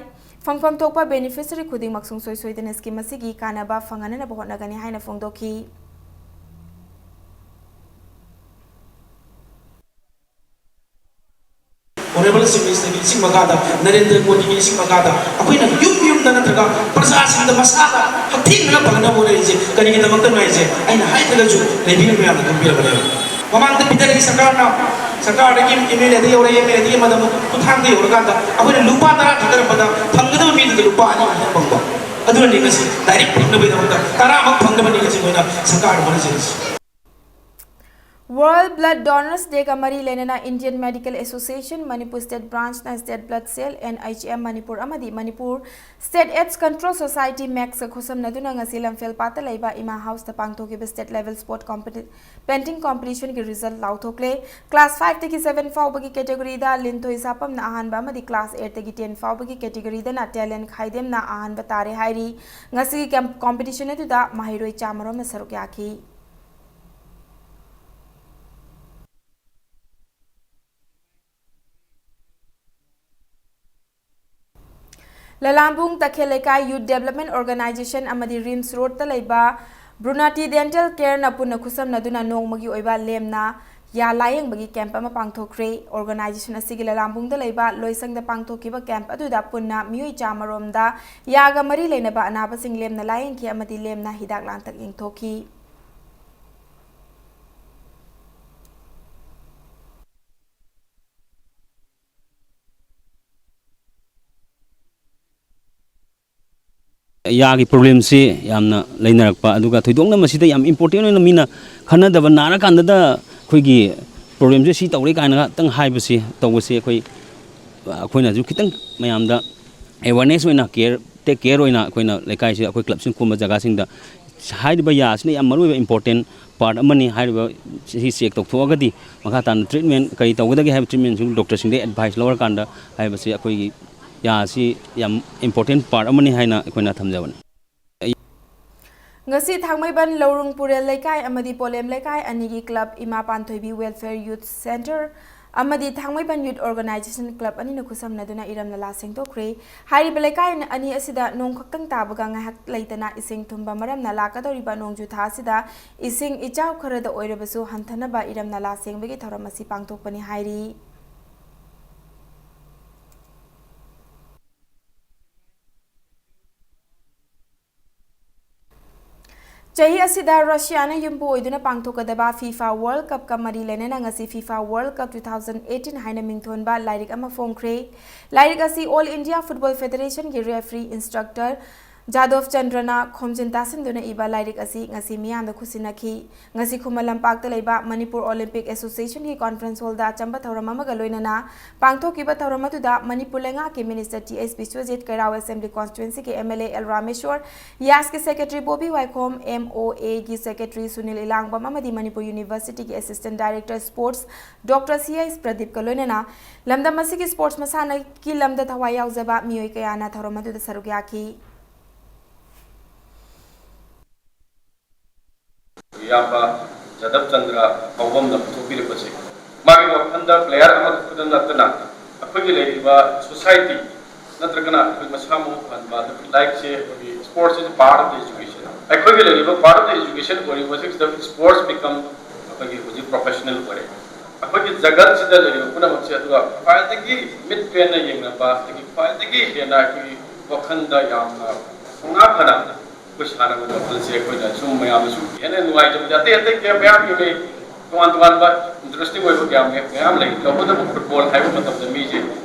ꯐꯪꯐꯝ ꯊꯣꯛꯄ ꯕꯦꯅꯤꯐꯤꯁꯔꯤ ꯈꯨꯗꯤꯡꯃꯛ ꯁꯨꯡꯁꯣꯏ ꯁꯣꯏꯗꯅ ꯁ꯭ꯀꯤꯝ ꯑꯁꯤꯒꯤ ꯀꯥꯟꯅꯕ ꯐꯪꯍꯟꯅꯅꯕ ꯍꯣꯠꯅꯒꯅꯤ ꯍꯥꯏꯅ ꯐꯣꯡꯗꯣꯛꯈꯤ꯫ ꯑꯣꯅꯔꯦꯕꯜ ꯆꯤꯐ ꯃꯤꯅꯤꯁꯇꯔꯒꯤ ꯂꯨꯆꯤꯡ ꯃꯈꯥꯗ, ꯅꯔꯦꯟꯗ꯭ꯔ ꯃꯣꯗꯤꯒꯤ ꯂꯨꯆꯤꯡ ꯃꯈꯥꯗ ꯑꯩꯈꯣꯏꯅ ꯌꯨꯝ ꯌꯨꯝꯗ ꯅꯠꯇ꯭ꯔꯒ ꯄ꯭ꯔꯖꯥꯁꯤꯡꯗ ꯃꯁꯥꯗ ꯍꯛꯊꯦꯡꯅꯅ ꯐꯪꯅꯕ ꯍꯣꯠꯅꯔꯤꯁꯦ ꯀꯔꯤꯒꯤꯗꯃꯛꯇꯅꯣ ꯍꯥꯏꯁꯦ ꯑꯩꯅ ꯍꯥꯏꯗ꯭ꯔꯒꯁꯨ ꯂꯩꯕꯤꯔꯤꯕ ꯃꯌꯥꯝꯅ ꯈꯪꯕꯤꯔꯕꯅꯦꯕ꯫ ꯃꯃꯥꯡꯗ ꯕꯤꯇꯥꯔꯤ ꯁꯔꯀꯥꯔꯅ, ꯁꯔꯀꯥꯔꯗꯒꯤ ꯑꯦꯝ ꯑꯦꯜ ꯑꯦꯗ ꯌꯧꯔꯦ, ꯑꯦꯝ ꯑꯦꯜ ꯑꯦꯗꯒꯤ ꯃꯗꯨ ꯈꯨꯠꯊꯥꯡꯗ ꯌꯧꯔꯀꯥꯟꯗ ꯑꯩꯈꯣꯏꯅ ꯂꯨꯄꯥ ꯇꯔꯥ ꯊꯥꯗꯔꯝꯕꯗ ꯐꯪꯒꯗꯕ ꯃꯤꯗꯨꯗ ꯂꯨꯄꯥ ꯑꯅꯤ ꯈꯛꯇꯪ ꯐꯪꯕ꯫ ꯑꯗꯨꯅꯅꯤ ꯉꯁꯤ ꯗꯥꯏꯔꯦꯛ ꯐꯪꯅꯕꯒꯤꯗꯃꯛꯇ ꯇꯔꯥꯃꯛ ꯐꯪꯅꯕꯅꯤ ꯉꯁꯤ ꯑꯩꯈꯣꯏꯅ ꯁꯔꯀꯥꯔꯗ ꯍꯣꯠꯅꯖꯔꯤꯁꯤ꯫ World Blood Donors Day ꯒ ꯃꯔꯤ ꯂꯩꯅꯅ Indian Medical Association Manipur State Branch ꯅ State Blood Cell, N H M Manipur ꯑꯃꯗꯤ Manipur State AIDS Control Society, ꯃꯦꯛꯁꯀ ꯈꯨꯠꯁꯝꯅꯗꯨꯅ ꯉꯁꯤ ꯂꯝꯐꯦꯜ ꯄꯥꯠꯇ ꯂꯩꯕ ꯏꯃꯥ ꯍꯥꯎꯁꯇ ꯄꯥꯡꯊꯣꯛꯈꯤꯕ state level sport competi-, painting competition ꯒꯤ result ꯂꯥꯎꯊꯣꯛꯂꯦ꯫ Class five ꯇꯒꯤ seven ꯐꯥꯎꯕꯒꯤ category ꯗ ꯂꯤꯟꯊꯣꯏ ꯁꯥꯄꯝꯅ ꯑꯍꯥꯟꯕ ꯑꯃꯗꯤ class eight ꯇꯒꯤ ten ꯐꯥꯎꯕꯒꯤ category ꯗꯅ ꯇꯦꯂꯦꯟ ꯈꯥꯏꯗꯦꯝꯅ ꯑꯍꯥꯟꯕ ꯇꯥꯔꯦ ꯍꯥꯏꯔꯤ꯫ ꯉꯁꯤꯒꯤ ꯀꯦꯝ-, competition ꯑꯗꯨꯗ ꯃꯍꯩꯔꯣꯏ ꯆꯥꯃꯔꯣꯝꯅ ꯁꯔꯨꯛ ꯌꯥꯈꯤ꯫ ꯂꯂꯥꯝꯕꯨꯡ ꯇꯈꯦꯜ ꯂꯩꯀꯥꯏ Youth Development Organization ꯑꯃꯗꯤ ꯔꯤꯝꯁ ꯔꯣꯗꯇ ꯂꯩꯕ ꯕ꯭ꯔꯨꯅꯥꯇꯤ ꯗꯦꯟꯇꯦꯜ ꯀꯦꯌꯔꯅ ꯄꯨꯟꯅ ꯈꯨꯠꯁꯝꯅꯗꯨꯅ ꯅꯣꯡꯃꯒꯤ ꯑꯣꯏꯕ ꯂꯦꯝꯅ ꯌꯥ ꯂꯥꯌꯦꯡꯕꯒꯤ ꯀꯦꯝꯞ ꯑꯃ ꯄꯥꯡꯊꯣꯛꯈ꯭ꯔꯦ꯫ ꯑꯣꯔꯒꯅꯥꯏꯖꯦꯁꯟ ꯑꯁꯤꯒꯤ ꯂꯂꯥꯝꯕꯨꯡꯗ ꯂꯩꯕ ꯂꯣꯏꯁꯪꯗ ꯄꯥꯡꯊꯣꯛꯈꯤꯕ ꯀꯦꯝꯞ ꯑꯗꯨꯗ ꯄꯨꯟꯅ ꯃꯤꯑꯣꯏ ꯆꯥꯃꯔꯣꯝꯗ ꯌꯥꯒ ꯃꯔꯤ ꯂꯩꯅꯕ ꯑꯅꯥꯕꯁꯤꯡ ꯂꯦꯝꯅ ꯂꯥꯌꯦꯡꯈꯤ ꯑꯃꯗꯤ ꯂꯦꯝꯅ ꯍꯤꯗꯥꯛ ꯂꯥꯡꯊꯛ ꯌꯦꯡꯊꯣꯛꯈꯤ꯫ ꯌꯥꯒꯤ ꯄ꯭ꯔꯣꯕ꯭ꯂꯦꯝꯁꯤ ꯌꯥꯝꯅ ꯂꯩꯅꯔꯛꯄ, ꯑꯗꯨꯒ ꯊꯣꯏꯗꯣꯛꯅ ꯃꯁꯤꯗ ꯌꯥꯝ ꯏꯝꯄꯣꯔꯇꯦꯟ ꯑꯣꯏꯅ ꯃꯤꯅ ꯈꯟꯅꯗꯕ, ꯅꯥꯔꯀꯥꯟꯗꯗ ꯑꯩꯈꯣꯏꯒꯤ ꯄ꯭ꯔꯣꯕ꯭ꯂꯦꯝꯁꯦ ꯁꯤ ꯇꯧꯔꯦ ꯀꯥꯏꯅ ꯈꯛꯇꯪ ꯍꯥꯏꯕꯁꯤ ꯇꯧꯕꯁꯤ ꯑꯩꯈꯣꯏ, ꯑꯩꯈꯣꯏꯅꯁꯨ ꯈꯤꯇꯪ ꯃꯌꯥꯝꯗ ꯑꯦꯋꯥꯔꯅꯦꯁ ꯑꯣꯏꯅ, ꯀꯦꯌꯔ, ꯇꯦꯛ ꯀꯦꯌꯔ ꯑꯣꯏꯅ ꯑꯩꯈꯣꯏꯅ ꯂꯩꯀꯥꯏꯁꯤꯗ ꯑꯩꯈꯣꯏ ꯀ꯭ꯂꯕꯁꯤꯡ ꯀꯨꯝꯕ ꯖꯒꯥꯁꯤꯡꯗ ꯍꯥꯏꯔꯤꯕ ꯌꯥꯁꯤꯅ ꯌꯥꯝ ꯃꯔꯨꯑꯣꯏꯕ ꯏꯝꯄꯣꯔꯇꯦꯟ ꯄꯥꯔꯠ ꯑꯃꯅꯤ꯫ ꯍꯥꯏꯔꯤꯕ ꯁꯤ ꯆꯦꯛ ꯇꯧꯊꯣꯛꯑꯒꯗꯤ ꯃꯈꯥ ꯇꯥꯅ ꯇ꯭ꯔꯤꯠꯃꯦꯟ ꯀꯔꯤ ꯇꯧꯒꯗꯒꯦ ꯍꯥꯏꯕ ꯇ꯭ꯔꯤꯠꯃꯦꯟꯁꯨ ꯗꯣꯛꯇꯔꯁꯤꯡꯗ ꯑꯦꯗꯚꯥꯏꯁ ꯂꯧꯔꯀꯥꯟꯗ ꯍꯥꯏꯕꯁꯤ ꯑꯩꯈꯣꯏꯒꯤ ꯌꯥ ꯑꯁꯤ ꯌꯥꯝ ꯏꯝꯄꯣꯔꯇꯦꯟ ꯄꯥꯔꯠ ꯑꯃꯅꯤ ꯍꯥꯏꯅ ꯑꯩꯈꯣꯏꯅ ꯊꯝꯖꯕꯅꯤ꯫ ꯉꯁꯤ ꯊꯥꯡꯃꯩꯕꯟ ꯂꯧꯔꯨꯡ ꯄꯨꯔꯦꯜ ꯂꯩꯀꯥꯏ ꯑꯃꯗꯤ ꯄꯣꯂꯦꯝ ꯂꯩꯀꯥꯏ ꯑꯅꯤꯒꯤ ꯀ꯭ꯂꯕ ꯏꯃꯥ ꯄꯥꯟꯊꯣꯏꯕꯤ ꯋꯦꯜꯐꯤꯌꯔ ꯌꯨꯠ ꯁꯦꯟꯇꯔ ꯑꯃꯗꯤ ꯊꯥꯡꯃꯩꯕꯟ ꯌꯨꯠ ꯑꯣꯔꯒꯅꯥꯏꯖꯦꯁꯟ ꯀ꯭ꯂꯕ ꯑꯅꯤꯅ ꯈꯨꯠꯁꯝꯅꯗꯨꯅ ꯏꯔꯝ ꯅꯂꯥ ꯁꯦꯡꯗꯣꯛꯈ꯭ꯔꯦ꯫ ꯍꯥꯏꯔꯤꯕ ꯂꯩꯀꯥꯏ ꯑꯅꯤ ꯑꯁꯤꯗ ꯅꯣꯡ ꯈꯛꯇꯪ ꯇꯥꯕꯒ ꯉꯥꯏꯍꯥꯛ ꯂꯩꯇꯅ ꯏꯁꯤꯡ ꯊꯨꯝꯕ ꯃꯔꯝꯅ ꯂꯥꯛꯀꯗꯧꯔꯤꯕ ꯅꯣꯡꯖꯨ ꯊꯥ ꯑꯁꯤꯗ ꯏꯁꯤꯡ ꯏꯆꯥꯎ ꯈꯔꯗ ꯑꯣꯏꯔꯕꯁꯨ ꯍꯟꯊꯅꯕ ꯏꯔꯝ ꯅꯂꯥ ꯁꯦꯡꯕꯒꯤ ꯊꯧꯔꯝ ꯑꯁꯤ ꯄꯥꯡꯊꯣꯛꯄꯅꯤ ꯍꯥꯏꯔꯤ꯫ ꯆꯍꯤ ꯑꯁꯤꯗ ꯔꯁꯤꯌꯥꯅ ꯌꯨꯝꯄꯨ ꯑꯣꯏꯗꯨꯅ ꯄꯥꯡꯊꯣꯛꯀꯗꯕ ꯐꯤꯐꯥ ꯋꯥꯔꯜꯗ ꯀꯞꯀ ꯃꯔꯤ ꯂꯩꯅꯅ ꯉꯁꯤ FIFA world cup two thousand eighteen ꯍꯥꯏꯅ ꯃꯤꯡꯊꯣꯟꯕ ꯂꯥꯏꯔꯤꯛ ꯑꯃ ꯐꯣꯡꯈ꯭ꯔꯦ꯫ ꯂꯥꯏꯔꯤꯛ ꯑꯁꯤ ꯑꯣꯜ ꯏꯟꯗꯤꯌꯥ ꯐꯨꯠꯕꯣꯜ ꯐꯦꯗꯔꯦꯁꯟꯒꯤ ꯔꯦꯐ꯭ꯔꯤ ꯏꯟꯁꯇ꯭ꯔꯛꯇꯔ ꯖꯥꯗꯣꯕ ꯆꯟꯗ꯭ꯔꯅ ꯈꯣꯝꯖꯤꯟ ꯇꯥꯁꯤꯟꯗꯨꯅ ꯏꯕ ꯂꯥꯏꯔꯤꯛ ꯑꯁꯤ ꯉꯁꯤ ꯃꯤꯌꯥꯝꯗ ꯈꯨꯠꯁꯤꯟꯅꯈꯤ꯫ ꯉꯁꯤ ꯈꯨꯃꯟ ꯂꯝꯄꯥꯛꯇ ꯂꯩꯕ ꯃꯅꯤꯄꯨꯔ ꯑꯣꯂꯤꯝꯄꯤꯛ ꯑꯦꯁꯣꯁꯤꯌꯦꯁꯟꯒꯤ ꯀꯣꯟꯐ꯭ꯔꯦꯟꯁ ꯍꯣꯜꯗ ꯑꯆꯝꯕ ꯊꯧꯔꯝ ꯑꯃꯒ ꯂꯣꯏꯅꯅ ꯄꯥꯡꯊꯣꯛꯈꯤꯕ ꯊꯧꯔꯝ ꯑꯗꯨꯗ ꯃꯅꯤꯄꯨꯔ ꯂꯩꯉꯥꯛꯀꯤ minister T H Biswajit, Keirao assembly ꯀꯣꯟꯁꯇꯤꯇ꯭ꯋꯦꯟꯁꯤꯒꯤ M L A L Rameshor, ꯌꯥꯁꯀꯤ ꯁꯦꯀ꯭ꯔꯦꯇꯔꯤ ꯕꯣꯕꯤ ꯋꯥꯏꯈꯣꯝ, ꯑꯦꯝ ꯑꯣ ꯑꯦꯒꯤ ꯁꯦꯀ꯭ꯔꯦꯇꯔꯤ ꯁꯨꯅꯤꯜ ꯏꯂꯥꯡꯕꯝ ꯑꯃꯗꯤ ꯃꯅꯤꯄꯨꯔ ꯌꯨꯅꯤꯚꯔꯁꯤꯇꯤꯒꯤ assistant director sports doctor C H ꯄ꯭ꯔꯗꯤꯞꯀ ꯂꯣꯏꯅꯅ ꯂꯝꯗꯝ ꯑꯁꯤꯒꯤ ꯁ꯭ꯄꯣꯔꯠꯁ ꯃꯁꯥꯟꯅꯒꯤ ꯂꯝꯗ ꯊꯋꯥꯏ ꯌꯥꯎꯖꯕ ꯃꯤꯑꯣꯏ ꯀꯌꯥꯅ ꯊꯧꯔꯝ ꯑꯗꯨꯗ ꯁꯔꯨꯛ ꯌꯥꯈꯤ꯫ ꯏꯌꯥꯝꯕ ꯖꯥꯗꯕ ꯆꯟꯗ꯭ꯔ ꯐꯥꯎꯕꯝꯅ ꯄꯨꯊꯣꯛꯄꯤꯔꯛꯄꯁꯦ, ꯃꯥꯒꯤ ꯋꯥꯈꯜꯗ ꯄ꯭ꯂꯦꯌꯔ ꯑꯃꯈꯛꯇꯗ ꯅꯠꯇꯅ ꯑꯩꯈꯣꯏꯒꯤ ꯂꯩꯔꯤꯕ ꯁꯣꯁꯥꯏꯇꯤ ꯅꯠꯇ꯭ꯔꯒꯅ ꯑꯩꯈꯣꯏ ꯃꯁꯥ ꯃꯎ ꯐꯍꯟꯕ, ꯑꯗꯨꯒ ꯂꯥꯏꯔꯤꯛꯁꯦ ꯑꯩꯈꯣꯏꯒꯤ sports is part of the education꯫ ꯑꯩꯈꯣꯏꯒꯤ ꯂꯩꯔꯤꯕ part of the education ꯑꯣꯏꯔꯤꯕꯁꯤꯡꯁꯤꯗ sports become ꯑꯩꯈꯣꯏꯒꯤ ꯍꯧꯖꯤꯛ professional ꯑꯣꯏꯔꯦ꯫ ꯑꯩꯈꯣꯏꯒꯤ ꯖꯒꯠꯁꯤꯗ ꯂꯩꯔꯤꯕ ꯄꯨꯝꯅꯃꯛꯁꯦ, ꯑꯗꯨꯒ ꯈ꯭ꯋꯥꯏꯗꯒꯤ ꯃꯤꯠ ꯄꯦꯟꯅ ꯌꯦꯡꯅꯕ, ꯑꯗꯒꯤ ꯈ꯭ꯋꯥꯏꯗꯒꯤ ꯍꯦꯟꯅ ꯑꯩꯈꯣꯏꯒꯤ ꯋꯥꯈꯜꯗ ꯌꯥꯝꯅ ꯊꯧꯅꯥ ꯐꯅ ꯑꯩꯈꯣꯏ ꯁꯥꯟꯅꯕ ꯋꯥꯈꯜꯁꯦ ꯑꯩꯈꯣꯏꯅ ꯁꯨꯝ ꯃꯌꯥꯝꯗꯁꯨ ꯍꯦꯟꯅ ꯅꯨꯡꯉꯥꯏꯖꯕꯗꯤ ꯑꯇꯩ ꯑꯇꯩ ꯀꯌꯥ ꯃꯌꯥꯝ ꯌꯦꯡꯅꯩ, ꯇꯣꯉꯥꯟ ꯇꯣꯉꯥꯟꯕ interesting ꯑꯣꯏꯕ ꯀꯌꯥ ꯃꯌꯥꯝ ꯂꯩ꯫ ꯇꯧꯕꯇꯕꯨ football ꯍꯥꯏꯕ ꯃꯇꯝꯗ ꯃꯤꯁꯦ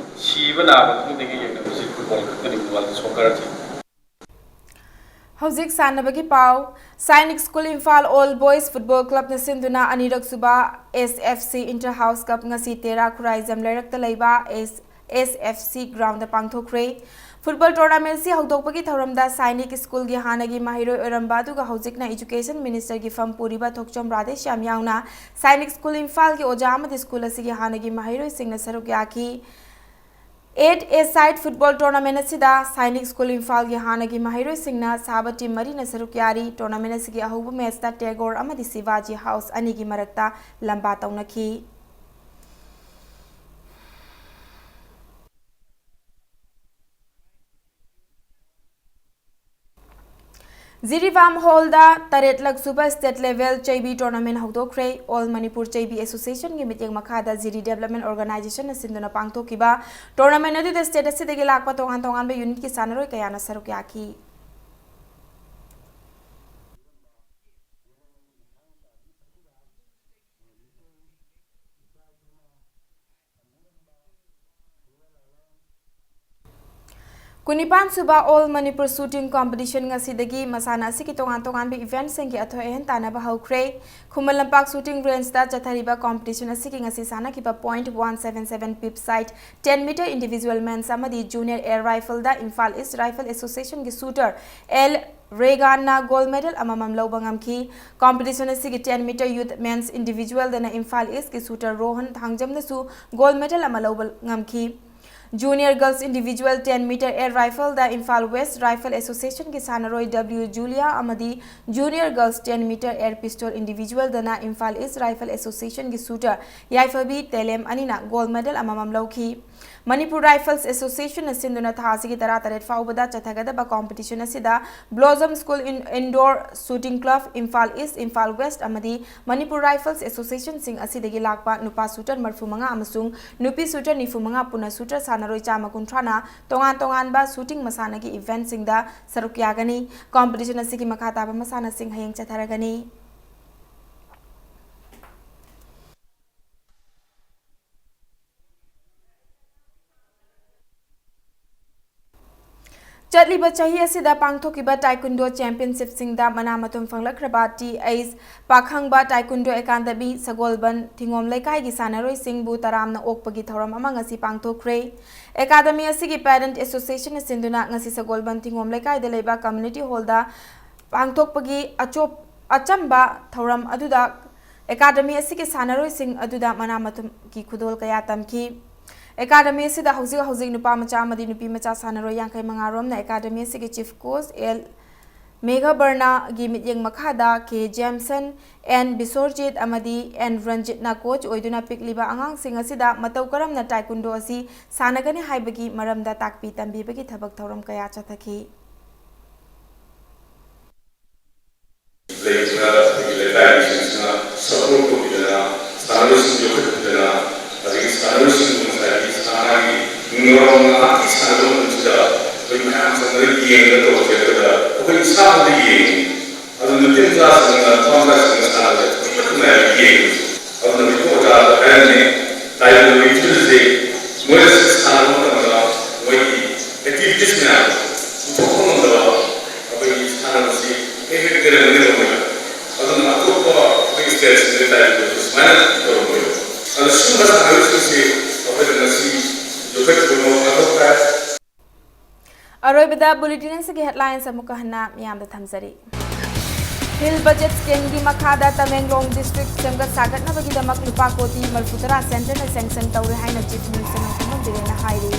ꯁꯤꯕ ꯅꯥꯕ ꯈꯪꯗꯉꯩ ꯌꯦꯡꯅꯕꯁꯤ football ꯈꯛꯇꯅꯤ, world soccer ꯁꯤ꯫ ꯍꯧꯖꯤꯛ ꯁꯥꯟꯅꯕꯒꯤ ꯄꯥꯎ꯫ Sainik school Imphal old boys football ꯀ꯭ꯂꯕꯅ ꯁꯤꯟꯗꯨꯅ ꯑꯅꯤꯔꯛ ꯁꯨꯕ S F C Inter House Cup ꯉꯁꯤ ꯇꯦꯔꯥ ꯈꯨꯔꯥꯏꯖꯝ ꯂꯩꯔꯛꯇ ꯂꯩꯕ S-, S F C ground ꯗ ꯄꯥꯡꯊꯣꯛꯈ꯭ꯔꯦ꯫ ꯐꯨꯠꯕꯣꯜ tournament ꯁꯤ ꯍꯧꯗꯣꯛꯄꯒꯤ ꯊꯧꯔꯝꯗ ꯁꯥꯏꯅꯤꯛ ꯁ꯭ꯀꯨꯜꯒꯤ ꯍꯥꯟꯅꯒꯤ ꯃꯍꯩꯔꯣꯏ ꯑꯣꯏꯔꯝꯕ ꯑꯗꯨꯒ ꯍꯧꯖꯤꯛꯅ education minister ꯒꯤ ꯐꯝ ꯄꯨꯔꯤꯕ ꯊꯣꯛꯆꯣꯝ ꯔꯥꯙꯦꯁ꯭ꯌꯥꯝ ꯌꯥꯎꯅ ꯁꯥꯏꯅꯤꯛ ꯁ꯭ꯀꯨꯜ ꯏꯝꯐꯥꯜꯒꯤ ꯑꯣꯖꯥ ꯑꯃꯗꯤ ꯁ꯭ꯀꯨꯜ ꯑꯁꯤꯒꯤ ꯍꯥꯟꯅꯒꯤ ꯃꯍꯩꯔꯣꯏꯁꯤꯡꯅ ꯁꯔꯨꯛ ꯌꯥꯈꯤ꯫ Eight-a-side football tournament ꯑꯁꯤꯗ ꯁꯥꯏꯅꯤꯛ ꯁ꯭ꯀꯨꯜ ꯏꯝꯐꯥꯜꯒꯤ ꯍꯥꯟꯅꯒꯤ ꯃꯍꯩꯔꯣꯏꯁꯤꯡꯅ ꯁꯥꯕ team ꯃꯔꯤꯅ ꯁꯔꯨꯛ ꯌꯥꯔꯤ꯫ Tournament ꯑꯁꯤꯒꯤ ꯑꯍꯧꯕ match ꯇ ꯇꯦꯒꯣꯔ ꯑꯃꯗꯤ ꯁꯤꯕꯥꯖꯤ ꯍꯥꯎꯁ ꯑꯅꯤꯒꯤ ꯃꯔꯛꯇ ꯂꯝꯕꯥ ꯇꯧꯅꯈꯤ꯫ ꯖꯤꯔꯤꯕꯥꯝ ꯍꯣꯜꯗ ꯇꯔꯦꯠꯂꯛ ꯁꯨꯕ state level ꯆꯩꯕꯤ tournament ꯍꯧꯗꯣꯛꯈ꯭ꯔꯦ꯫ All Manipur ꯆꯩꯕꯤ Association ꯒꯤ ꯃꯤꯠꯌꯦꯡ ꯃꯈꯥꯗ ꯖꯤꯔꯤ Development Organisation ꯅ ꯁꯤꯟꯗꯨꯅ ꯄꯥꯡꯊꯣꯛꯈꯤꯕ tournament ꯑꯗꯨꯗ state ꯑꯁꯤꯗꯒꯤ ꯂꯥꯛꯄ ꯇꯣꯉꯥꯟ ꯇꯣꯉꯥꯟꯕ unit ꯀꯤ ꯁꯥꯟꯅꯔꯣꯏ ꯀꯌꯥꯅ ꯁꯔꯨꯛ ꯌꯥꯈꯤ꯫ ꯀꯨꯟꯅꯤꯄꯥꯟ ꯁꯨꯕ All Manipur Shooting Competition ꯉꯁꯤꯗꯒꯤ ꯃꯁꯥꯟꯅ ꯑꯁꯤꯒꯤ ꯇꯣꯉꯥꯟ ꯇꯣꯉꯥꯟꯕ event ꯁꯤꯡꯒꯤ ꯑꯊꯣꯏ ꯑꯍꯦꯟ ꯇꯥꯟꯅꯕ ꯍꯧꯈ꯭ꯔꯦ꯫ ꯈꯨꯃꯟ ꯂꯝꯄꯥꯛ shooting range ꯇ ꯆꯠꯊꯔꯤꯕ competition ꯑꯁꯤꯒꯤ ꯉꯁꯤ ꯁꯥꯟꯅꯈꯤꯕ point one seven seven pip side ten meter individual men's ꯑꯃꯗꯤ junior air rifle ꯗ Imphal East Rifle Association ꯒꯤ shooter L ꯔꯦꯒꯥꯟꯅ gold medal ꯑꯃꯃꯝ ꯂꯧꯕ ꯉꯝꯈꯤ꯫ Competition ꯑꯁꯤꯒꯤ ten meter youth men's individual ꯗꯅ ꯏꯝꯐꯥꯜ ꯏꯁꯀꯤ shooter ꯔꯣꯍꯟ ꯊꯥꯡꯖꯝꯅꯁꯨ gold medal ꯑꯃ ꯂꯧꯕ ꯉꯝꯈꯤ꯫ Junior Girls Individual ten meter Air Rifle ꯗ ꯏꯝꯐꯥꯜ West Rifle Association ꯒꯤ ꯁꯥꯟꯅꯔꯣꯏ W Julia ꯑꯃꯗꯤ Junior Girls ten meter Air Pistol Individual ꯗꯅ ꯏꯝꯐꯥꯜ East Rifle Association ꯒꯤ shooter ꯌꯥꯏꯐꯕꯤ ꯇꯦꯂꯦꯝ ꯑꯅꯤꯅ gold medal ꯑꯃꯃꯝ ꯂꯧꯈꯤ꯫ Manipur Rifles Association ꯅ ꯁꯤꯟꯗꯨꯅ ꯊꯥ ꯑꯁꯤꯒꯤ ꯇꯔꯥꯇꯔꯦꯠ ꯐꯥꯎꯕꯗ ꯆꯠꯊꯒꯗꯕ competition ꯑꯁꯤꯗ Blossom School in Indoor Shooting Club, Imphal East, Imphal West ꯑꯃꯗꯤ Manipur Rifles Association ꯁꯤꯡ ꯑꯁꯤꯗꯒꯤ ꯂꯥꯛꯄ ꯅꯨꯄꯥ shooter ꯃꯔꯤꯐꯨ ꯃꯉꯥ ꯑꯃꯁꯨꯡ ꯅꯨꯄꯤ shooter ꯅꯤꯐꯨ ꯃꯉꯥ ꯄꯨꯟꯅ shooter ꯁꯥꯟꯅꯔꯣꯏ ꯆꯥꯝꯃ ꯀꯨꯟꯊ꯭ꯔꯥꯅ ꯇꯣꯉꯥꯟ ꯇꯣꯉꯥꯟꯕ shooting ꯃꯁꯥꯟꯅꯒꯤ event ꯁꯤꯡꯗ ꯁꯔꯨꯛ ꯌꯥꯒꯅꯤ꯫ Competition ꯑꯁꯤꯒꯤ ꯃꯈꯥ ꯇꯥꯕ ꯃꯁꯥꯟꯅꯁꯤꯡ ꯍꯌꯦꯡ ꯆꯠꯊꯔꯒꯅꯤ꯫ ꯆꯠꯂꯤꯕ ꯆꯍꯤ ꯑꯁꯤꯗ ꯄꯥꯡꯊꯣꯛꯈꯤꯕ Taekwondo Championship ꯁꯤꯡꯗ ꯃꯅꯥ ꯃꯊꯨꯝ ꯐꯪꯂꯛꯈ꯭ꯔꯕ T H ꯄꯥꯈꯪꯕ Taekwondo Academy ꯁꯒꯣꯜꯕꯟ ꯊꯤꯉꯣꯝ ꯂꯩꯀꯥꯏꯒꯤ ꯁꯥꯟꯅꯔꯣꯏꯁꯤꯡꯕꯨ ꯇꯔꯥꯝꯅ ꯑꯣꯛꯄꯒꯤ ꯊꯧꯔꯝ ꯑꯃ ꯉꯁꯤ ꯄꯥꯡꯊꯣꯛꯈ꯭ꯔꯦ꯫ Academy ꯑꯁꯤꯒꯤ Parent Association ꯅ ꯁꯤꯟꯗꯨꯅ ꯉꯁꯤ ꯁꯒꯣꯜꯕꯟ ꯊꯤꯉꯣꯝ ꯂꯩꯀꯥꯏꯗ ꯂꯩꯕ Community Hall ꯗ ꯄꯥꯡꯊꯣꯛꯄꯒꯤ ꯑꯆꯣꯞ-, ꯑꯆꯝꯕ ꯊꯧꯔꯝ ꯑꯗꯨꯗ Academy ꯑꯁꯤꯒꯤ ꯁꯥꯟꯅꯔꯣꯏꯁꯤꯡ ꯑꯗꯨꯗ ꯃꯅꯥ ꯃꯊꯨꯝꯒꯤ ꯈꯨꯗꯣꯜ ꯀꯌꯥ ꯇꯝꯈꯤ꯫ Academy ꯑꯁꯤꯗ ꯍꯧꯖꯤꯛ ꯍꯧꯖꯤꯛ ꯅꯨꯄꯥ ꯃꯆꯥ ꯑꯃꯗꯤ ꯅꯨꯄꯤ ꯃꯆꯥ ꯁꯥꯟꯅꯔꯣꯏ ꯌꯥꯡꯈꯩ ꯃꯉꯥ ꯔꯣꯝꯅ Academy ꯑꯁꯤꯒꯤ Chief Coach L ꯃꯦꯘꯕꯔꯅꯒꯤ ꯃꯤꯠꯌꯦꯡ ꯃꯈꯥꯗ K ꯖꯦꯝꯁꯟ, N ꯕꯤꯁꯣꯔꯖꯤꯠ ꯑꯃꯗꯤ N ꯔꯟꯖꯤꯠꯅ coach ꯑꯣꯏꯗꯨꯅ ꯄꯤꯛꯂꯤꯕ ꯑꯉꯥꯡꯁꯤꯡ ꯑꯁꯤꯗ ꯃꯇꯧ ꯀꯔꯝꯅ Taekwondo ꯑꯁꯤ ꯁꯥꯟꯅꯒꯅꯤ ꯍꯥꯏꯕꯒꯤ ꯃꯔꯝꯗ ꯇꯥꯛꯄꯤ ꯇꯝꯕꯤꯕꯒꯤ ꯊꯕꯛ ꯊꯧꯔꯝ ꯀꯌꯥ ꯆꯠꯊꯈꯤ꯫ ꯂꯩꯔꯤꯕ ꯑꯩꯈꯣꯏꯒꯤ ꯂꯩꯀꯥꯏꯒꯤꯁꯤꯡꯁꯤꯅ support ꯇꯧꯕꯤꯗꯅ, ꯁꯥꯟꯅꯔꯣꯏꯁꯤꯡ ꯌꯣꯛꯈꯠꯄꯤꯗꯅ, ꯑꯗꯒꯤ ꯁꯥꯟꯅꯔꯣꯏꯁꯤꯡꯕꯨ ꯉꯁꯥꯏꯒꯤ ꯁꯥꯟꯅꯒꯤ ꯅꯨꯡꯉꯥꯏꯕ ꯉꯥꯏꯍꯥꯛꯀꯤ ꯁꯥꯟꯅꯕ ꯃꯇꯝꯁꯤꯗ ꯑꯩꯈꯣꯏ ꯃꯌꯥꯝ ꯆꯪꯗꯅ ꯌꯦꯡꯗꯅ ꯇꯧꯕꯁꯦ ꯑꯩꯈꯣꯏꯗ, ꯑꯩꯈꯣꯏ ꯏꯁꯥꯃꯛꯇ ꯌꯦꯡꯉꯤ꯫ ꯑꯗꯨ ꯅꯨꯄꯤ ꯃꯆꯥꯁꯤꯡꯅ, ꯅꯨꯄꯥ ꯃꯆꯥꯁꯤꯡꯅ ꯁꯥꯟꯅꯕꯁꯦ ꯑꯗꯨꯛꯀꯤ ꯃꯇꯤꯛ ꯅꯨꯡꯉꯥꯏꯕ ꯌꯦꯡꯕꯁꯦ꯫ ꯑꯗꯨꯅ ꯃꯤꯀꯨꯞ ꯑꯣꯖꯥꯗ ꯍꯥꯏꯔꯝꯃꯤ, ꯂꯥꯛꯏꯕ ꯅꯨꯃꯤꯠ ꯊꯤꯜꯁꯦ ꯃꯣꯏꯅ ꯁꯥꯟꯅꯕ ꯃꯇꯝꯗ ꯃꯣꯏꯒꯤ activities ꯃꯌꯥꯝ ꯄꯨꯊꯣꯛꯄ ꯉꯝꯗꯕ ꯑꯩꯈꯣꯏꯒꯤ ꯁꯥꯟꯅꯕꯁꯤ ꯍꯦꯛ ꯍꯦꯛ ꯂꯩꯔꯝꯒꯅꯦꯕ ꯃꯣꯏꯗ꯫ ꯑꯗꯨꯅ ꯑꯇꯣꯞꯄ ꯑꯩꯈꯣꯏꯒꯤ stateꯁꯤꯡꯗ ꯇꯥꯏꯕꯗꯁꯨ ꯁꯨꯃꯥꯏꯅ ꯇꯧꯔꯝꯃꯣꯏꯕ꯫ ꯑꯗꯣ ꯁꯤꯒꯨꯝꯕ ꯁꯥꯟꯅꯔꯣꯏꯁꯤꯡꯁꯤ ꯑꯩꯈꯣꯏꯅ ꯉꯁꯤ ꯌꯣꯛꯈꯠꯄ ꯃꯊꯧ ꯇꯥꯏ꯫ ꯑꯔꯣꯏꯕꯗ bulletin ꯑꯁꯤꯒꯤ headlines ꯑꯃꯨꯛꯀ ꯍꯟꯅ ꯃꯤꯌꯥꯝꯗ ꯊꯝꯖꯔꯤ꯫ Hill Budget Scheme ꯒꯤ ꯃꯈꯥꯗ ꯇꯃꯦꯡꯂꯣꯡ district ꯁꯦꯝꯒꯠ ꯁꯥꯒꯠꯅꯕꯒꯤꯗꯃꯛ ꯂꯨꯄꯥ ꯀꯣꯇꯤ ꯃꯔꯤꯐꯨꯇꯔꯥ centre ꯅ sanction ꯇꯧꯔꯦ ꯍꯥꯏꯅ Chief Minister ꯅꯣꯡꯊꯣꯝꯕꯝ ꯕꯤꯔꯦꯟꯅ ꯍꯥꯏꯔꯤ꯫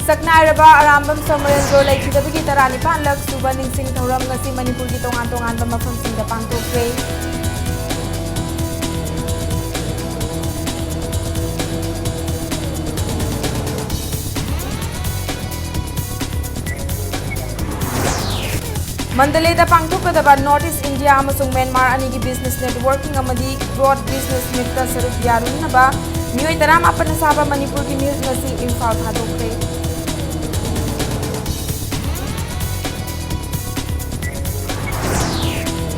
ꯁꯛꯅꯥꯏꯔꯕ ꯑꯔꯥꯝꯕꯝ ꯁꯣꯃꯣꯔꯦꯟꯗ꯭ꯔꯣ ꯂꯩꯈꯤꯗꯕꯒꯤ ꯇꯔꯥꯅꯤꯄꯥꯟꯂꯛ ꯁꯨꯕ ꯅꯤꯡꯁꯤꯡ ꯊꯧꯔꯝ ꯉꯁꯤ ꯃꯅꯤꯄꯨꯔꯒꯤ ꯇꯣꯉꯥꯟ ꯇꯣꯉꯥꯟꯕ ꯃꯐꯝꯁꯤꯡꯗ ꯄꯥꯡꯊꯣꯛꯈ꯭ꯔꯦ꯫ ꯃꯟꯗꯂꯦꯗ ꯄꯥꯡꯊꯣꯛꯀꯗꯕ North East India ꯑꯃꯁꯨꯡ ꯃ꯭ꯌꯥꯟꯃꯥꯔ ꯑꯅꯤꯒꯤ business networking ꯑꯃꯗꯤ Growth Business Meet ꯇ ꯁꯔꯨꯛ ꯌꯥꯔꯨꯅꯅꯕ ꯃꯤꯑꯣꯏ ꯇꯔꯥꯃꯥꯄꯟꯅ ꯁꯥꯕ ꯃꯅꯤꯄꯨꯔꯒꯤ ꯃꯤꯍꯨꯠ ꯉꯁꯤ ꯏꯝꯐꯥꯜ ꯊꯥꯗꯣꯛꯈ꯭ꯔꯦ꯫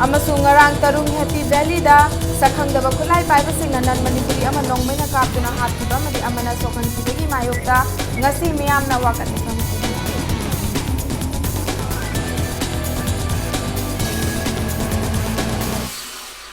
ꯑꯃꯁꯨꯡ ꯉꯔꯥꯡ ꯇꯔꯨꯡ Happy Valley ꯗ ꯁꯛꯈꯪꯗꯕ ꯈꯨꯠꯂꯥꯏ ꯄꯥꯏꯕꯁꯤꯡꯅ non Manipuri ꯑꯃ ꯅꯣꯡꯃꯩꯅ ꯀꯥꯞꯇꯨꯅ ꯍꯥꯠꯈꯤꯕ ꯑꯃꯗꯤ ꯑꯃꯅ ꯁꯣꯛꯍꯟꯈꯤꯕꯒꯤ ꯃꯥꯌꯣꯛꯇ ꯉꯁꯤ ꯃꯤꯌꯥꯝꯅ ꯋꯥꯀꯠ ꯃꯤꯐꯝ